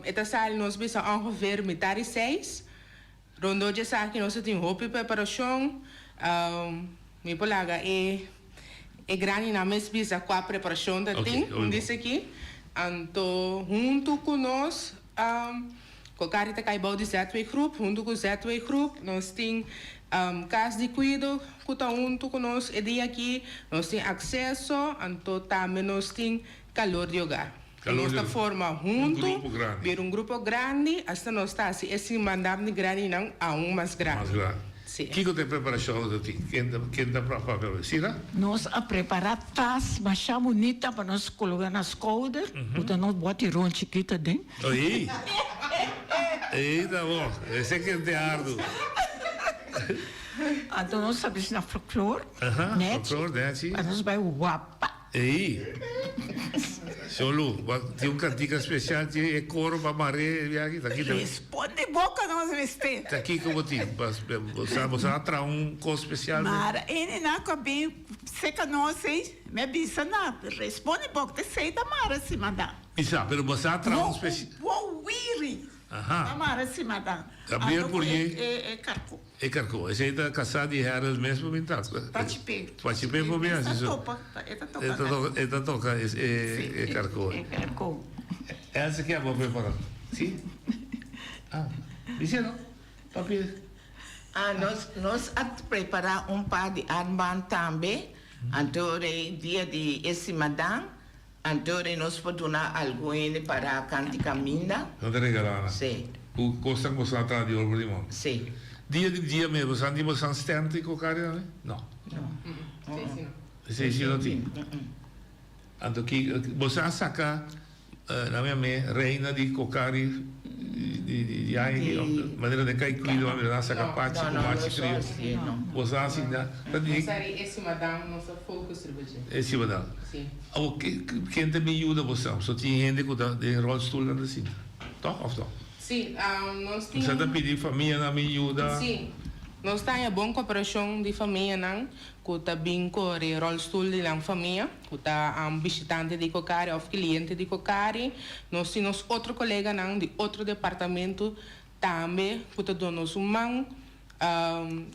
E ta sali nos bisa ongeveer mitar di seis. Rondó dje esaki nos ta tin hopi preparashon. Mi por laga e e grandinan mes bisa kua preparashon ta tin, un dice aki. Anto huntu ku nos Cocari ta kai bou di ZW Groep. Huntu ku ZW Groep nos tin Kas di Kuido ku ta huntu ku nos e dia aki. Nos tin Akseso, anto tambe nos tin Kalor di Hogar. Nos ta forma huntu, bira un grupo grandi, asina nos ta hasi e simandan di grandinan aun mas grandi. Si. Kiko ta e preparashon ku ta tin? Ken ta ken ta papia awor? Sira? Nos a prepará tas masha bunita pa nos kologa na skouder, ku ta nos bòt di ron chikito aden. Oí! Ei ta bon. Esei kende ardu. Anto nos a bisti na folklor, nèchi, Folklor, nèchi. pa nos bai wapa. Ei! Sholu, bo tin un kantika spesial tin e koro pa mar'é e biaha aki? Ta ki ta. Responde boka nos mester. Ta kiko bo tin? Bo sa bo sa traha un kos spesial? Mara ene nan ku a bin seka nos ei, mi a bisa nan, responde boka ta esei ta mara si manda. Mi sa, pero bo sa traha un spesial. Bo wiri Aha. ta mara si manda. Gabriel Pourier. E karko. E karko. Esei ta kasá di Harold mes por bin ta. Pachipé. Pachipé por bin hasi su. E ta topa, e ta toka karko. E ta toka e karko. E karko. Elsa ke abo prepará? Si? Ah, bisé no. Papi. Ah, nos nos a prepará un par di armband tambe. Anto rei dia di e simadan, anto rei nos por duna algun hende para kanti kaminda. Nan ta regalá nan. Sí. Ku kosnan ku boso a traha di oro di mon. Sí. Dia di dia mes boso a tin boso a stènt i kokari tambe? No. No. Esei si no tin. Anto ki boso a saka na mi a me reina di kokari. di di di aña aki of manera den kai kuido a mira nan saka pachi ku machi krio. Boso a hasi na ta di. Nos a ri e simadan nos a focus riba dje. E simadan. Si. Awor ken ta bin yuda boso? So tin hende ku ta den rolstoel nan ta sinta tòg òf no? Si, nos tin. Boso ta pidi famianan bin yuda? Si. Nos ta haña bon koperashon di famianan ku ta bin kore rolstoel di nan famia, ku ta bishitante di Cocari òf kliente di Cocari. Nos tin nos otro koleganan di otro departamento tambe ku ta duna nos un man.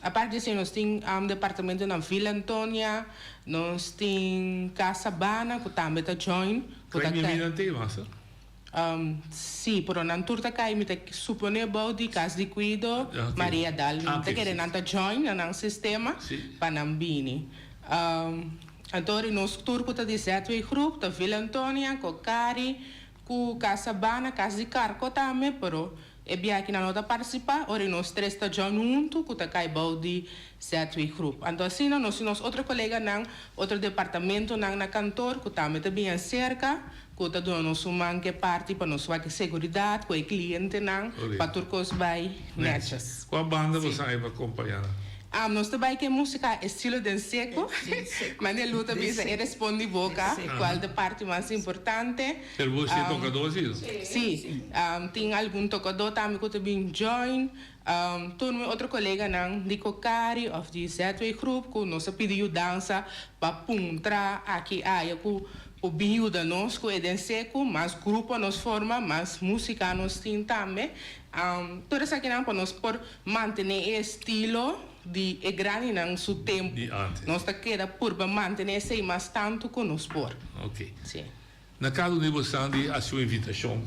Aparte di esei nos tin departamento na Villa Antonia, nos tin Casa Sabana ku tambe ta join. Ku ta kai. Nan te mas? Sí, pero nan tur ta kai, mi ta supone bou di Cas di Cuido Maria Dal. Mi ta kere nan ta join na nan sistema pa nan bini. Anto ri nos tur ku ta di ZW Groep ta Villa Antonia, Cocari, ku Casa Sabana, Cas di Carco tambe, pero E biaha nan no ta partisipá, ora nos tres ta join huntu ku ta kai bou di ZW Groep. Anto asina nos tin nos otro koleganan, otro departamentonan na kantor ku tambe ta bin aserka, ku ta duna nos un man ke parti pa nos wak e seguridat ku e klientenan pa tur kos bai nètjes. Kua banda bo sa e pa kompañá nan? Nos ta bai ku e músika estilo den seku. Mane Lu ta bisa e respondi boka kual ta parti mas importante. Pero bo si e tokadó si no? Si, tin algun tokadó tambe ku ta bin join. Tur mi otro koleganan di Cocari òf di ZW Groep ku nos a pidi yudansa pa puntra aki aya ku por bin yuda nos ku e den seku. Mas grupo nos forma, mas músika nos tin tambe. Tur esakinan pa nos por mantené e estilo di e grandinan su tempu. Nos ta keda purba mantené esei mas tantu ku nos por. Si. Na kada un di bosan di hasi un invitashon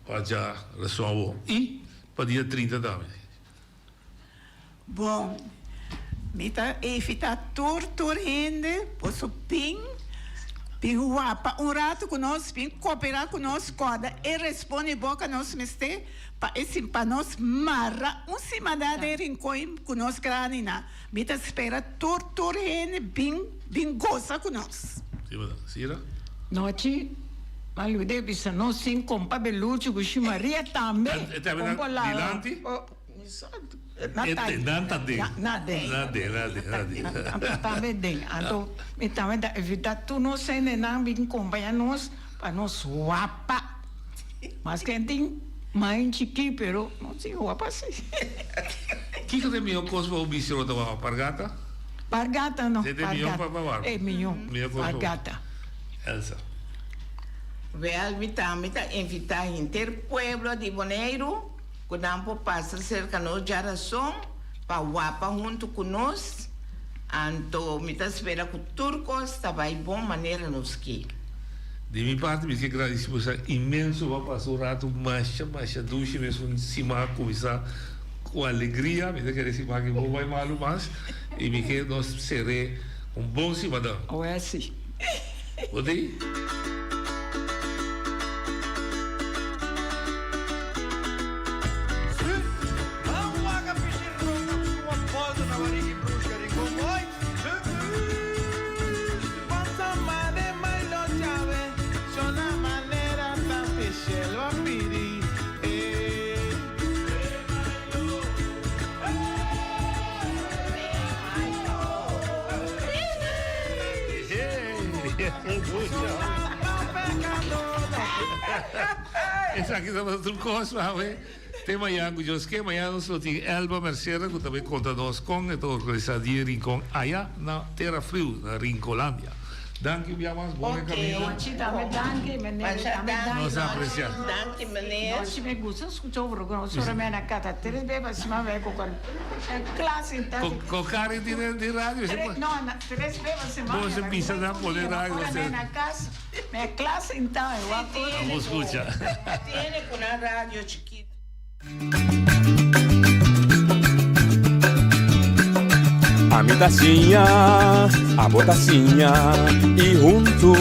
pa dja rason awor i pa dia 30 tambe. Bon, mi ta evitá tur tur hende boso bin bin wapa un ratu ku nos, bin koperá ku nos, kòrda e responde boka nos mester pa e sin pa nos mara un simaná den Rincon ku nos grandinan. Mi ta spera tur tur hende bin bin gosa ku nos. Sira. Nochi, ma Lude bisa nos sin kompa Belucho ku Shi Maria tambe. E tambe na dilanti? Na ta Nan ta den. Na den. Na den, na den, na den. Nan tambe den. Anto mi tambe ta evita tur nos hendenan bin kompaña nos pa nos wapa. Maske tin main chikí pero no tin wapa si. Kiko ta e mihó kos pa bo bisti ora bo ta wapa? Pargata? Pargata no. E ta e mihó pa pa wapa? E mihó. Mihó kos pa wapa. Pargata. Elsa. Wèl, mi tambe ta invitá henter pueblo di Boneiru ku nan por pasa serka nos djarason pa wapa huntu ku nos. Anto mi ta spera ku tur kos ta bai bon manera nos ke. Di mi parti mi ke gradisi boso inmenso pa pasa un rato masha masha dushi mes un siman a kuminsá ku alegria mi ta kere siman aki bo bai malu mas i mi ke nos ser'é un bon simadan. Oe si. Bo di? Esaki tabata tur kos awe. Te mañan ku Dios ke. Mañan nos lo tin Elba Mercera ku ta bay konta nos kon e ta organisa Dia Rincon aya na Tera Friu, na Rincolandia. Danki un bia mas, bon e caminda. Nochi tambe danki meneer tambe danki. Nos a aprecia. Danki meneer. Nochi me gusta scucha un programa solo me na cata tres bes pa sima me cu con clase ta. Con Karen tin di radio. No tres bes pa semana. Bo se bisa na pone radio. Ora me na cas me clase inta me wak. Abo scucha. Tiene cu nan radio chikito. Ami ta siña, abo ta siña y huntu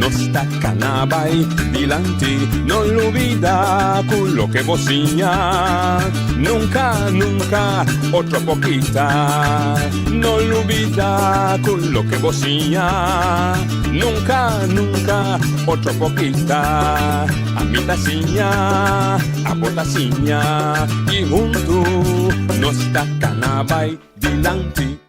nos ta cana bay dilanti. No lubida cu loke bo siña. Nunca, nunca, otro poquita. No lubida cu loke bo siña. Nunca, nunca, otro poquita. Ami ta siña, abo ta siña. Y hunto nos ta cana bay dilanti.